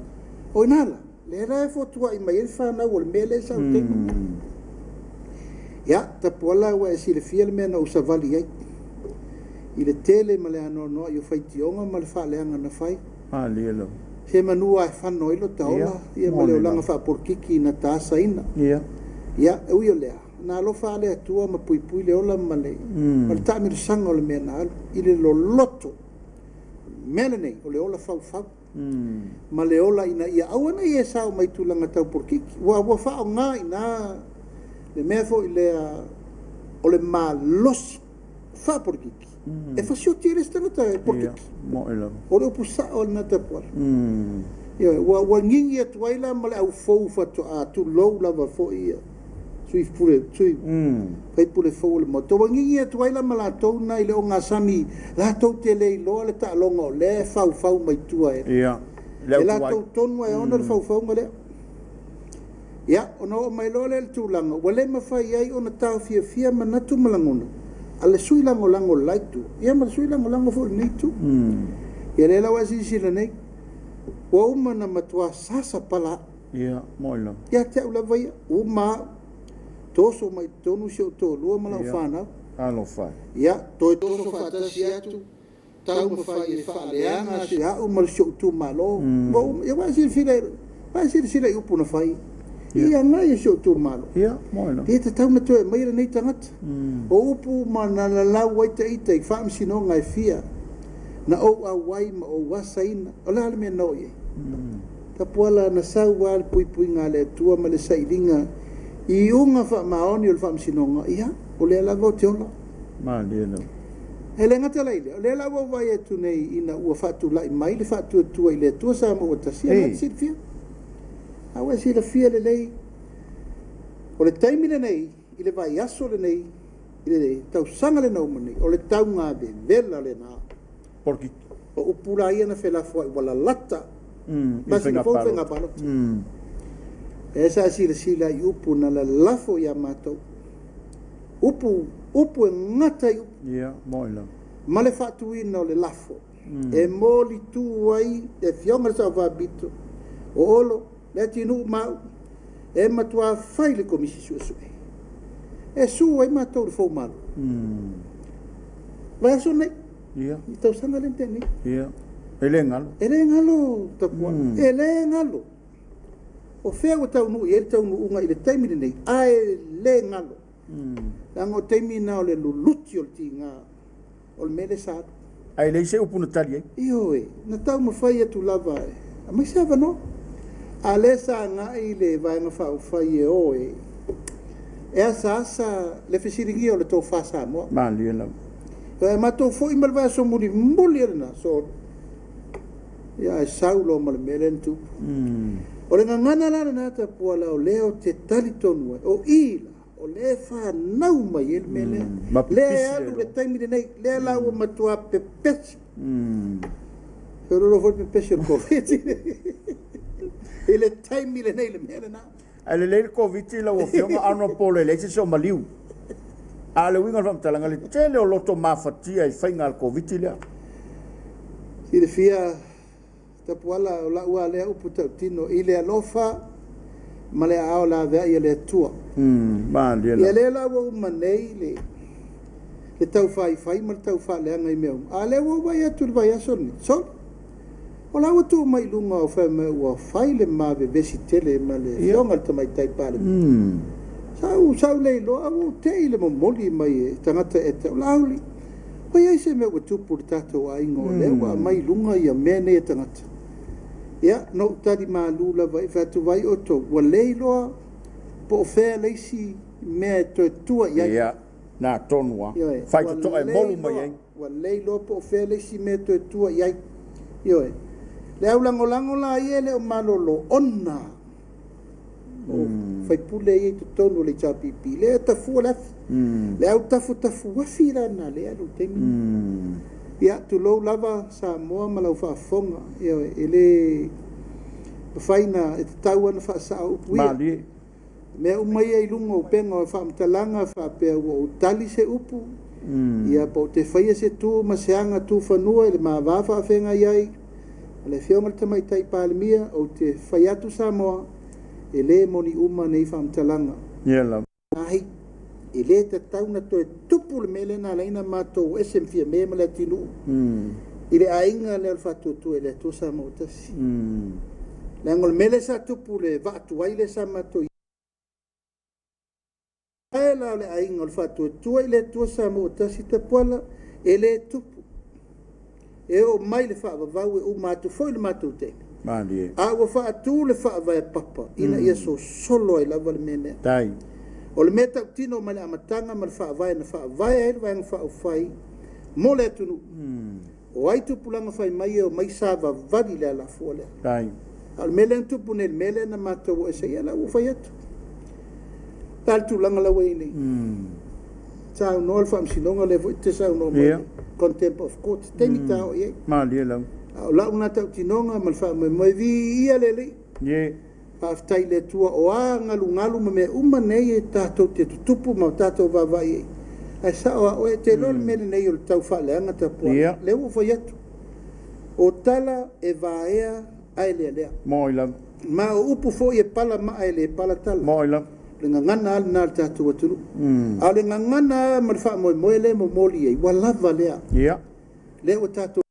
O i ina la, lea la e fotuai mai ai le fanau o le mea lea e sau i taimi. Ia, Tapuala ua e silafia le mea na ou savali i ai i le tele ma le anoanoai o faitioga ma le faaleaga na fai. Malie lava. Se manu lava e fano ai lota ola, ia ma le olaga faapolokiki na ta asaina. Ia. Ia, e ui o lea, na alofa lava le Atua ma puipui le ola ma le, ma le taamilosaga o le mea na alu i le loloto. O le mea lenei, o le ola faufau. Ma le ola ina ia aua ne i e sao mai i tulaga tau polokiki. Ua, ua faaaoga i ina le mea foi lea o le malosi faapolokiki e fasioti ai le isi tagata e polokiki. O le upu sao lena Tapuala. Ioe, ua, ua gigi atu ai la ma le au fou faatoa, tulou lava foi ia sui pule, sui faipule fou o le Maota. Ua gigi atu ai la ma latou na i le ogasami, latou te le iloa le taaloga o lea e faufau mai tua e. Ia, le E au tuai. latou tonu lava e ona le faufauga lea. Ia, ona oo mai loa lea i le tulaga ua le mafai ai ona taofiofia manatu ma lagona a le sui lagolago o le la itu, ia ma le sui lagolago foi o lenei itu. Ia lea la ua e silasila nei, ua uma ona matua sasa pala au. Ia, moi lava. Ia te au lava ia, uma au, toso mai i totonu si ou toalua ma lau fanau. Talofa e. Ia, toe toso faatasi atu, taumafai e faaleaga si au ma si ou itumalo. Ua uma, ia ua e silasila, ua e silasila i upu na fai, i agai e si ou itumalo. Ia, moi lava. E tatau ona toe aumaia lenei tagata. O upu uma na lalau ai ta ita i faamasinoga e fia, na ou auai ma ou asaina, o le a le mea na oo i ai? Tapuala na sau lava le puipuiga a le Atua ma le sailiga i iuga faamaoni o le faamasinoga, ia, o lea lava ou te ola. Malie lava. E le gata la i lea, o lea la ua ou vaai atu nei ina ua faatulai mai le faatuatua i le Atua Samoa ua tasi, ia, na te silafia. A ua e silafia lelei, o le taimi lenei, i le vaiaso lenei, i le tausaga lena ua uma nei, o le tauga vevela lena. Polokiki. O upu la ia na felafoai ua lalata masina fou faiga palota. Lea sa silasila i upu na lalafo ia matou. Upu, upu e gata i upu. Ia, moi lava. Ma le faatuina o le lafo e molitu ai le Afioga i le Sao Faapito o Olo, Leatinuu ma au, e matuā fai le Komisi Suesue e su ai matou i le fou Malo. Vaiaso nei. Ia. I tausaga lea na tea nei. Ia. E le galo. E le galo Tapuala. E le galo. O fea ua taunuu i ai le taunuuga i le taimi lenei, ae le galo. Leaga o taimi na o le luluti o le tiga o le mea lea sa alu. Ae leai se upu na tali ai. Ioe, na taumafai atu lava e aumai se avanoa. A o lea sa agai le Vaega Faaupufai e o e asaasa le fesiligia o le tofa Samoa. Malie lava. Ae matou foi ma le vaiaso mulimuli o lena solo. Ia ae sau loa ma le mea lea na tupu. O le gagana la lena Tapuala o lea ou te talitonu ai, o i la, o lea e fanau mai ai le mea lea. Lea e alu i le taimi lenei, lea la ua matua pepesi. Feoloolo foi le pepesi o le Koviti i le taimi lenei i le mea lena. Ae lelei le Koviti lau Afioga Honourable e leai se isi o maliu. A o le uiga o le faamatalaga, le tele o loto mafatia i faiga a le Koviti lea. Silafia Tapuala o lau lava lea upu tautino i le alofa ma le aao laveai a le Atua. Ia lea la ua uma nei le le taufaifai ma le taufaaleaga i mea uma, a o lea ua ou vaai atu i le vaiaso lenei, sole, O la ua tuu mai i luga o fai mai ua fai le ma vevesi tele ma le Afioga i le Tamaitai Palemia. Sa ou, sa ou le iloa, a ua ou te i le momoli mai e tagata e tau, Laauli, ua i ai se mea ua tupu i le tatou aiga o lea ua aumai i luga ia mea nei a tagata? Ia, na ou tali malu lava i, fai atu, Vaai outou, ua le iloa po o fea le isi mea e toe tua i ai. Ia, na tonu lava. Ioe, Fai ua totoa e le molu mai iloa, ai. Ua le iloa po o fea le isi mea e toe tua i ai. Ioe. Le au lagolago la ia e le o malolo ona o faipule ia i totonu o le HRPP, lea e tafua le afi. Le au tafutafu afi la na lea e alu i le taimi lenei. Ia, tulou lava Samoa ma lau faafofoga, ioe, e le mafai na, e tatau lava ona faasao upu ia. Malie. O mea uma ia i luga o upega o faamatalaga faapea ua ou tali se upu, ia po ou te faia se tu ma se aga tufanua i le ma va faafeagai ai ma le Afioga i le Tamaitai Palemia, ou te fai atu Samoa, e le moni uma nei faamatalaga. Ia lava. Ai, e le tatau ona toe tupu le mea lea na ala ai ona matou ese ma Fiame ma Leatinuu i le aiga lea o le Faatuatua i le Atua Samoa ua Tasi. Leaga o le mea lea sa tupu i le vaa tuai lea sa matou i ai la o le aiga o le Faatuatua i le Atua Samoa ua Tasi Tapuala, e le tupu. E oo mai le faavavau e uma atu foi le matou taimi. Malie. A ua faatu le faavae papa ina ia sosolo ai lava le mea lea. Tai. O le mea tautino mai le amataga ma le faavae na faavae ai le Vaega Faaupufai mo le atunuu. O ai tupulaga fai mai e omai savavali i le alafua lea. Tai. A o le mea lea na tupu nei, le mea lea na matou o ese ai, ia la ua fai atu. O le a le tulaga la ua i ai nei? Saunoa le Faamasinoga lea foi e te saunoa mai, Ia. Contempt of Court, taimi ta oo i ai. Malie lava. A o lau lena tautinoga ma le faamoemoe, viia le Alii. Ye. Faafetai i le Atua o a galugalu ma mea uma nei e tatou te tutupu ma tatou vaavaai i ai. Ae sao a oe, e te iloa le mea lenei o le tau faaleaga tapuai. Ia. Lea ua ou fai atu, o tala e vaea ae lealea. Moi lava. Ma o upu foi e pala maa e le pala tala. Moi lava. O le gagana lava lena a le tatou atunuu. A o le gagana lava ma le faamoemoe lea e momoli ai, ua lava lea. Ia. Lea ua tatou.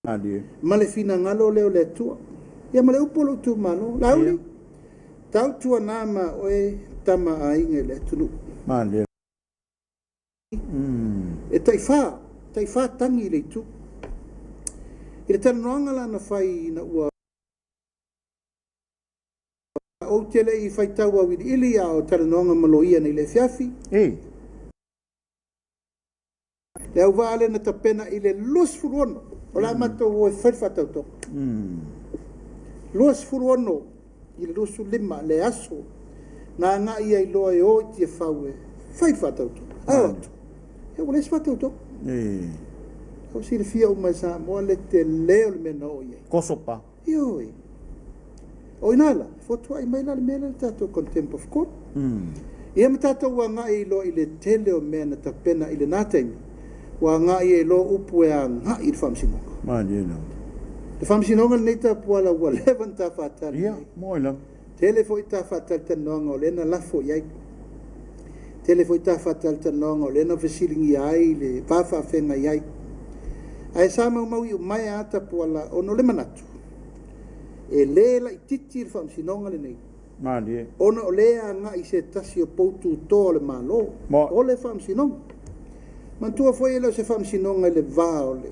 Malie. Ma le finagalo lea o le Atua. Ia ma le upu o lou itumalo. Laauli, tautuana ma oe tama a aiga i le atunuu. Malie. E taifa, taifa tagi i le itu. I le talanoaga la na fai ina ua ou te le i faitau auiliili a o talanoaga ma loia nei i le afiafi. E. Le auvaa lea na tapena i le 26 o le a matou o e fai le faatautoga. 26 i le 25 le aso na agai ai loa e o i Tiafau e fai le faatautoga. Ae o atu, ia ua leai se faatautoga. Ua silafia uma e Samoa le tele o le mea na oo i ai. Koso pa. Ioe. O ina la, e fotuai mai la le mea lea le tatou contempt of court. Ia ma tatou agai ai loa i le tele o mea na tapena i lena taimi, ua agai ai loa upu e agai i le Faamasinoga. Malie lava. Le Faamasinoga lenei tapuala ua leva ona ta faatali Ia, nei. moi lava. Tele foi ta faatalatalanoaga o lea na lafo i ai. Tele foi ta faatalatalanoaga o lea na fesiligia ai le va faafeagai ai. Ae sa maumau iu mai a Tapuala ona o le manatu, e le laitiiti le Faamasinoga lenei. Malie. Ona o lea e agai i se tasi o pou tutoa o le Malo, o le Faamasinoga. Manatua foi e le o se Faamasinoga i le va o le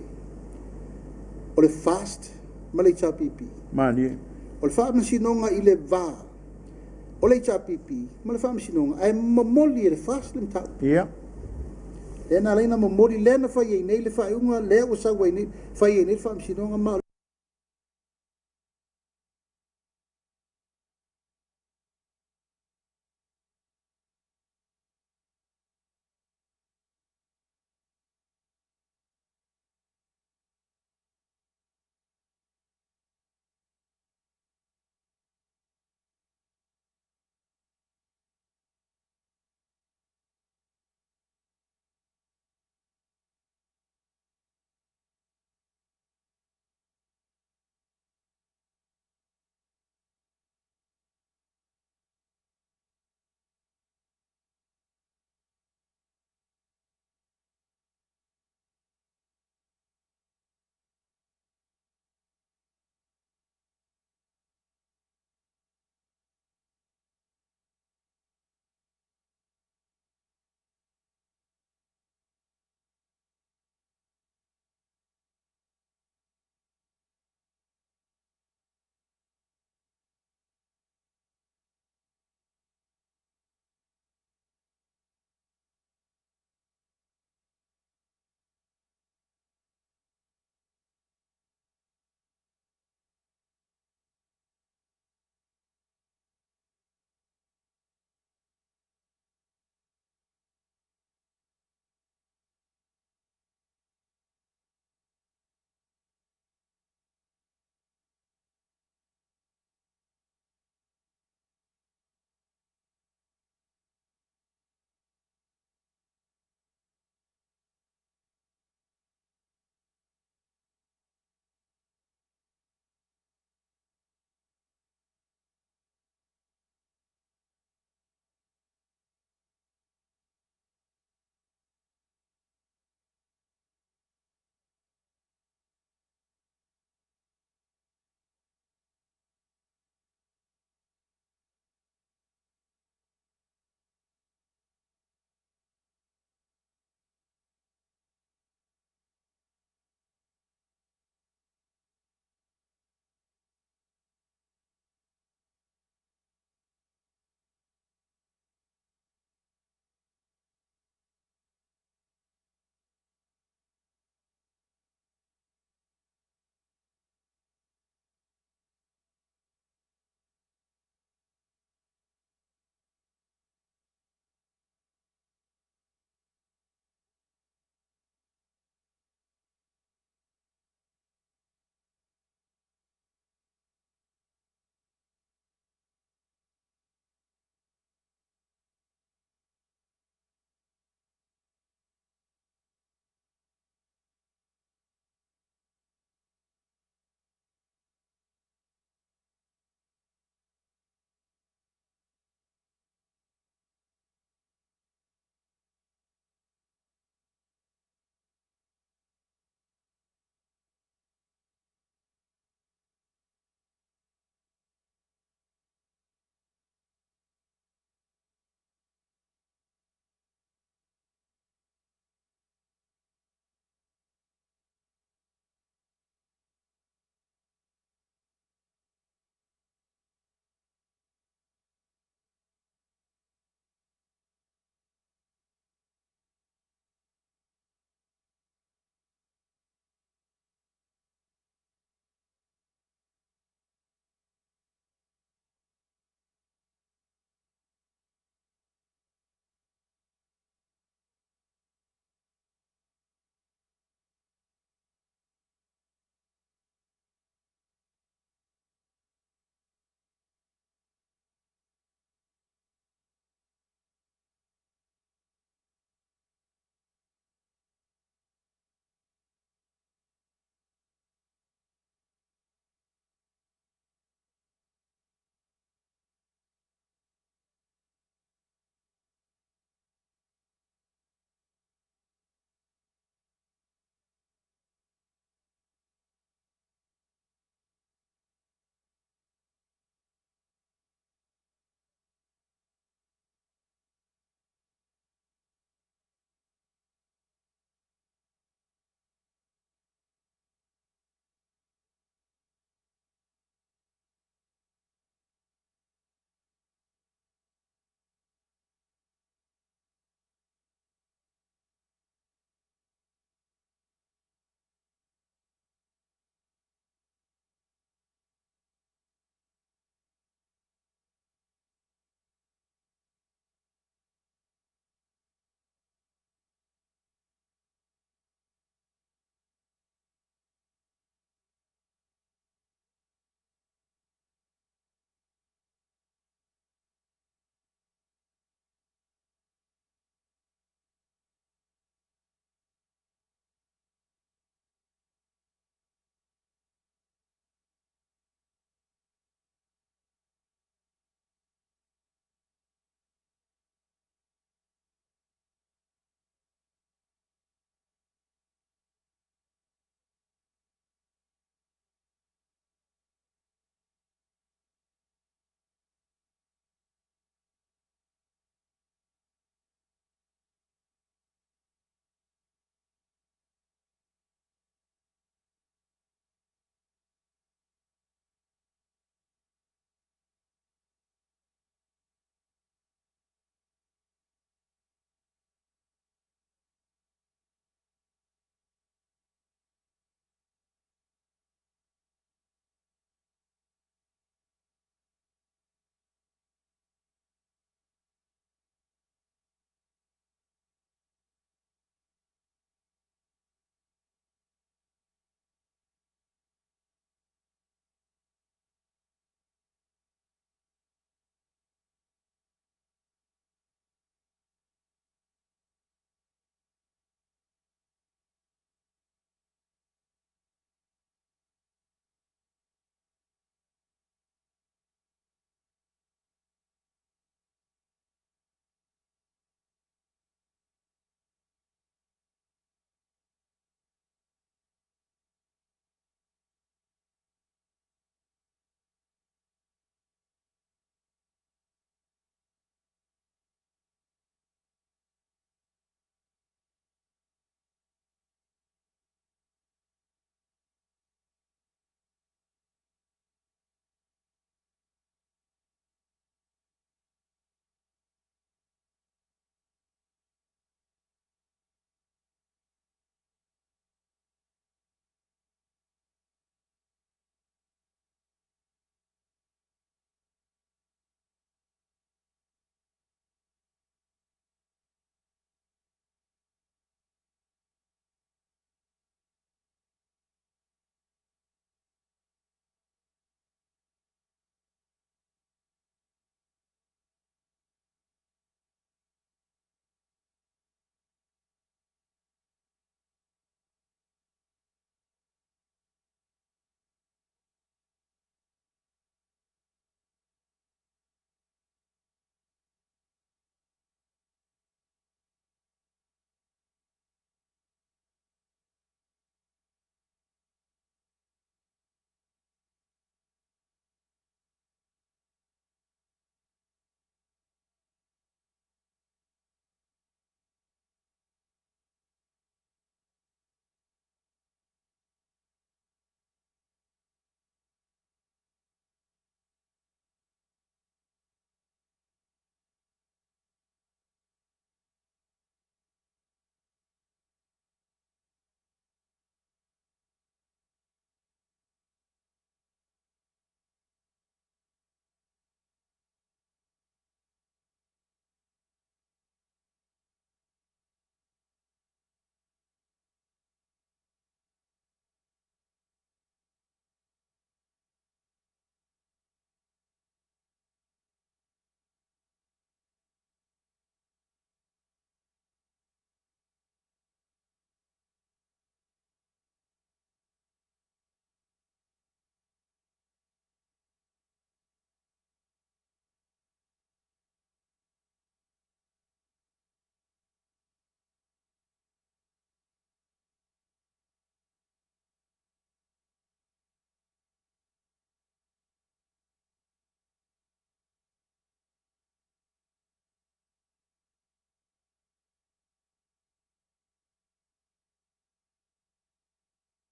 o le FAST ma le HRPP. Malie. O le Faamasinoga i le va o le HRPP ma le Faamasinoga, ae momoli e le FAST le mataupu. Ia. Lea na ala ai ona momoli, lea na fai ai nei le faaiuga, lea ua sau ai nei, fai ai nei le Faamasinoga ma o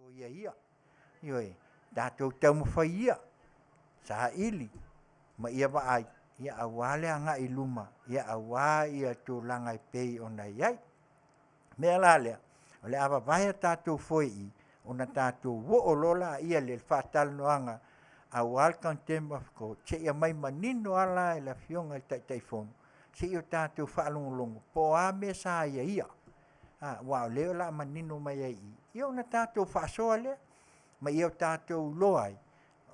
O ia ia, ioe, tatou taumafai ia, saili ma ia vaai, ia aua le agai i luma, ia aua ia tulaga e pei ona i ai. O le mea la lea, o le a vavae a tatou foe i i, ona tatou oo loa lea i le faatalanoaga aua le Contempt of Court, seia aumai manino lava la e le Afioga i le Taitaifono, se i o tatou faalogologo po o a mea sa aiaia, aua o lea o le a manino mai ai i i, ia ona tatou faasoa lea, ma ia tatou iloa ai,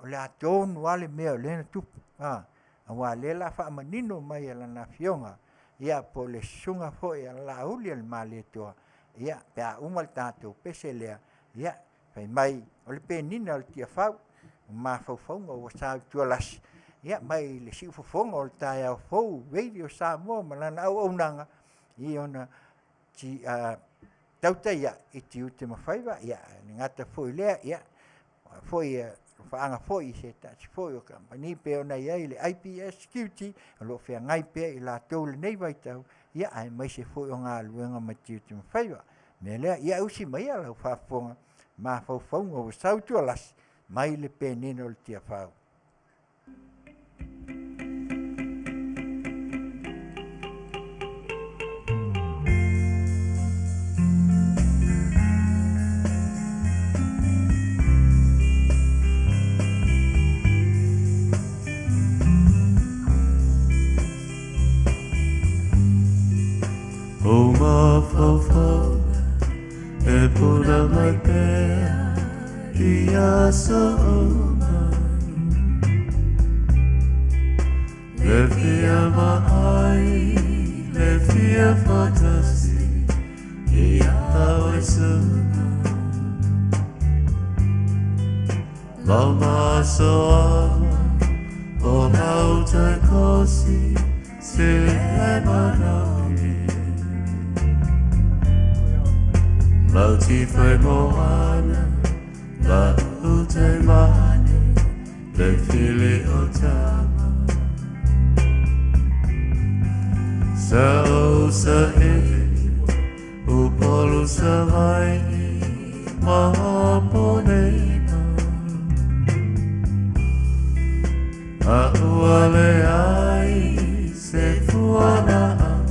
o le a tonu lava le mea o lea na tupu, aua o lea o le a faamanino mai e Lana Afioga, ia po o le Susuga foi ia Laauli-a-le-Malietoa, ia pe a uma le tatou pese lea, ia fai mai o le penina o le Tiafau, o mafaufauga ua sautualasi, ia mai le siufofoga o le taeao fou, Radio Samoa ma lana auaunaga i ona tautai ai i tiute ma faiva, ia e le gata foi i lea, ia foi alofaaga foi i se tasi foi o kamupani pei ona i ai le IPS Security o lo o feagai pea i latou i lenei vaitau, ia aemaise foi o galuega ma tiute ma faiva. O le mea lea, ia usi maia lau faafofoga, mafaufauga ua sautualasi mai le penina o le Tiafau. O mafaufauga e puna mai pea i aso uma. Le fia vaai, le fia faatasi ia oe suka. Lau masoala o lau taikosi se le manapi. Lau tifai moana, la ute mane, le fili o tama. Sa o sa e, Upolu Savaii ma Aponena. A ua leai se fualaau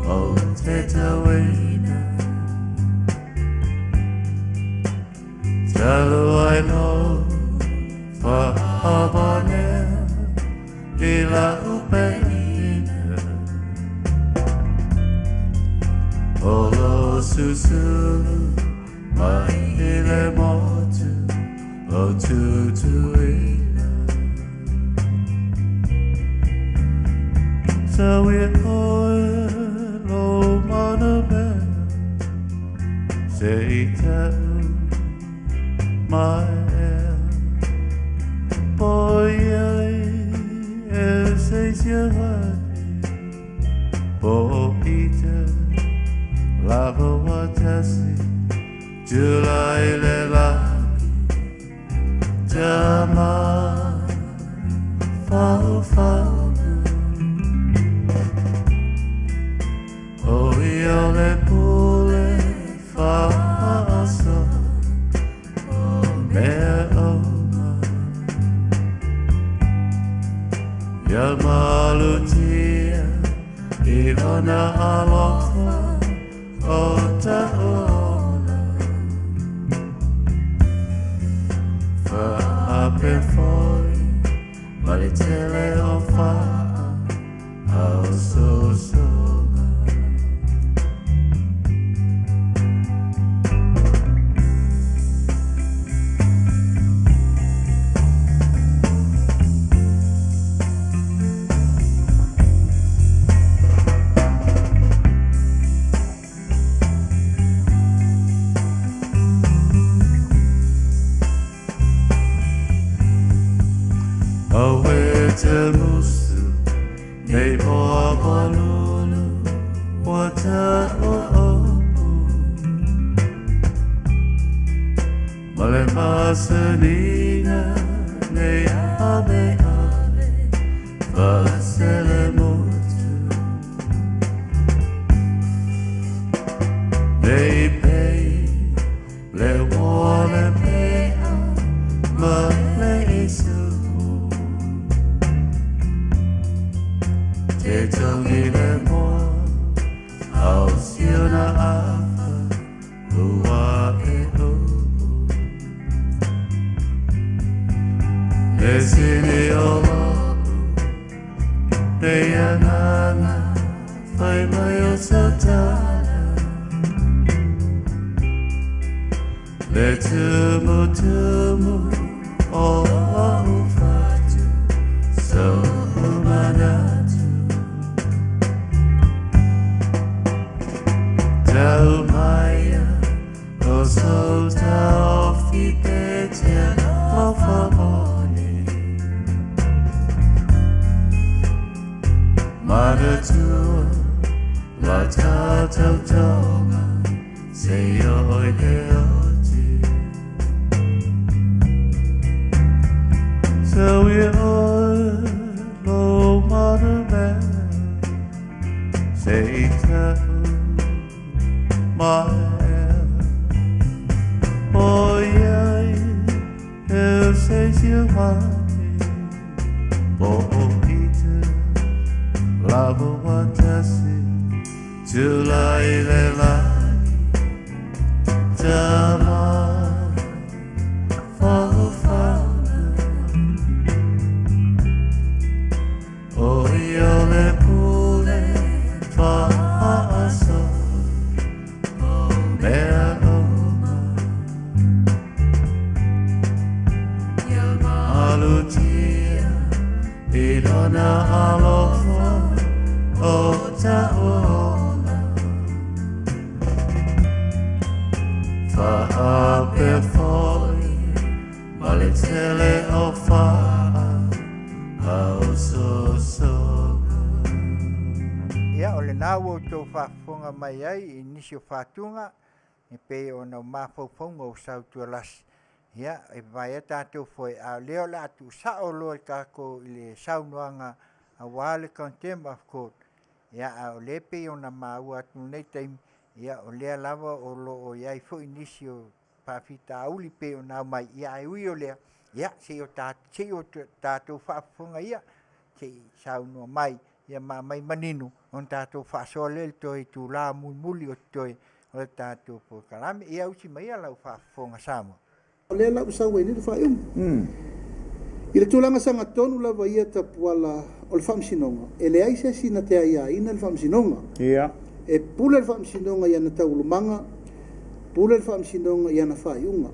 o te tauina. Talu ai lou faamanea i lau penina. O lo susulu mai i le motu o Tutuila. Tau ia oe lo mana mea se i tau mai ea. Poiai e se sia po i te lava watasi July le lagi tama fau fau O ia le pule faaso o mea uma Ia malutia i lona alofa o ta'u ola. Faape foi ma le tele o faa ausosoga. Auē te musu nei moa malulu ua ta'u opu Ma le masaniga nei ave ave faaselemotu Nei pei le Le tumutumu o o'u fatu So'u manatu Tau maia o sou taofi e te alofa moni Manatua la tātou tonga Se oi le oti So we oi lo mana Se i tau mai Oi eu sei se eu mate Po o i te lava watasi Tulai le lagi Tamai Whauwhauna O i o le pule whaaso Mea oma Alutia i lona alofa o ta'ola Whaape foi ma le tele o whaa Au so soga. Ia, o lena ua outou faafofoga mai ai i nisi o fatuga e pei ona o mafaufauga o Sautualasi. Ia, e vaai a tatou foe, a o lea o le a tuusao loa i tatou i le saunoaga aua le Contempt of Court. Ia, a o lea e pei ona maua atu i lenei taimi, ia, o lea lava o lo o i ai foi nisi o faafitauli pei ona aumai, ia, ae ui o lea, ia, se i o ta, se i o tatou faafofoga ia, se i saunoa mai, ia ma aumai manino, ona tatou faasoa lea i le toe itula mulimuli o totoe o le tatou polokalame. Ia usi mai ia lau faafofoga Samoa. O lea la ua sau ai nei le faaiuga. I le tulaga sagatonu lava ia tapuala o le Faamasinoga, e leai se isi na te aiaina le Faamasinoga. E pule le Faamasinoga i ana taualumaga, pule le Faamasinoga i ana faaiuga.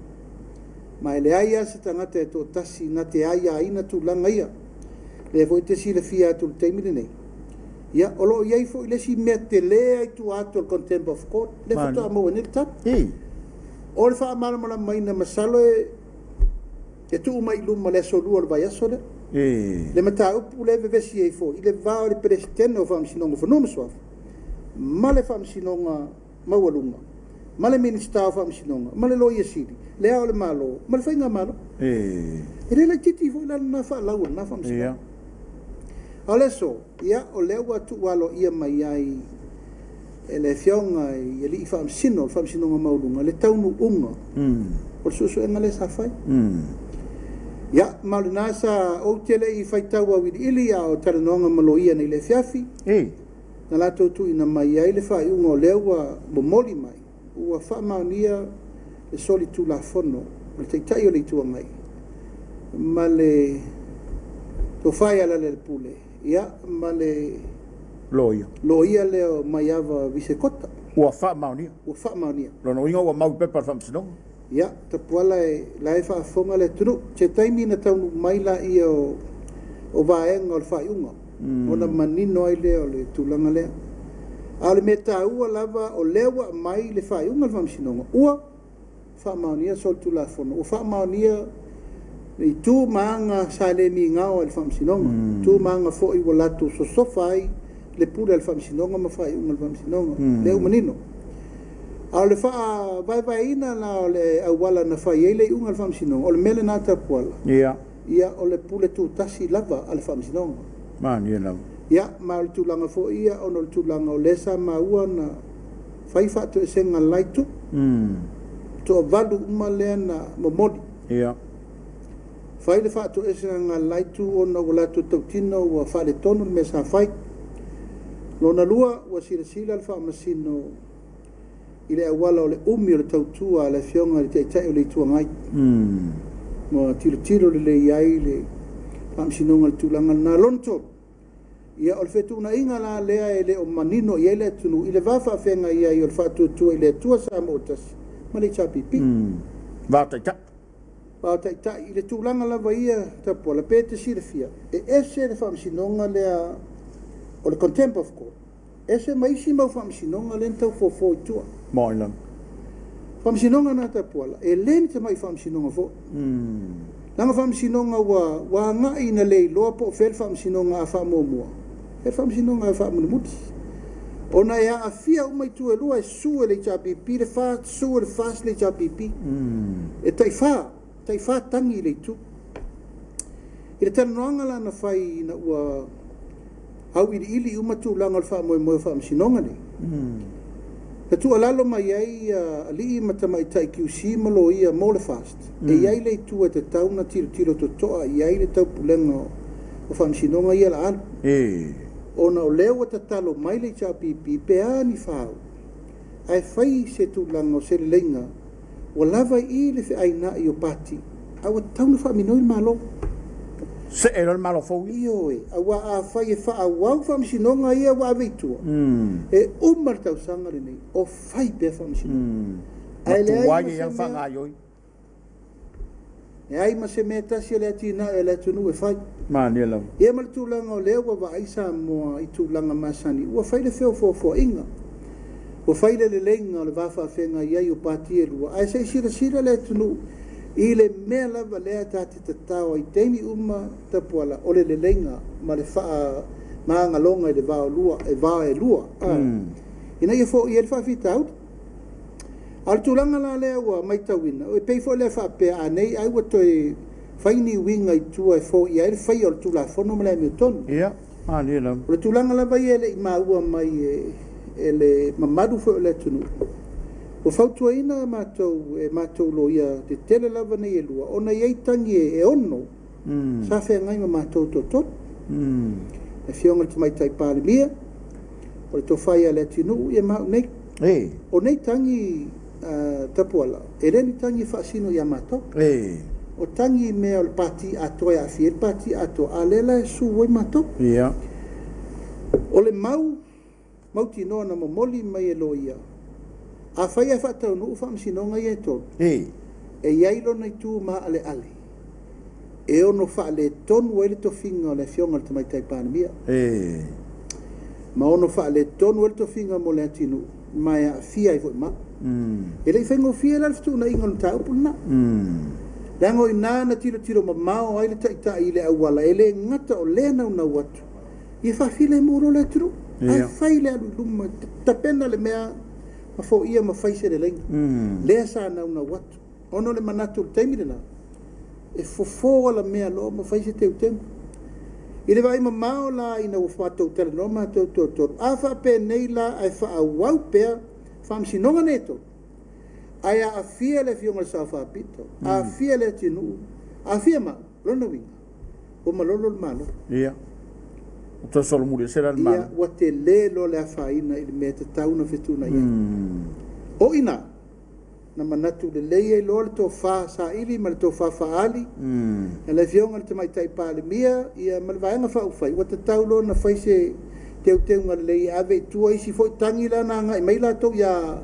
Ma e leai lava se tagata e toatasi na te aiaina tulaga ia. Lea foi e te silafia atu i le taimi lenei, ia, o lo o i ai foi le isi mea tele lava i tua atu o le Contempt of Court, lea faatoa maua nei le tali. O le faamalamalamaina, masalo e e tuu mai i luma i le aso Lua o le vaiaso lea, le mataupu lea e vevesi ai foi i le va o le Peresetene o Faamasinoga o Fanua ma Suafa ma le Faamasinoga Maualuga ma le Minisita o Faamasinoga ma le Loia Sili, Le Ao o le Malo ma le Faigamalo. E le laitiiti foi la lena faalau o lena Faamasinoga. A o le aso, ia, o lea ua tuu aloaia mai ai e le Afioga i Alii Faamasino o le Faamasinoga Maualuga le taunuuga o le suesuega lea sa fai. Ia, ma o lena sa ou te le i faitau auiliili a o talanoaga ma loia nei i le afiafi, na latou tuuina mai ai le faaiuga o lea ua momoli mai, ua faamaonia le solitulafono o le Taitai o le Itu Agai ma le Tofa ia Lealailepule, ia, ma le Loia. Loia lea o Maiava Visekota. Ua faamaonia. Ua faamaonia. Lona uiga ua mau i pepa a le Faamasinoga. Ia, Tapuala e, la e faafofoga le atunuu. Se taimi na taunuu mai laia o, o vaega o le faaiuga, ona manino ai lea o le tulaga lea. A o le mea taua lava, o lea ua aumai le faaiuga a le Faamasinoga, ua faamaonia solitulafono, ua faamaonia le itu ma aga sa le migao ai le Faamasinoga, itu ma aga foi ua latou sosofa ai le pule a le Faamasinoga ma faaiuga a le Faamasinoga. Lea ua manino. A o le faavaevaeina la o le auala na fai ai le iuga a le Faamasinoga, o le mea lena Tapuala, ia o le pule tutasi lava a le Faamasinoga. Malie lava. Ia, ma o le tulaga foi ia ona o le tulaga o lea sa maua na fai faatoesega a le la itu. Toavalu uma lea na momoli. Fai le faatoesega a le la itu ona ua latou tautino ua faaletonu le mea sa fai. Lona lua, ua silasila le Faamasino i le auala o le umi o le tautua a le Afioga i le Taitai o le Itu Agai. Ua tilotilo lelei ai le Faamasinoga i le tulaga lena. Lona tolu, ia o le fetuunaiga la lea e le o manino i ai le atunuu i le va faafeagai ai o le faatuatua i le Atua Samoa Tasi ma le HRPP. Va o taitai. Va o taitai, i le tulaga lava ia, Tapuala, pe e te silafia, e ese le faamasinoga lea o le Contempt of Court, ese ma isi mau faamasinoga lea na tau fofo i tua. Moni lava. Faamasinoga na Tapuala, e le ni tamai faamasinoga foi. Leaga faamasinoga ua, ua agai ina le iloa po o fea le faamasinoga a faamuamua, fea le faamasinoga a faamulimuli. Ona e aafia uma itu e lua, e sue e le HRPP le FAST, sue e le FAST le HRPP. E taifa, taifa tagi i le itu. I le talanoaga la na fai ina ua auiliili uma tulaga o le faamoemoe o faamasinoga nei, na tuualalo mai ai alii ma tamaitai QC ma loia mo le FAST, e i ai le itu e tatau ona tilotilo totoa i ai le taupulega o faamasinoga ia la alu. Ona o lea ua tatalo mai le HRPP pe a ni fau, ae fai se tulaga o se leleiga Ua lava i i le feaina'i o Pati, a ua tatau ona faaminoi le Malo. See loa le Malo fou ia. Ioe, aua afai e faaauau faamasinoga ia ua ave i tua, e uma le tausaga lenei o fai pea faamasinoga. Ae leai ma se mea. Leai ma se mea e tasi o le atinae o le atunuu e fai. Manaia lava. Ia ma le tulaga o lea ua vaai Samoa i tulaga masani, ua fai le feofoofoaiga, ua fai le leleiga o le va faafeagai ai o pati e lua, ae se i silasila le atunuu i le mea lava lea ta te tatao ai i taimi uma Tapuala, o le leleiga ma le faamagaloga i le va o lua, e va e lua, ina ia foia ai le faafitauli. A o le tulaga la lea ua matauina, e pei foi lea faapea a nei ai ua toe fai ni uiga i tua e foia ai le faia o le Tulafono ma le amiotonu. Ia, malie lava. O le tulaga lava ia e le i maua mai e le mamalu foi o le atunuu, ua fautuaina matou e matou loia tetele lava nei e lua, ona e i ai tagi e ono sa feagai ma matou toatolu. Le Afioga i le Tamaitai Palemia, o le Tofa ia Leatinuu ia ma au nei. O nei tagi Tapuala, e le ni tagi e faasino ia matou. O tagi i mea o le pati atoa e aafia ai le pati atoa, a o lea la e sue ai matou. O le mau mautinoa na momoli mai e loia, afai ae faataunuu faamasinoga ia e tolu, e i ai lona itu maaleale e ono faaletonu ai le tofiga o le Afioga i le Tamaitai Palemia, ma ono faaletonu ai le tofiga mo Leatinuu, ma e aafia ai foi ma au. E le i faigofie la le fetuunaiga o le mataupu lena, leaga o i ina na tilotilo mamao ai le Taitai i le auala, e le gata o lea naunau atu ia faafilemu loa le atunuu, ae fai le alu i luma, tapena le mea ma foia ma fai se leleiga. Lea sa naunau atu. Ona o le manatu i le taimi lena, e fofo alamea loa ma fai se teuteuga. I le vaai mamao la ina ua matou talanoa matou toatolu, a faapenei la ae faaauau pea faamasinoga nei e tolu, ae aafia le Afioga i le Sao Faapito, aafia Leatinuu, aafia ma au, o lona uiga, ua malolo le Malo. Ia. Ua toe solomuli ese la le Malo. Ia, ua tele loa le afaina i le mea e tatau ona fetuunai ai. O i ina, na manatu lelei ai loa le tofa saili ma le tofa faaali a le Afioga i le Tamaitai Palemia ia ma le Vaega Faaupufai, ua tatau loa ona fai se teuteuga lelei e ave i tua isi foi tagi la na agai mai latou ia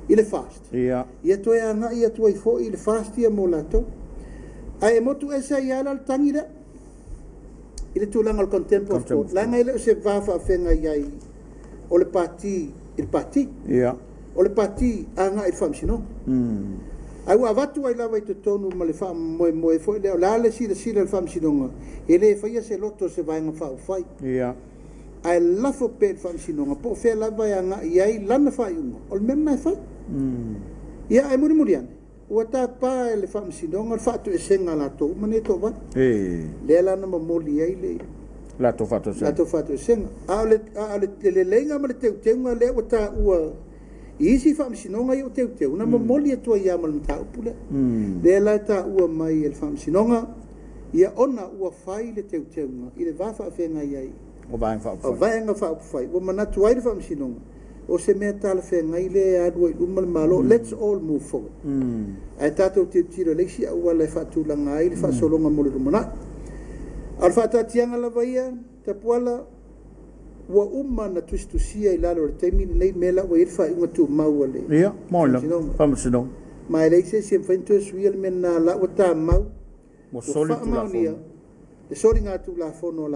i le FAST, ia toe agai atu ai foi i le FAST ia mo latou. Ae motu ese ai lava la le tagi lea i le tulaga o le contempt of court, leaga e le o se va faafeagai ai o le Pati i le Pati. O le Pati agai i le Faamasinoga. Ae ua avatu ai lava i totonu ma le faamoemoe foi lea, o le a le silasila a le Faamasinoga, e le faia se loto o se Vaega Faaupufai, ae lafo pea i le Faamasinoga po o fea lava e agai i ai lana faaiuga, o le mea lena e fai. Ia, ae mulimuli ane, ua tapa e le Faamasinoga le faatoesega a latou uma nei e toavalu. Lea la na momoli ai le latou faatoesega. A o le leleiga ma le teuteuga lea ua taua i isi faamasinoga ia ua teuteu, na momoli atu ai lava ma le mataupu lea. Lea la e taua mai e le Faamasinoga, ia ona ua fai le teuteuga i le va faafeagai ai o Vaega Faaupufai, ua manatu ai le Faamasinoga, o se mea talafeagai lea e alu ai i luma le Malo, let's all move forward. Ae tatou tilotilo i le isi auala e faatulaga ai le faasologa mo le lumanai. A o le faataatiaga lava ia, Tapuala, ua uma ona tusitusia i lalo o le taimi lenei mea la ua i ai le faaiuga tumau a le Faamasinoga. Ma e leai se isi e mafai ona toe suia le mea lena, la ua tamau, Ua ua soli faamaonia Tulafono. le soligatulafono a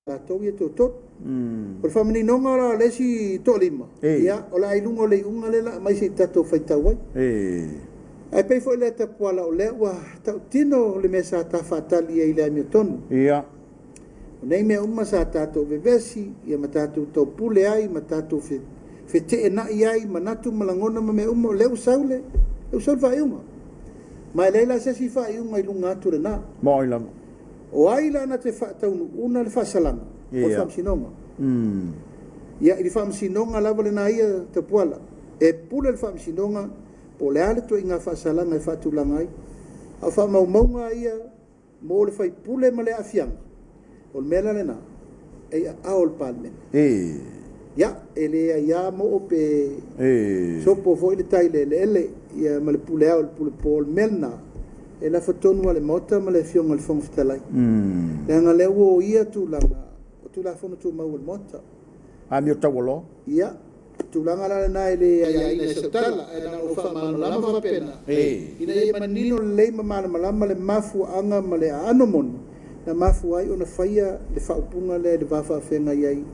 latou ia toatolu. O le faamaninoga la o le isi toalima, ia, o le a i luga o le iuga lea o le a aumai se i tatou faitau ai. Ae pei foi lea Tapuala o lea ua tautino le mea sa ta faatali ai i le amiotonu. O nei mea uma sa tatou vevesi ia ma tatou taupule ai ma tatou feteenai ai manatu ma lagona ma mea uma, o lea ua sau le, ua sau le faaiuga. Ma e leai la se isi faaiuga i luga atu o lena. Moni lava. O ai la na te faataunuuna le faasalaga? O le Faamasinoga. Ia, i le Faamasinoga lava lena ia, Tapuala. E pule le Faamasinoga po o le a le ituaiga faasalaga e faatulaga ai. A o faamaumauga ia mo le faipule ma le aafiaga, o le mea la lena, e i aao o le Palemene. Ia, e le aia moo pe sopo foi le tai i le eleele, ia ma le pule ao i le pule po. O le mea lena, e lafo tonu lava i le Maota ma le Afioga i le Fofoga Fetalai, leaga o lea ua oia tulaga o Tulafono Tumau a le Maota. Amio taualoa. Ia, tulaga la lena e le aiaina e sau tala, ae na ona ou faamalamalama faapena, ina ia manino lelei ma malamalama le mafuaaga ma le aano moni na mafua ai ona faia le faaupuga lea i le va faafeagai ai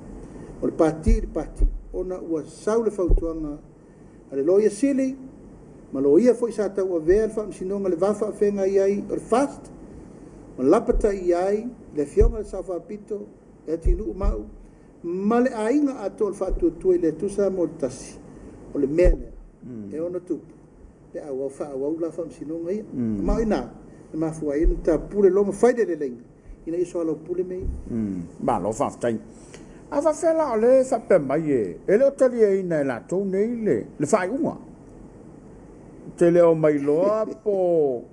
o le Pati i le Pati, ona ua sau le fautuaga a le Loia Sili ma loia foi sa tauavea le Faamasinoga i le va faafeagai ai o le FAST ma lapataia ai le Afioga i le Sao Faapito, Leatinuu ma au ma le aiga atoa o le Faatuatua i le Atua Samoa le Tasi, o le mea lea e ono tupu pe a auau faaauau la faamasinoga ia. Ma o i ina na mafua ai ona tapule loa ma fai le leleiga ina ia soalaupule mea ia. Malo faafetai. A faafefea la o lea e faapea mai e le o taliaina e latou nei le faaiuga? Ou te le o mailoa po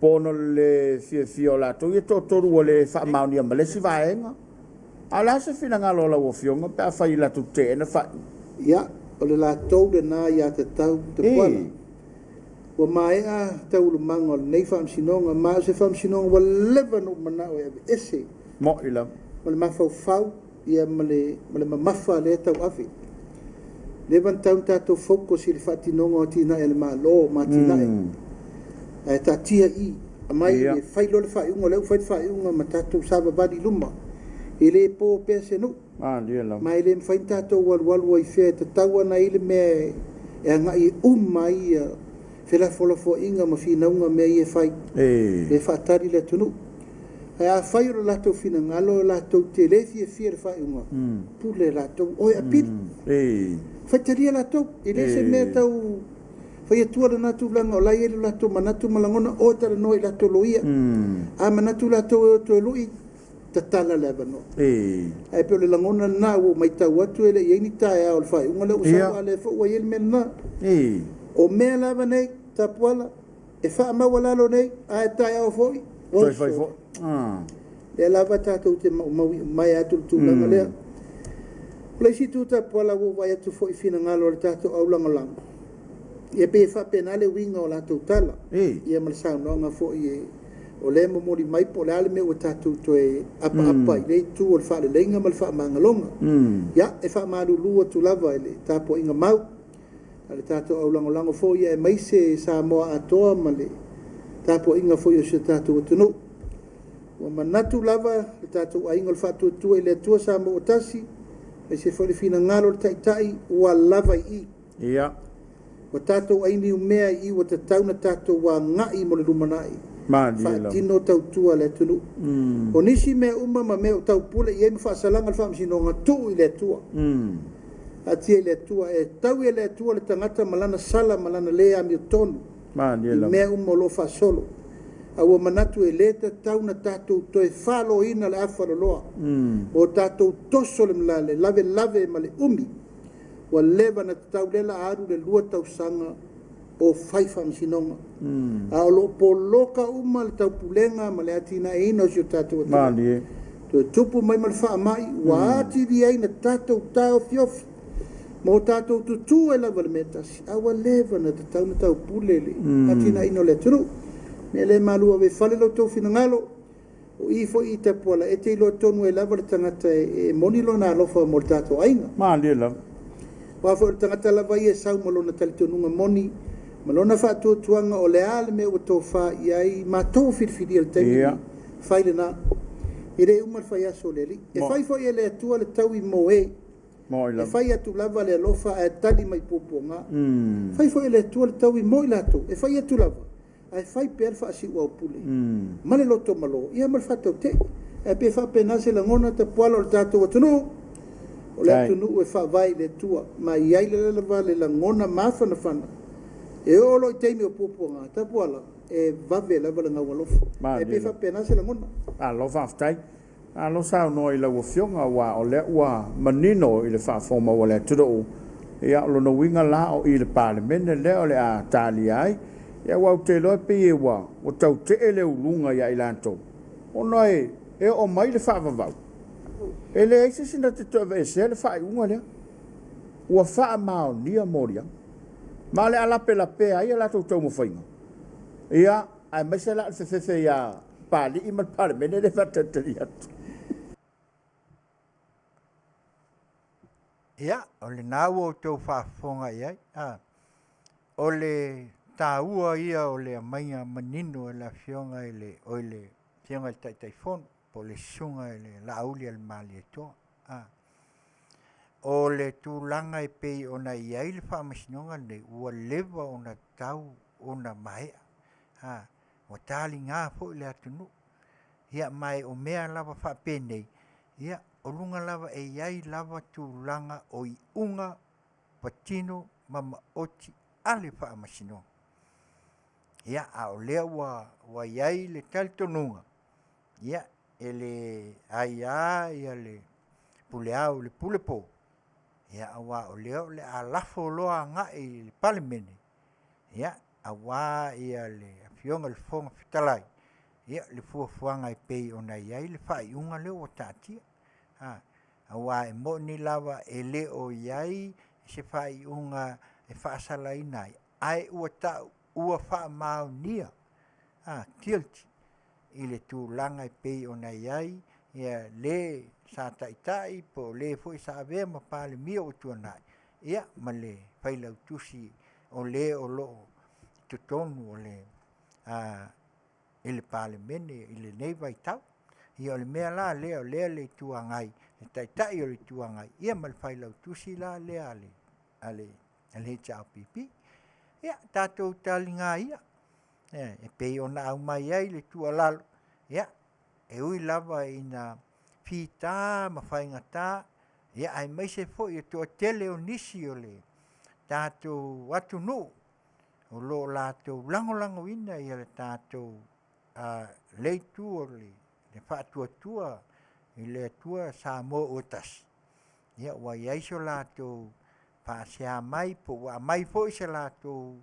ona o le fiafia o latou ia toatolu ua le faamaonia ma le isi vaega. A o le a se finagalo o lau Afioga pe afai latou te teena faaiuga? Ia, o le latou lena aiatatau Tapuala. Ua maea taualumaga o lenei faamasinoga, ma o se faamasinoga ua leva ona ou manao e aveese. Moni lava. Ma le mafaufau ia ma le ma le mamafa lea e tauave. Leva ona tatau ona tatou focus i le faatinoga o atinae a le Malo ma atinae. Ae taatia i i, aumai e fai loa le faaiuga, o lea ua fai le faaiuga ma tatou savavali i luma. E le po pea se nuu. Ma e le mafai ona tatou alualu ai fea, e tatau lava ona i ai le mea e agai e uma ai ia felafolafoaiga ma finauga mea ia e fai, e faatali le atunuu. Ae afai o le latou finagalo latou te le fiafia i le faaiuga, pule latou, o e apili. Faitalia latou, e le se mea tau fai atua lena tulaga o la e i ai lo latou manatu ma lagona, o e talanoa i latou loia. A manatu latou e o toe lui, tatala le avanoa. Ae pei o le lagona lena ua ou matau atu e le i i ai ni taeao o le faaiuga lea ua sau, a o lea foi ua i ai le mea lena. O mea lava nei, Tapuala, e faamaualalo nei, ae taeao foi, Toe fai foi. Lea lava tatou te maumau mai atu le tulaga lea. O le isi itu Tapuala ua ou vaai atu foi i finagalo o le tatou aulagolago, ia pei e faapena le uiga o latou tala, ia ma le saunoaga foi e o lea e momoli mai po o le a le mea ua tatou toe apaapa i lea itu o le faaleleiga ma le faamagaloga. Ia, e faamalulu atu lava i le tapuaiga mau a le tatou aulagolago foi aemaise Samoa atoa ma le tapuaiga foi o si o tatou atunuu. Ua manatu lava le tatou aiga o le Faatuatua i le Atua Samoa ua tasi, aemaise foi le finagalo o le Taitai ua lava i i. Ia. Ua tatou ai niumea i i ua tatau na tatou agai mo le lumanai, faatino tautua le atunuu. O nisi mea uma ma mea o taupule i ai ma faasalaga le faamasinoga, tuu i le Atua. Taatia i le Atua. E taui e le Atua le tagata ma lana sala ma lana le amiotonu i mea uma o lo o faasolo. A ua manatu e le tatau na tatou toe faloina le afaloloa ma o tatou toso le lavelave ma le umi. Ua leva na tatau lea la a alu le 2 tausaga o fai faamasinoga, a o lo o poloka uma le taupulega ma le atinaeina o si o tatou atunuu. Toe tupu mai ma le faamai ua atili ai na tatou taofiofi ma o tatou tutū ai lava i le mea tasi, a ua leva na tatau na taupule le atinaeina o le atunuu. Mea lea malu ave i fale lo outou finagalo. O i foi i Tapuala e te iloa tonu ai lava le tagata e moni lona alofa mo le tatou aiga. Malie lava. Aua foi o le tagata lava ia e sau ma lona talitonuga moni ma lona faatuatuaga o le a le mea ua tofa i ai matou ua filifilia i le taimi lenei, fai lena. E le uma le faiaso o le Alii. E fai foi e le Atua le taui mo e. E fai atu lava le alofa ae tali mai puapuaga. E fai foi e le Atua le taui mo i latou, e fai atu lava ae fai pea le faasiuaupule ma le loto malo, ia ma le faatautee. Ae pei e faapena se lagona, Tapuala, o le tatou atunuu, o le atunuu e faavae i le Atua, ma e i ai lava le lagona mafanafana, e oo loa i taimi o puapuaga, Tapuala, e vave lava le gaualofa. Ae pei e faapena se lagona. Malo faafetai. Malo saunoa i lau Afioga aua o lea ua manino i le faafofoga a le atunuu. Ia, o lona uiga la o i i le Palemene lea o le a talia ai. Ia aua ou te iloa e pei ua tau tee le uluga ia i latou ona e oo mai le faavavau, e leai se isi na te toe aveesea le faaiuga lea. Ua faamaonia moliaga ma o le a lapelapea ai a latou taumafaiga, ia, aemaise la o le fefefe ia Papalii ma le Palemene lea e faatalitali atu. Ia, o lena ua outou faafofoga i ai, a, o le taua ia o le aumaiga manino e le Afioga i le, oi le Afioga i le Taitaifono po o le Susuga i le Laaulialemalietoa, a. O le tulaga e pei ona i ai le Faamasinoga lenei, ua leva ona tatau ona maea, a. Ua taliga foi le atunuu. Ia ma o mea lava faapenei, ia o luga lava e i ai lava tulaga o iuga patino ma maoti a le Faamasinoga. Ia, a o lea ua, ua i ai le talitonuga, ia, e le aia ia le pule ao i le pule po, ia aua o lea o le a lafo loa agai i le Palemene, ia, aua le Afioga i le Fofoga Fetalai, ia, le fuafuaga e pei ona i ai le faaiuga lea ua taatia. Aua e moni lava e le o i ai se faaiuga e faasalaina ai, ae ua tau ua faamaonia, guilty, i le tulaga e pei ona i ai ia le sa taitai po o le foi sa avea ma Palemia ua tuanai, ia ma le Failautusi o le o lo o i totonu o le i le Palemene i lenei vaitau. Ia o le mea la lea o lea le Itu Agai, le Taitai o le Itu Agai, ia ma le Failautusi la lea a le HRPP. Ia, tatou taliga ia, e pei ona aumai ai le tuualalo, ia, e ui lava ina fita ma faigata, ia aemaise foi o le toatele o nisi o le tatou atunuu o lo o latou lagolagoina le tatou lea itu o le faatuatua i le Atua Samoa ua tasi, ia ua i ai so latou faasea mai po ua aumai foi se latou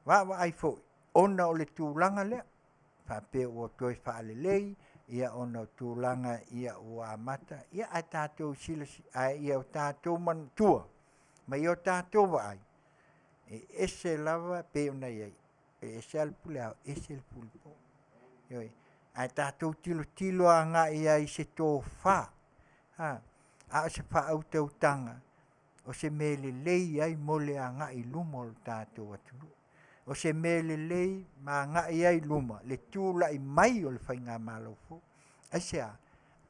vaavaai foi ona o le tulaga lea faapea ua toe faalelei ia ona o tulaga ia ua amata ia ae tatou ae ia tatou manatua ma ia o tatou vaai e ese lava pei ona i ai e ese lava le pule ao ese le pule po. Ioe, ae tatou tilotilo agai ai i se tofa, a o se faautautaga o se mea lelei ai mo le agai i luma o le tatou atunuu. O se mea lelei ma agai ai i luma le tulai mai o le faigamalo fou. Aisea?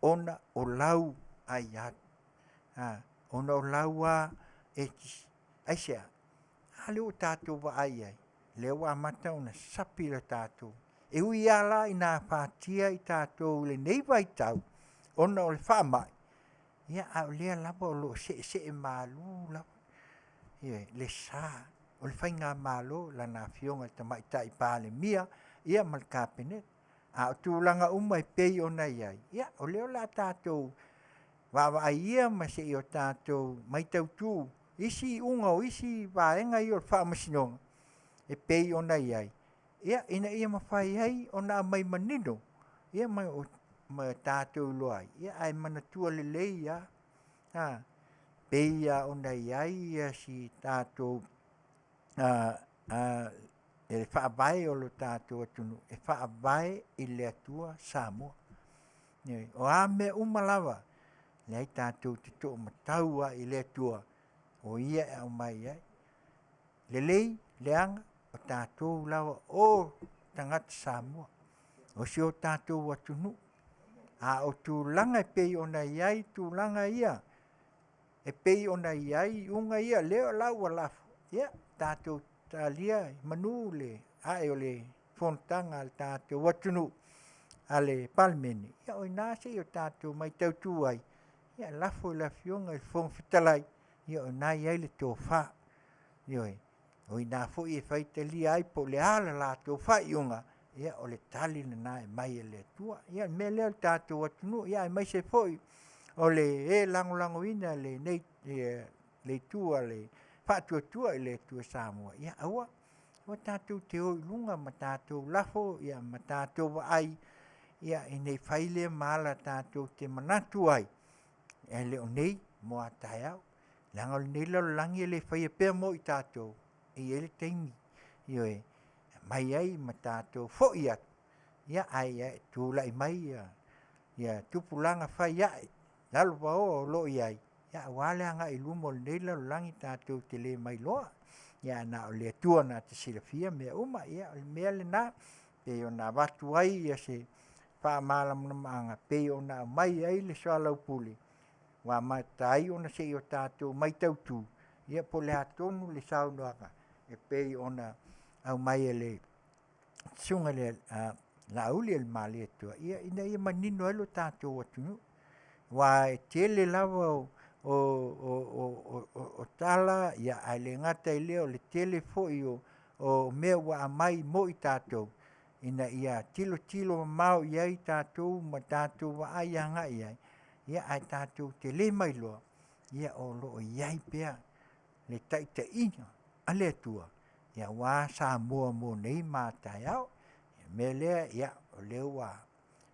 Ona o lau aia, ona o lau lava ekisi. Aisea? A lea ua tatou vaai i ai, lea ua amata ona sapi le tatou. E ui lava la ina afatia i tatou i lenei vaitau ona o le faamai, ia a o lea lava o lo o seesee malu lava le sa o le faigamalo i lana Afioga i le Tamaitai Palemia ia ma le Kapeneta. A o tulaga uma e pei ona i ai, ia o lea o le a tatou vaavaai ia ma se i o tatou matautu isi iuga o isi vaega ia o le Faamasinoga e pei ona i ai, ia, ina ia mafai ai ona aumai manino ia ma tatou iloa ai, ia ae manatua lelei lava, a, pei lava ona i ai si tatou le faavae o lo tatou atunuu, e faavae i le Atua Samoa. O a mea uma lava, leai tatou te toomatau lava i le Atua o Ia e aumai ai. Lelei, leaga, o tatou lava o tagata Samoa, o si o tatou atunuu. A o tulaga e pei ona i ai tulaga ia, e pei ona i ai iuga ia, lea la ua lafo, ia, tatou talia i manu le ae o le fonotaga a le tatou atunuu a le Palemene, ia o i ina se i o tatou matautu ai, ia lafo i le Afioga i le Fofoga Fetalai, ia o ina e i ai le tofa. Ioe. O i ina foi e faitalia ai po o le a le latou faaiuga, ia o le tali lena e aumai e le Atua. Ia o le mea lea le tatou atunuu, ia aemaise foi o le e lagolagoina lenei le itu a le Faatuatua i le Atua Samoa, ia aua, aua tatou te o i luga ma tatou lafo ia ma tatou vaai ia ina ne i fai lea ma ala tatou te manatu ai, e le o nei mo a taeao. Leaga o lenei lalolagi e le faia pea mo i tatou, e i ai le taimi, ioe, e aumai ai ma tatou foi atu, ia ae tulai mai ia tupulaga fai ae lalovaoa o lo o i ai, ia aua le agai i luma o lenei lalolagi tatou te le mailoa. Ia ae na o le Atua na te silafia mea uma. Ia o le mea lena pei ona avatu ai se faamalamalamaga pei ona aumai ai le soalaupule ua amata ai ona se i o tatou matautu ia po o le a tonu le saunoaga e pei ona aumai e le Susuga i le Laaulialemalietoa ina ia manino ai lo tatou atunuu. Aua e tele lava o tala ae le gata i lea o le tele foi o mea ua aumai mo i tatou ina ia tilotilo mamao i ai tatou ma tatou vaai agai i ai, ae tatou te le mailoa o lo o i ai pea le taitaiga a le Atua aua Samoa mo nei ma a taeao. O le mea lea, ia, o lea ua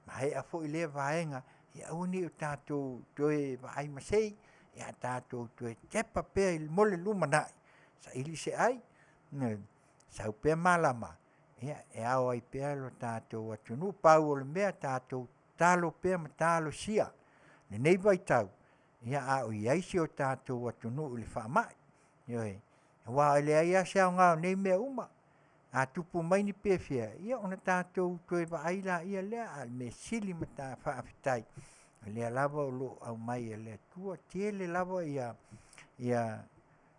maea foi lea vaega, ia aua ne i o tatou toe vaai masei, ae tatou toe tepa pea mo le lumanai, saili se ai, sau pea malama e ao ai pea lo tatou atunuu. Pau o le mea, tatou tatalo pea ma talosia lenei vaitau a o i ai si o tatou atunuu i le faamai. Ioe. Aua e leai lava se aoga o nei mea uma, a tupu mai ni pefea, ia ona tatou toe vaai laia lea, a o le mea sili ma faafetai, o lea lava o lo o aumai e le Atua. E tele lava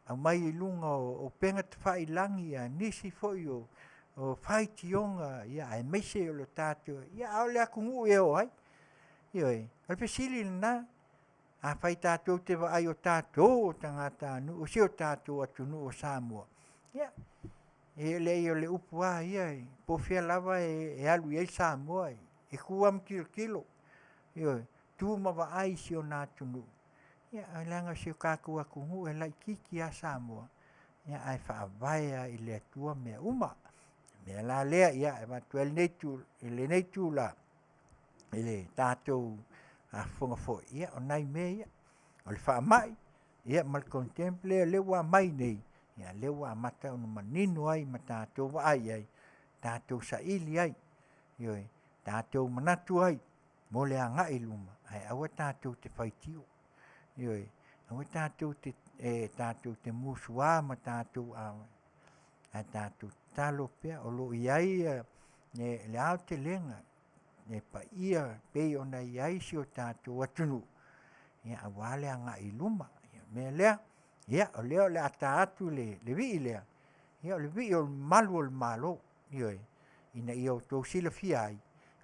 aumai i luga o upega tafailagi nisi foi o faitioga aemaise o le tatou... a o le atunuu e o ai? Ioe. O le fesili lena. Afai tatou te vaai o tatou o tagatanuu o si o tatou atunuu o Samoa, ia, e leai o le upu lava ia, po o fea lava e alu i ai Samoa, e tu lava ma tilotilo, ioe, tu ma vaai i si ona atunuu, ia leaga o si o tatou atunuu e laitiiti lava Samoa, ae faavae lava i le Atua mea uma. O le mea la lea e avatu ai lenei itula i le tatou faafofoga foi, ia o nai mea ia, o le faamai ma le contempt lea ua aumai nei, ia lea ua amata ona manino ai ma tatou vaai i ai, tatou saili ai, ioe, tatou manatu ai mo le agai i luma, ae aua tatou te faitio. Ioe, aua tatou te musua ma tatou ae tatou tatalo pea. O lo o i ai le aotelega le paia e pei ona i ai si o tatou atunuu aua le agai i luma. O le mea lea, ia o lea o le a ta atu le vii lea, ia o le vii o le malu o le Malo, ioe, ina ia outou silafia ai,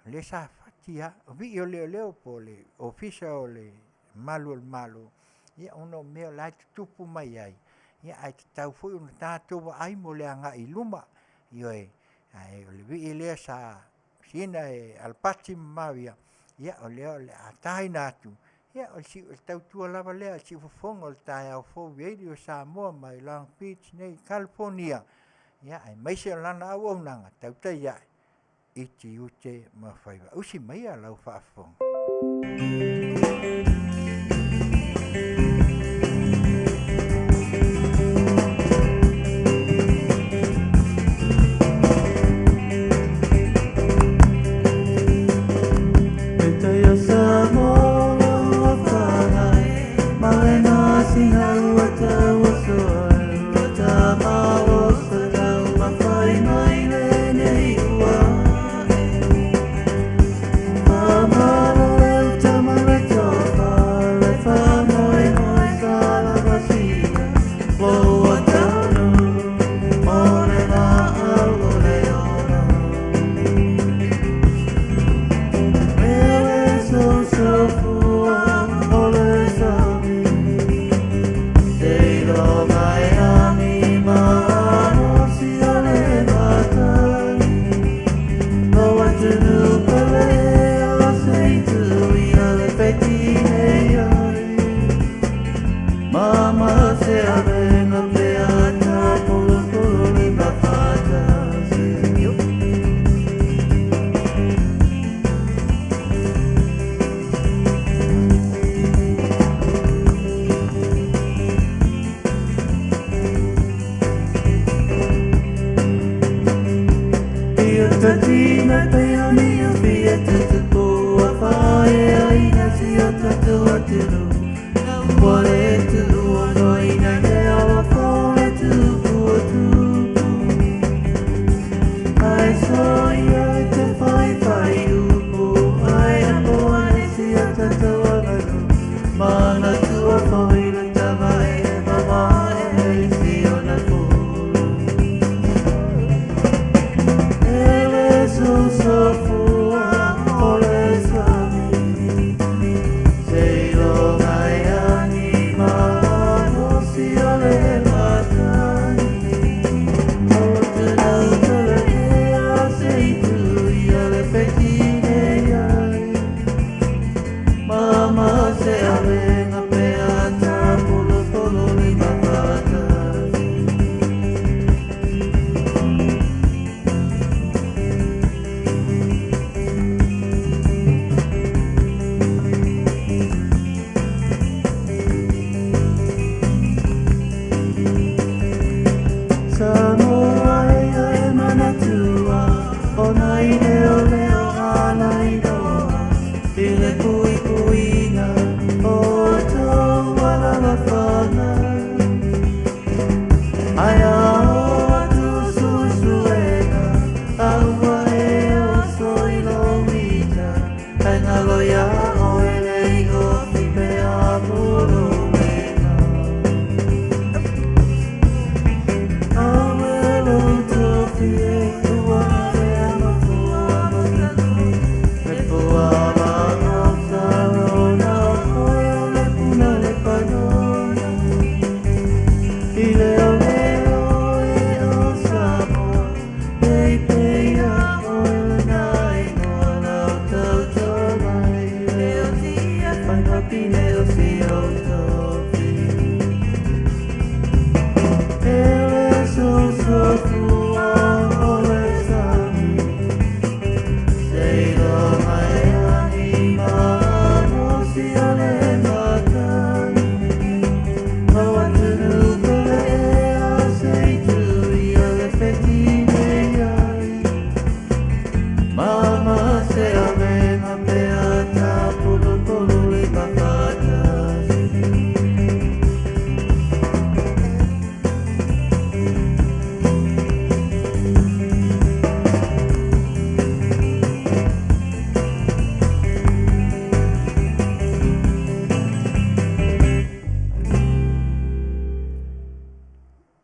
o lea sa fati lava, o vii o leoleo po o le Ofisa o le Malu o le Malo, ia ona o mea o la e tutupu mai ai, ae tatau foi ona tatou vaai mo le agai i luma. Ioe. Ae o le vii lea sa sina e Alapati ma Maoia, ia o lea o le a taina atu, ia o le tautua lava lea, o le siufofoga o le taeao fou Radio Samoa mai Long Beach nei i Kalifonia, aemaise o lana auaunaga, tautai ae i tiute ma faiva. Usi maia lau faafofoga.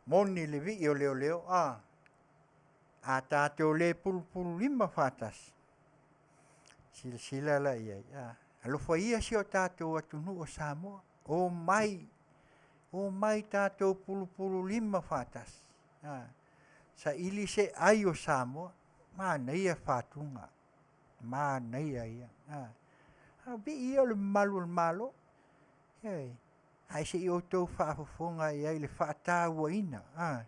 Moni le vii o leoleo, a, a tatou le pulupululima faatasi, silasila la i ai, a, alofa ia si o tatou atunuu o Samoa, o mai, o mai tatou pulupululima faatasi, a, saili se ai o Samoa, manaia fatuga, manaia ia, a, a vii ia o le mamalu o le Malo, ioe, ae se i outou faafofoga i ai i le faatauaina, a,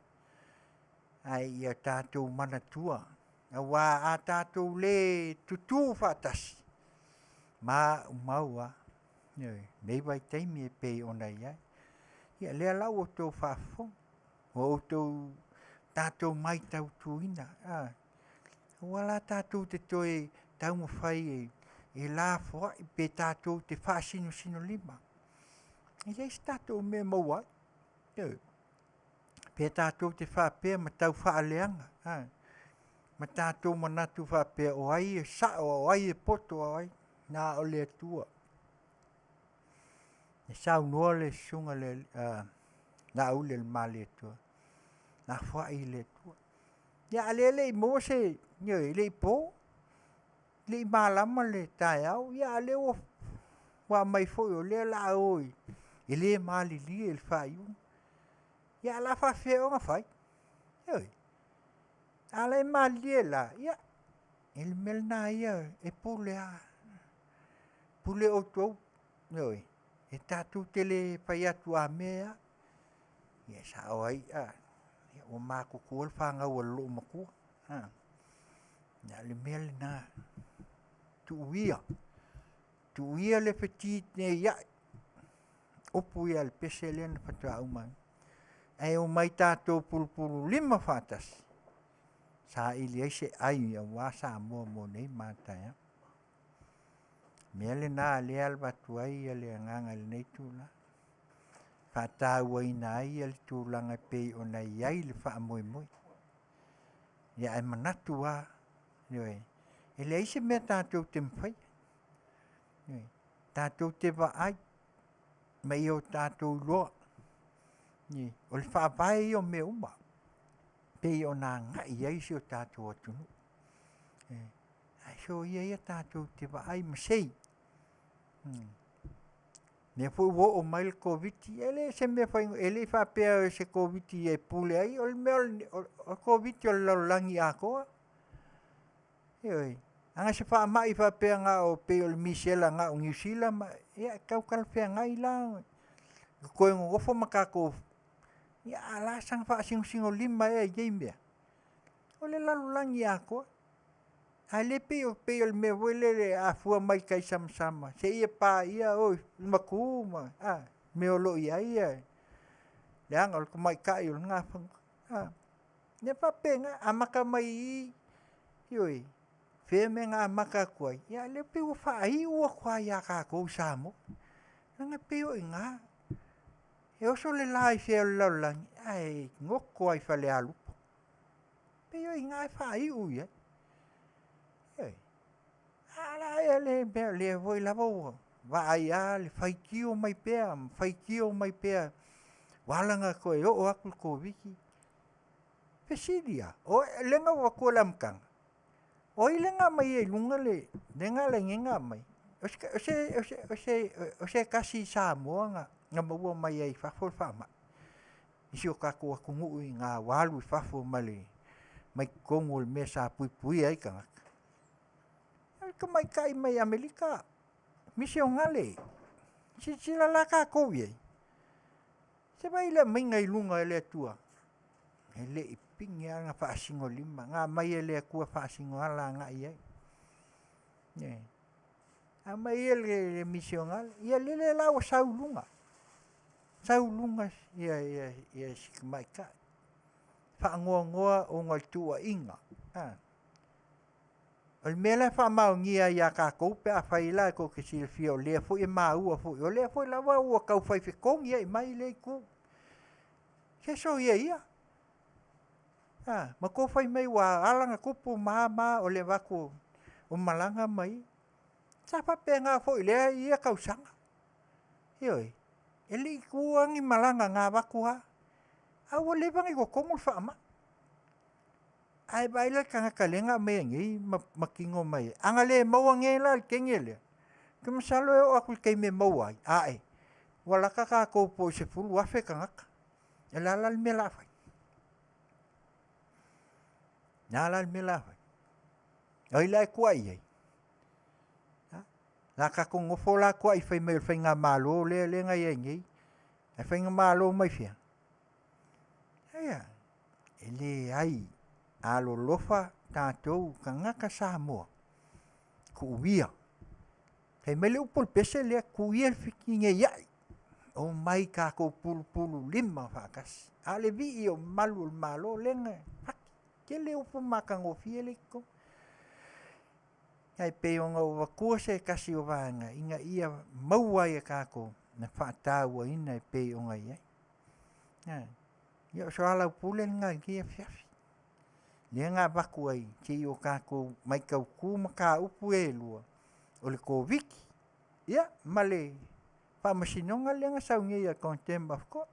ae ia tatou manatua, aua a tatou le tutū faatasi, maumau lava, ioe, lenei vaitaimi e pei ona i ai. Ia lea la ua outou faafofoga, ua outou tatou matautuina, a, aua la tatou te toe taumafai e lafoai pe tatou te faasinosinolima. E leai se tatou mea e maua ai, ioe. Pe tatou te faapea ma tau faaleaga, a, ma tatou manatu faapea o ai e sao, o ai e poto, o ai, na o le Atua. E saunoa le susuga le Laauli a le Malietoa, lafoai i le Atua. Ia a o lea e le i maua se, ioe, e le i po, e le i malama le taeao, ia a o lea ua aumai foi o lea o le a o e le malilie i le faaiuga. Ia a o le a faapefea ea ona fai? Ioe. A la e malilie la, ia, e le mea lena ia e pule lava. Pule outou, ioe, e tatou te le fai atu a mea e a. Ia e sao ai, a, ua matutua le fanau a le loomatua. A, o le mea lena, tuu ia, tuu ia le fetineiai, upu ia a le pese lea na faatoa uma nei. Ae omai tatou pulupululima faatasi, saili ai se ai aua Samoa mo nei ma a taeao. Mea lena lea e avatu ai le agaga i lenei itula, faatauaina ai le tulaga e pei ona i ai le faamoemoe. Ia ae manatu lava, ioe, e leai se mea tatou te mafaia. Ioe, tatou te vaai ma ia o tatou iloa, o le faavae ia o mea uma e pei ona agai i ai si o tatou atunuu. Ae soia ia tatou te vaai ma sei. Lea foi ua oo mai le Koviti, e le o se mea e le faapea o se Koviti e pule ai, o le mea o le Koviti o le lalolagi atoa. Ioe, a se faamai faapea na o pei o le misela na o Niu Sila ma ia e tau talafeagai la le toe nonofo ma tatou ia ae o le a saga faasinosinolima ea i nei mea? O le lalolagi atoa. Ae le pei o le mea foi lea a fua mai i tai samasama seia paia le matu ma mea o lo o i ai leaga o le tamaitai o le nafanua. Ia e faapena, amata mai i i, ioe, fea mea na amata atu ai, ia ae o lea e pei ua faaiu atu lava ia tatou i Samoa. Leaga e pei o i ina, e oso le la i fea o le lalolagi, ae goto lava i Falealupo. E pei o i ina e faaiu i ai. Ioe, ae o le a ea le mea o lea foi lava ua vaai lava le faitio mai pea ma faitio mai pea, ua ala ona toe oo atu le Koviti. Fesili lava, o lea na ou avatua i le amataga, o ai lea na aumaia i luga le lea na ala nei ona aumai? O se tasi Samoa na maua mai ai i fafo le faamai i si o tatou atunuu ina ua alu i fafo mai totonu o le mea sa puipuia ai tagata? O le tamaitai mai Amerika, misionale. Silasila la tatou i ai, se vaai i le aumaiga i luga e le Atua, e le i pine lava ona faasinolima, na aumai e le Atua faasinoala agai i ai. Ioe. Aumai ia le misionale, ia lele la ua sau i luga, sau i luga si tamaitai, faanoanoa ona o le tuuaiga. O le mea la e faamaonia ai ia tatou pe afai la e tou te silafia o lea foi e maua foi, o lea foi lava ua taufai fetogiai mai lea itu. Se soia ia, a, ma tou fai mai ua ala ona tupu ma a ma a o le avatu o malaga ma ia. Sa faapena foi i lea ia tausaga. Ioe, e le i tuua ni malaga na avatu lava, ae ua leva ona i totonu le faamai. Ae vaai la i le tagata lea na aumai nei ma tino mai ai. A na le maua nei la i le teine lea, ou te masalo e oo atu i le taimi e maua ai, ae, ua lata tatou po o le 10,000 tagata. O le a la le mea o le a fai? O le a la le mea o le a fai? O ai la e tua i ai? O le a tatou nonofo la tuai fai mai o le faigamalo lea na i ai nei. Ae faigamalo mai fea? E leai, alolofa tatou tagata Samoa, tuu ia. Fai mai le upu a le pese lea, tuu ia le fetineiai, omai tatou pulupululima faatasi. A o le vii o malu o le Malo lea na fati, tele upu matagofie lea e i totonu. Ae pei ona ou avatua se tasi o vaega ina ia maua ai e tatou le faatauaina e pei ona i ai. Ia o soalaupule lena i lenei afiafi, lea na avatu ai se i o tatou matautu mataupu ia e lua, o le Koviti ia ma le Faamasinoga lea na sau nei a le Contempt of Court.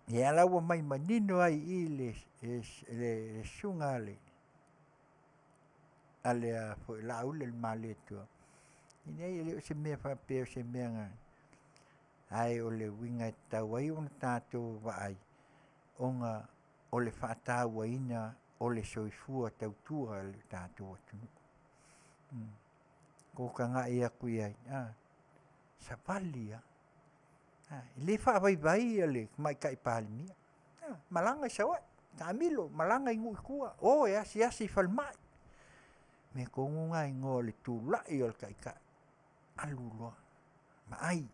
Lea la ua aumai manino ai i i le susuga a le Laauli-a-le-Malietoa, e leai e le o se mea faapea o se mea na... ae o le uiga e tatau ai ona tatou vaai, ona o le faatauaina o le soifua tautua o le tatou atunuu. Tou tagai atu i ai, savali lava. E le faavaivai le Tamaitai Palemia, malaga i Savaii, taamilo, malaga i nuu i tua, o e asiasi i falemai. O le mea tonu lena e igoa o le tulai o le taitai, alu loa vaai.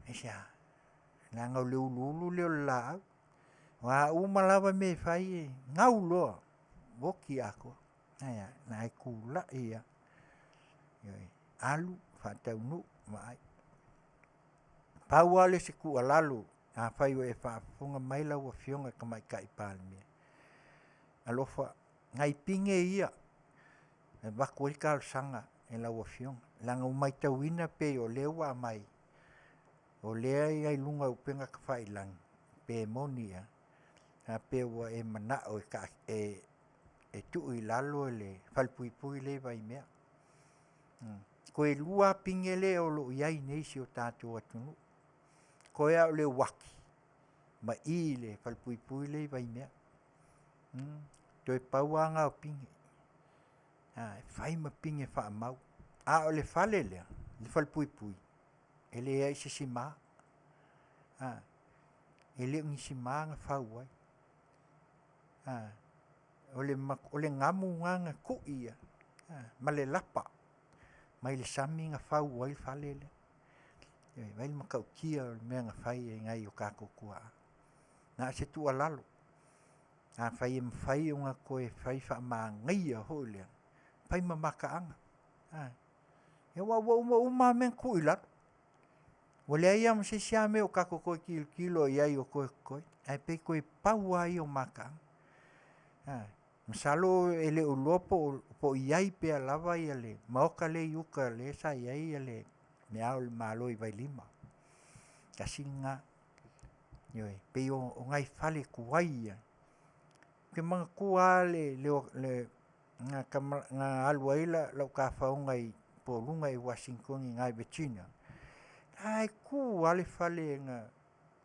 Aisea? Leaga o le uluulu lea o le laau. O a uma lava mea e fai e gau loa, oti atoa. Ae a? O la e tulai lava. Ioe, alu, faataunuu, vaai. Pau lava lea o se tuualalo, afai o e faafofoga mai lau Afioga i le Tamaitai Palemia, alofa, nai pine ia e avatu ai le talosaga i lau Afioga, leaga ua matauina pei o lea ua aumai, o lea e i ai i luga o upega tafailagi, pe moni ea, faapea ua e manao e tuu i lalo le falepuipui lea i Vaimea. Toe lua lava pine lea o lo o i ai nei i si o tatou atunuu, toe lava o le uati ma i i le falepuipui lea i Vaimea. Toe pau lava na o pine, e fai ma pine faamau. A o le fale lea le falepuipui, e leai se sima, e le o ni sima na fau ai. O le gamu lena na tui ai ma le lapa mai le sami na fau ai le fale lea. Vaai le matautia o le mea na fai e nai o tatou tuaa. Na o se tuualalo, afai e mafai ona toe fai faamanaia foi lea, fai ma mataaga. Aua ua uma uma lava mea na tuu i lalo, ua leai lava ma se isi mea o tatou toe tilotilo i ai o toe totoe, ae pei toe pau lava ia o mataaga. Masalo e le o iloa po o i ai pea lava le maota lea i uta lea sa i ai le Ao o Le Malo i Vailima, tasi lena. Ioe. Pei o nai fale tuai ia. Ou te manatua lava na alu ai lau tafaoga i Poluga i Uasinitoni i ina i Virginia, la e tu lava le fale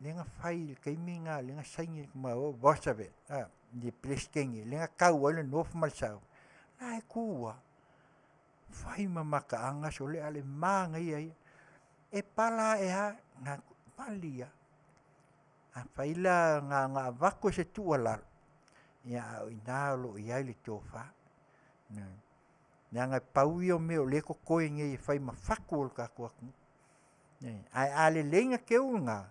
lea na fai i le taimi lena lea na saini e Roosevelt le Peresetene lea na tau ai le North ma le South, la e tu lava. Fai ma mataaga sole a o le manaia ia. E pala ae lava, vali lava. Afai la na ona avatu o se tuualalo, ia a o i ina o lo o i ai le tofa. Leaga e pau ia o mea o lea e totoe nei e fai ma fatu o le tatou atunuu. Ae a lelei ona teu lena,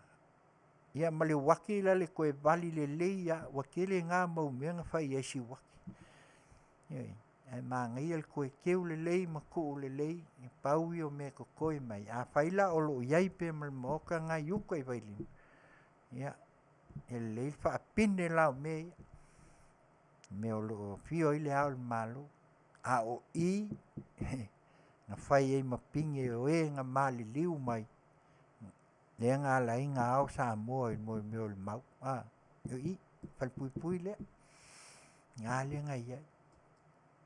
ia ma le uati la e toe vali lelei lava, ua tele na mau mea na fai ai si uati. Ioe. Ae manaia le toe teu lelei ma tuu lelei, na pau ia o mea e totoe mai. Afai la o lo o i ai pea ma le maota lena i uta i Vailima, ia, e lelei le faapine la o mea ia, mea o lo o afio ai Le Ao o le Malo, a o i na fai ai ma pine o e na maliliu mai lea na ala ai ona ao Samoa i mea o le mau, o i i le falepuipui lea, o i ina lea na i ai.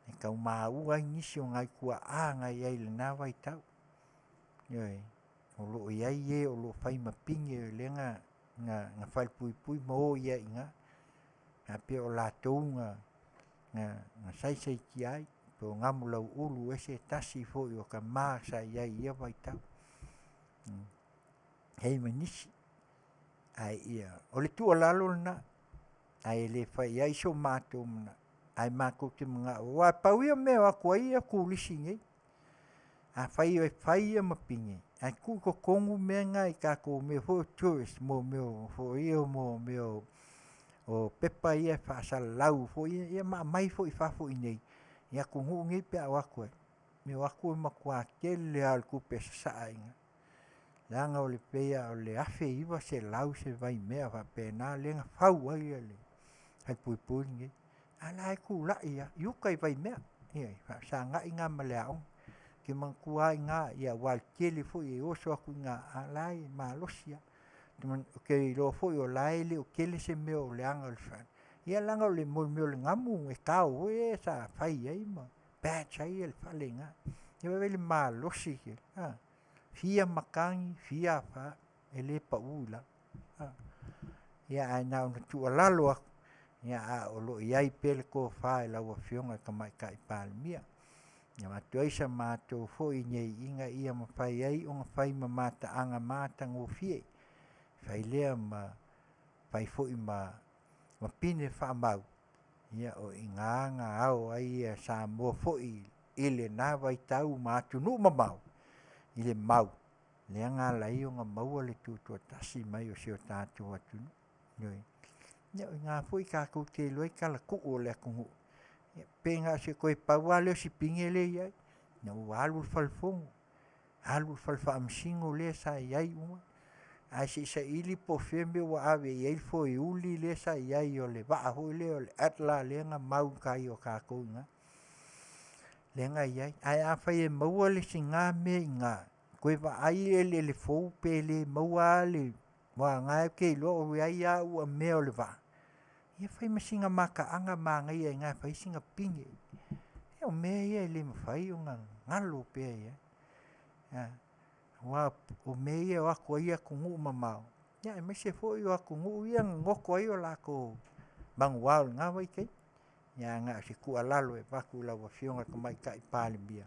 E tau maua ai nisi o nai tuaa na i ai i lena vaitau. Ioe. O lo o i ai e o lo o fai ma pine lea na falepuipui ma o i ai i ina, faapea o latou na saisaitia ai po o Namulauulu se tasi foi o tama sa i ai i ia vaitau e i ai ma nisi. Ae ia, o le tuualalo lena, ae le fai i ai so matou manatu, ae matou te manao, aua pau ia o mea e o atu ai turisi i inei. Afai e fai ia ma pine ae tuu i totonu mea na i tatou mea foi ia o tourist mo mea o pepa ia e faasalalau foi ia ma aumai foi i fafo i inei i atunuu nei pe a o atu ai, e o atu e matua tele lava o le tupe e sasaa i ina, leaga e pei lava o le $1900 se vaimea faapena lea na fau ai le falepuipui lenei, a o la e tulai lava i uta i Vaimea, ioe, faafesagai lena ma le aoga. Ou te manatua lava i ina aua o le tele foi e oso atu i ina a o la e malosi lava. Ou te iloa foi o la e le o tele se mea o leaga o le fale, ia leaga o le mea o le gamu e tao foi lea sa fai ai ma patch ai le fale i ina. Ia vaai le malosi tele a, fia matagi fia afa e le pau i lalo. Ia ae na ona tuualalo atu, a o lo o i ai pea le tofa i lau Afioga i le Tamaitai Palemia e avatu ai sa matou foi nei ina ia mafai ai ona fai ma mataaga matagofie, fai lea ma fai foi ma pine faamau, o i ina na ao ai Samoa foi i lena vaitau ma atunuu mamao i le mau lea na ala ai ona maua le tutoatasi mai o si o tatou atunuu. Ioe. Ia o i ina foi tatou te iloa ai talatuu o le atunuu, pei na o se toe pau lava lea o si pine lea e i ai. Ina ua alu i le fale fono, alu i le fale faamasino lea sa i ai uma, ae se i saili po o fea le mea ua ave i ai le foeuli lea sa i ai o le vaa foi lea o le Adler lea na mau i tai o tatou i ina, lea na i ai. Ae afai e maua le isi na mea i ina, toe vaai eleele fou pe le maua lava le... aua o lena ou te iloa o i ai lava mea o le vaa, ia fai ma sina mataaga manaia i ina e fai ai sina pine. Ia o mea ia e le mafai ona galo pea i ai, aua o mea ia e o atu ai atunuu mamao, aemaise foi o atunuu ia na goto ai o latou manuvao i lena vaitaimi. Ia ae na o se tuualalo e avatu i lau Afioga i le Tamaitai Palemia,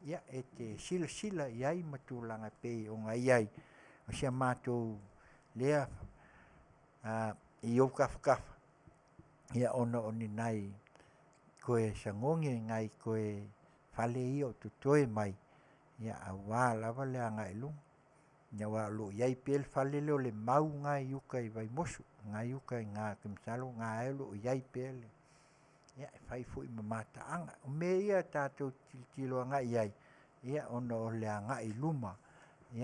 ia e te silasila i ai ma tulaga e pei ona i ai ma si a matou lea i ou tafatafa, ona o ni nai toe sagogi nai toe fale ia o totoe mai aua lava le agai i luma. Aua o lo o i ai pea le fale lea o le Mau lena e i uta i Vaimoso lena e i uta i ina ou te masalo o lena e o lo o i ai pea e fai foi ma mataaga. O mea ia tatou te tilotilo agai i ai ona o le agai i luma,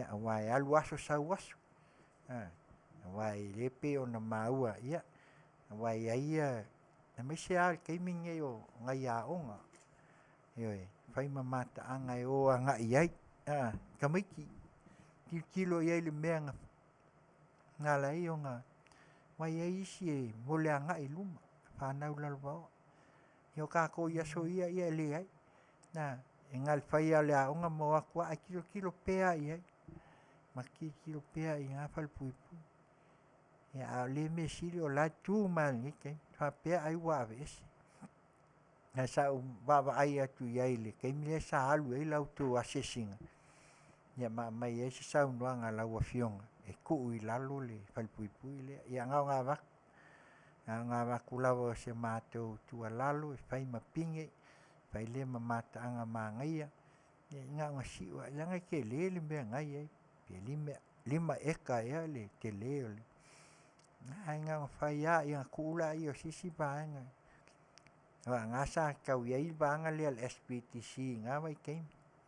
aua e alu aso sau aso, aua e le pei ona maua, aua e i ai ia, aemaise lava le taimi lenei o nai aoga, ioe, e fai ma mataaga e o agai i ai tamaiti, tilotilo i ai i le mea na ala ai ona... Aua e i ai isi e mo le agai i luma, fanau lalovaoa. Ia o tatou i aso ia e leai, na o le fai lava o le aoga ma o atu lava, ae tilotilo pea i ai ma tilotilo pea i na falepuipui. A o le mea sili o la e tu mai lava i lenei taimi, faapea ai ua aveese. Ae sa ou vaavaai atu i ai i le taimi lea sa alu ai la outou asiasiga, ia ma aumai ai se saunoaga a lau Afioga e tuu i lalo le falepuipui lea. Ia na ona avatu lava o se matou tuualalo e fai ma pine, fai lea ma mataaga manaia, na ona siu lava leaga e tele le mea na e i ai, pe 5 eka ea le tele o le... Ae na ona fai lava, ia ona tuu lea o se isi vaega, aua o lena sa tau i ai le vaega lea a le SPTC i lena vaitaimi,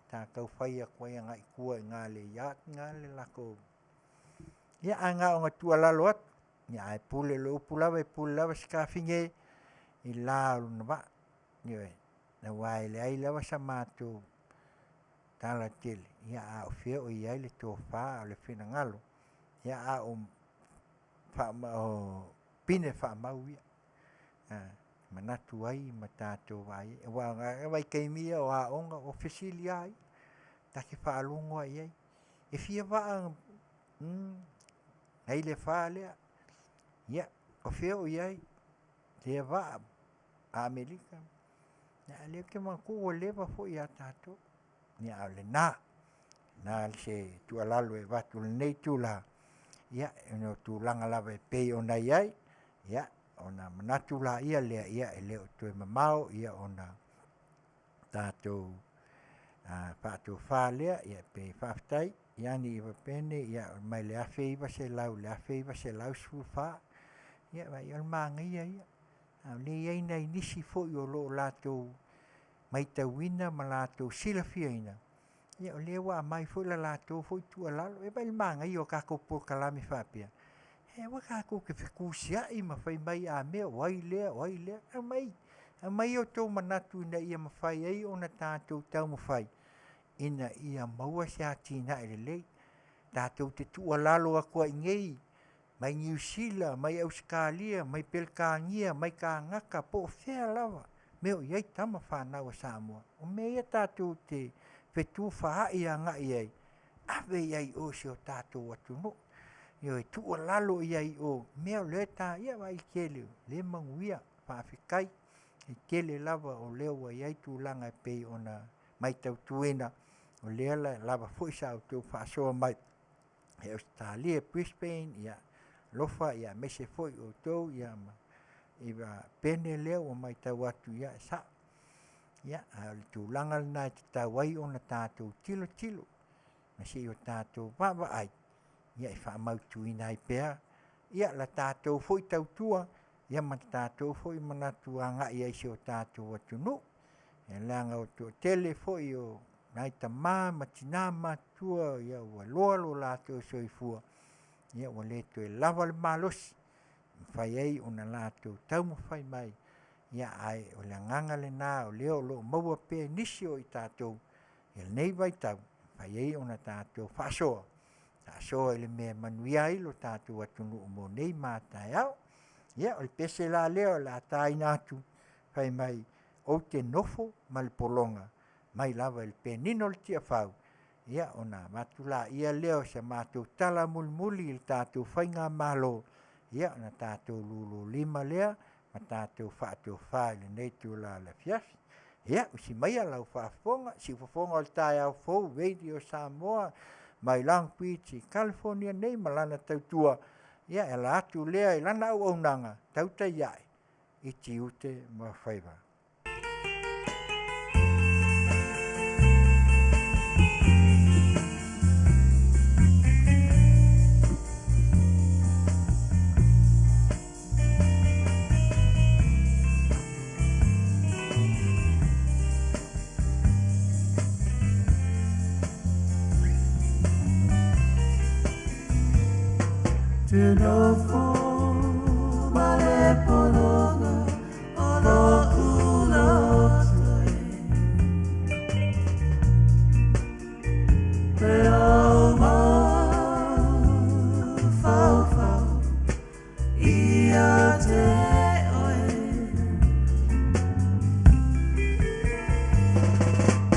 sa tau fai atu ai agai i tua i ina i le yard lena le latou... Ia ae na ona tuualalo atu, ae pule, o le upu lava e pule lava Sitafine i le la o lona vaa, ioe. Aua e leai lava sa matou tala tele, a o fea o i ai le tofa a o le finagalo, a o pine faamau ia e manatu ai ma tatou vaai ai. Aua o na vaitaimi ia o aoga, o fesili lava ia, ta te faalogo lava i ai, e fia vaa nai le fa lea? Ia, o fea o i ai lea vaa a Amerika? A o lea ou te manatua ua leva foi ia tatou. Ia, a o lena. O lena se tuualalo e avatu i lenei itula, ona o tulaga lava e pei ona i ai, ona manatu lea, e le o toe mamao ona tatou faatofa lea. Pe faafetai Yani Pene mai le 1900 i le 1914, ia vaai i ai o le manaia ia, a o lea e i ai nai nisi foi o lo o latou matauina ma latou silafiaina, ia o lea ua aumai foi le latou foi tuualalo. Ia vaai i le manaia o tatou polokalame faapea? Aua tatou te fetusiai ma fai mai a mea o ai lea o ai lea. Aumai, aumai outou manatu ina ia mafai ai ona tatou taumafai ina ia maua se atinae lelei. Tatou te tuualalo atu ai i inei mai Niu Sila, mai Ausetalia, mai Peretania, mai Kanata, po o fea lava mea o i ai tama fanau a Samoa, o mea ia tatou te fetufaai agai i ai, ave i ai i o i si o tatou atunuu. Ioe, tuualalo i ai i o mea o lea e ta... Ia vaai i le tele o lea e manuia, faafetai. E tele lava o lea ua i ai tulaga e pei ona mataituina, o lea e lava foi sa outou faasoa mai i Ausetalia, Brisbane, ia alofa, aemaise foi o outou ma Pene lea ua matau atu, ia e sao. A o le tulaga lena e tatau ai ona tatou tilotilo ma se i o tatou vaavaai e faamautuina ai pea la tatou foi tautua ma le tatou foi manatu agai i ai i si o tatou atunuu. Leaga o le toatele foi o Nai tamā ma tinā matutua, ia ua loa lo latou soifua, ia ua le toe lava le malosi, mafai ai ona latou taumafai mai, ia ae o le agaga lena o lea o lo o maua pea e nisi o i tatou i lenei vaitau, mafai ai ona tatou faasoa, faasoa i le mea e manuia ai lo tatou atunuu mo nei ma a taeao. Ia o le pese la lea o le a taina atu fai mai ou te nofo ma le pologa mai lava i le penina o le Tiafau, ia ona avatu laia lea o se matou tala mulimuli i le tatou faigamalo, ia ona tatou lululima lea ma tatou faatofa i lenei itula o le afiafi. Ia, usi maia lau faafofoga, siufofoga o le taeao fou Radio Samoa mai Long Beach i California nei ma lana tautua, ia e ala atu lea i lana auaunaga tautai ae i tiute ma faiva. Te nofo ma le pologa o lo'u loto e. Te ao mafaufau ia te oe.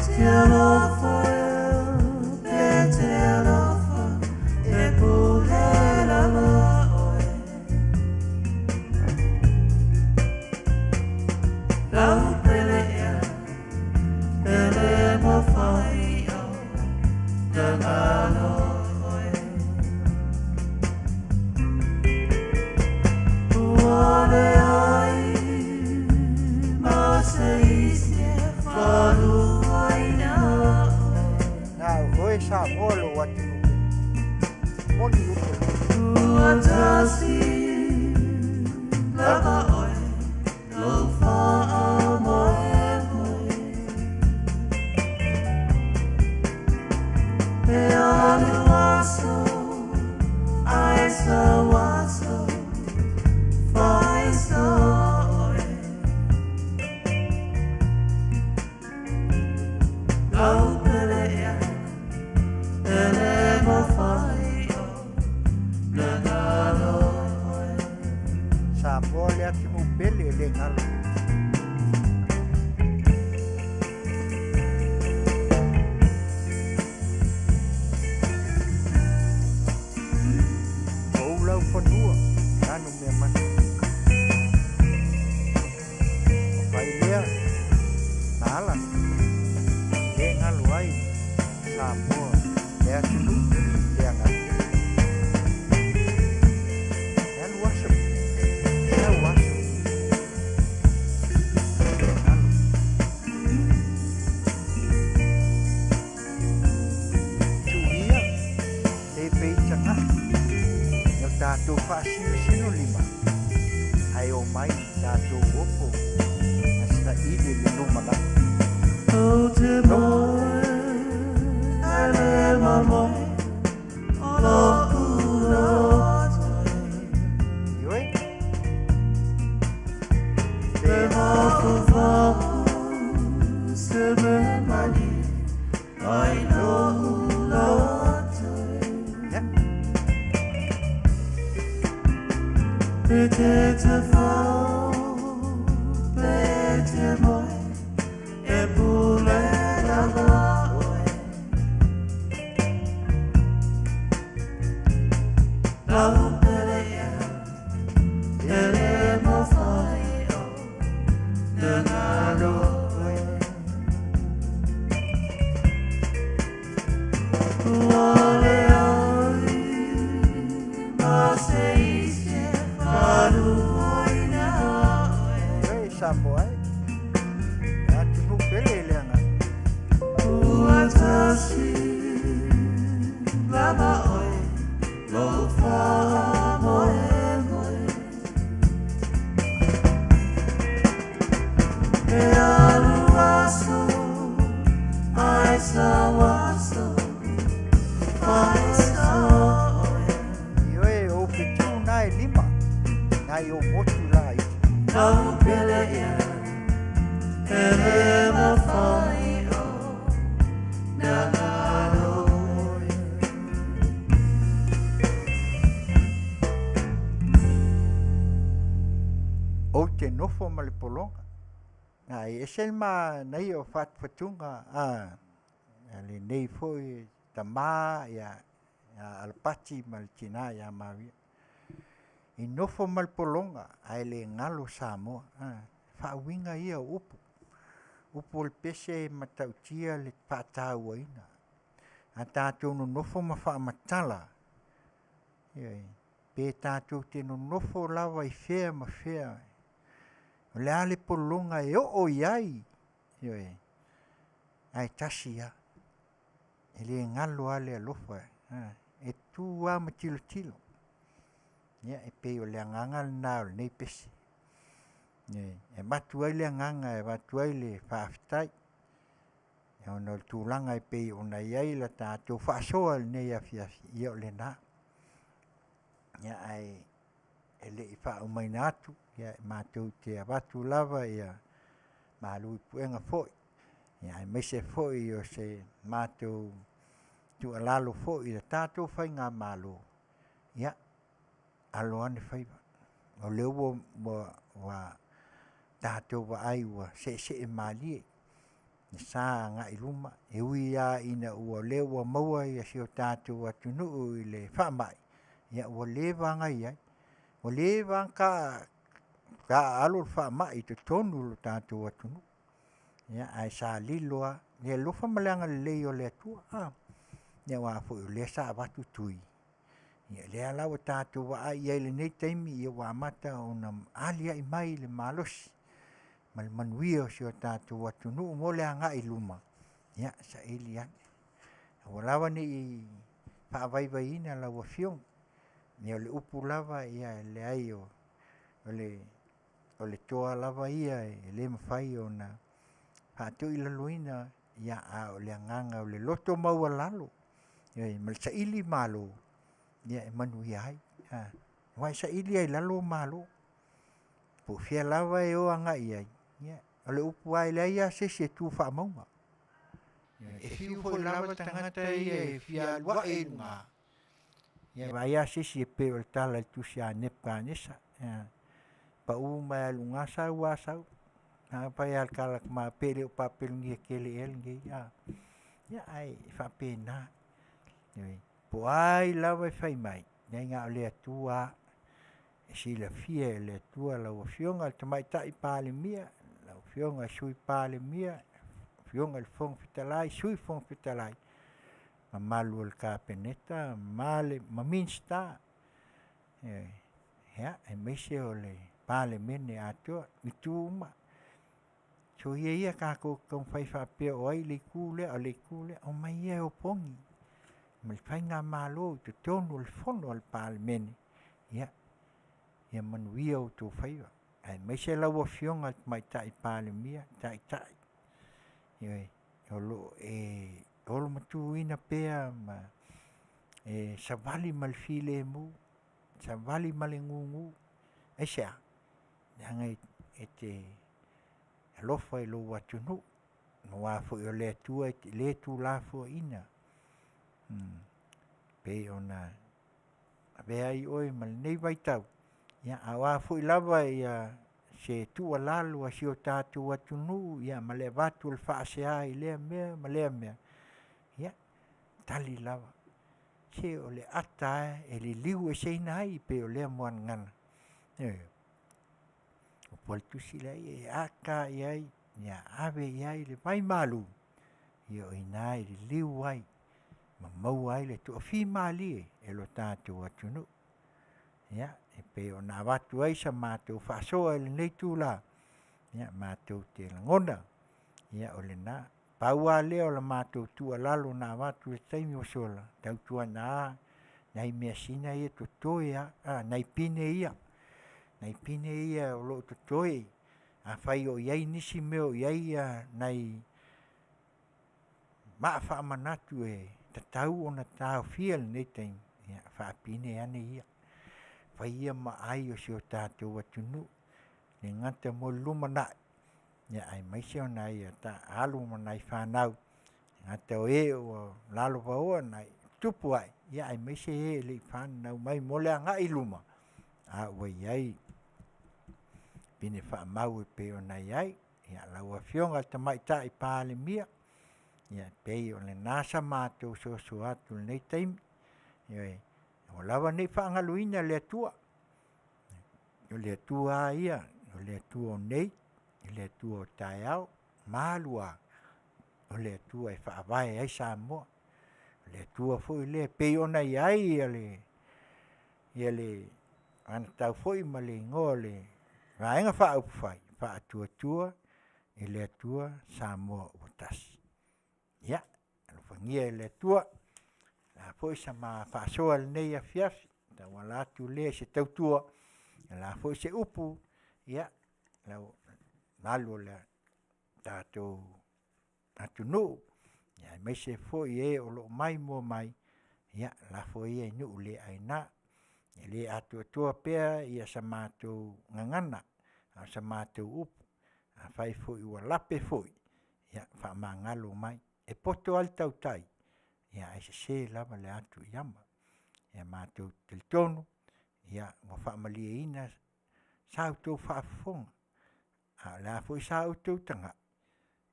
Te alofa e, pe te alofa e pule lava oe. Lau pele ea, pele mawhai au, te ngalo oe. Ua le ai ma se isi e faluaina oe. Na o oe Samoa lou atunuu pele. Moni upu e. Ua tasi lava oe, lou faamoemoe. E alu aso, ae sau aso, faiso oe. Lau pele ea, pele mawhai o, le ngalo oe. Samoa le atunuu pele e le galo. O ou laufanua, lanu mea mana. O fai lea, na ala, le galo ai Samoa le atunuu le agai. E alu aso, sau aso, le galo. Tuia, le peitagafi, e o tatou faasinosino lima, ae o mai tatou opo na saili le lumanai. Ou te moe, ae le mamoe, o lo'u loto e. Ioe. Pe mafaufau se mea mani ai lo'u loto e. Ia. Pe te tafau, pe te moe, e pule lava oe. Lau pele ea, e le mawhai o le ngalo oe. Ua le ai ma se isi e faluaina oe. Ioe Samoa e. Le atunuu pele e le agai. Ua tasi lava oe, lou faamoemoe. E alu aso, ae nofo ma le pologa. Ae ese le manaia o fatufatuga a lenei foi tamā ia Alapati ma le tinā ia Maria. I nofo ma le pologa ae le galo Samoa. Faauiga ia o upu. Upu o le pese e matautia le faatauaina. A tatou nonofo ma faamatala, ioe, pe tatou te nonofo lava i fea ma fea, o le a le pologa e oo i ai, ioe, ae tasi lava, e le galo lava le alofa, e tu lava ma tilotilo. Ia e pei o le agaga lena o lenei pese. E avatu ai le agaga e avatu ai le faafetai ona o le tulaga e pei ona i ai le tatou faasoa i lenei afiafi, ia o lena. Ia ae e le i faaumaina atu, ia matou te avatu lava malu i puega foi aemaise foi o se matou tuualalo foi i le tatou faigamalo, ia alo ane faiva. O lea ua tatou vaai ua seesee malie le sa agai i luma, e ui lava ina o lea ua maua si o tatou atunuu i le faamai, ia ua leva ona i ai, ua leva ona taaalo le faamai i totonu o le tatou atunuu, ae sa lilo lava i le alofa ma le agalelei o le Atua. Aua foi o lea sa avatu tui, ia lea la ua tatou vaai i ai i lenei taimi ua amata ona aliali mai le malosi ma le manuia o si o tatou atunuu mo le agai i luma. Ia saili ane, aua lava ne i faavaivaiina lau Afioga, ia o le upu lava, e leai o le toa lava ia e le mafai ona faatoilaloina, a o le agaga o le loto maualalo, ioe, ma le sailimalo e manuia ai. Aua e saili lava i lalo malo, po o fea lava e o agai i ai, ia o le upu lava, e leai lava se isi e tu faamauga. E fiu foi lava tagata ia e fia alu ae i luga, ia e vaai lava se isi e pei o le tala i le tusi a Nepukatanesa, pau mai lava i luga sau lava sau. A pe le o Papelonia tele ea lenei? Ia ae faapena. Po o ai lava e fai mai, leai na o le Atua lava e silafia e le Atua lau Afioga i le Tamaitai Palemia, lau Afioga i le Sui Palemia, lau Afioga i le Fofoga Fetalai, Sui Fofoga Fetalai, mamalu o le Kapeneta ma Minisita, aemaise o le Palemene atoa i itu uma. Soia ia tatou te taumafai faapea o ai le itu lea a o le itu lea, omai ia e opogi ma le faigamalo i totonu o le Fono a le Palemene, ia manuia outou faiva, aemaise lau Afioga i le Tamaitai Palemia, Taitai, ioe, o lo o e olomatuaina pea ma e savali ma le filemu, savali ma le gugu. Aisea? Leaga e te alofa i lou atunuu aua foi o le Atua e le tuulafoaiina, pei ona avea ai oe ma lenei vaitau, a o a foi lava se tuualalo a si o tatou atunuu ma le avatu o le faasea i lea mea ma lea mea, ia tali lava, se o le ata lava e liliueseina ai pei o lea muagagana. Ioe. O le upu a le Tusi, e ata lava i ai, ia ave i ai le vaimalu, ia o i ina e liliu ai ma maua ai le toafimalie e lo tatou atunuu. Ia, e pei ona avatu ai sa matou faasoa i lenei itula, ia matou te lagona, ia o lena. Pau lava lea o le matou tuualalo na avatu i le taimi ua sola, tautuana nai measina ia e totoe lava, nai pine ia o lo o totoe, afai o i ai nisi mea o i ai nai maa faamanatu e tatau ona taofia i lenei taimi, ia faapine ane ia, fai ia ma ai o si o tatou atunuu, e le gata mo le lumanai, aemaise o nai alo ma nai fanau, e le gata o e ua lalovaoa ma tupu ae, aemaise e e le i fananau mai mo le agai i luma a ua i ai. pine faamau e pei ona i ai. Ia lau Afioga i le Tamaitai Palemia, ia e pei o lena sa matou soasoa atu i lenei taimi. Ioe, aua lava ne i faagaloina le Atua, o le Atua lava ia, o le Atua o nei, o le Atua o taeao ma alu a, o le Atua e faavae ai Samoa. O le Atua foi lea e pei ona i ai le anatatau foi ma le igoa o le Vaega Faaupufai, Faatuatua i le Atua Samoa ua Tasi. Ia alofagia e le Atua le a foi sa ma faasoa i lenei afiafi e tauala atu lea i se tautua, o le a foi se upu, ia le mamalu o le tatou atunuu, aemaise foi e o lo o maimoa mai, ia lafo ia i nuu le aina. E le atoatoa pea sa matou gagana a o sa matou upu, afai foi ua lape foi, ia faamagalo mai. E poto lava le tautai, ae sese lava le atu i ama. Ia matou te talitonu ia ua faamalieina sa outou faafofoga, a o le a foi sa outou tagai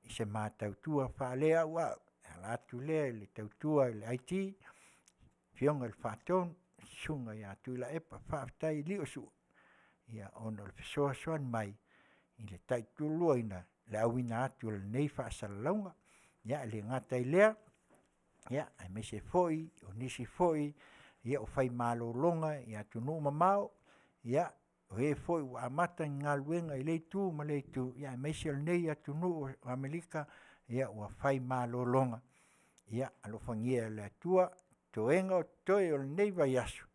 i se ma tautua faaleauau e ala atu lea i le tautua i le IT, afioga i le Faatonu, susuga ia Tuilaepa, faafetai Liosua ona o le fesoasoani mai i le taituluaina le auina atu o lenei faasalalauga. Ia e le gata i lea, aemaise foi o nisi foi o fai malologa i atunuu mamao, o e foi ua amata ni galuega i lea itu ma lea itu, aemaise o lenei atunuu o Amerika ua fai malologa. Ia alofagia e le Atua toega o totoe o lenei vaiaso,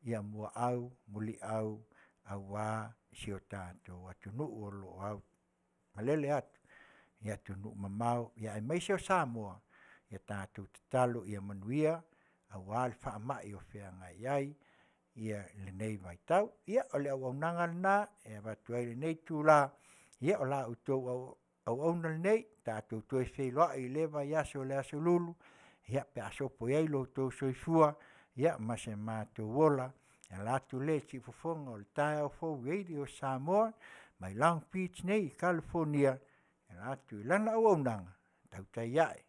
ia muaau muliau aua si o tatou atunuu o lo o aulele atu i atunuu mamao aemaise o Samoa, ia tatou tatalo ia manuia aua le faamai o feagai ai lenei vaitau. Ia o le auaunaga lena e avatu ai i lenei itula, ia o la outou auauna lenei, tatou toe feiloai i lea vaiaso i le aso Lulu pe a sopo i ai lo outou soifua ma so matou ola e ala atu lea i siufofoga o le taeao fou Radio Samoa mai Long Beach nei i Kalifonia e ala atu i lana auaunaga, tautai a'e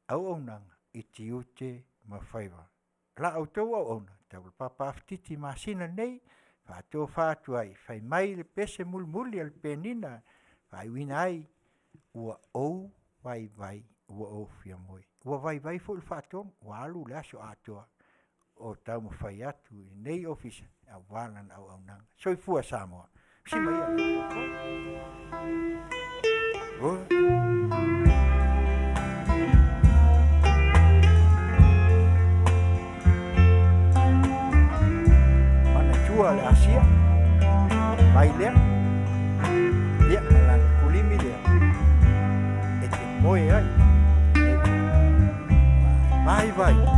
auaunaga i tiute ma faiva. O la outou auauna Taulapapa Afatiti Masina lenei e faatofa atu ai fai mai le pese mulimuli a le penina e faaiuina ai, “Ua ou vaivai ua ou fia moe.” Ua vaivai foi le faatonu ua alu le aso atoa o taumafai atu i lenei ofisa aua lana auaunaga. Soifua Samoa. Usi mai ia manatua le Asia vai lea ia ma lana kulimi lea e te moe ai. Vaivai.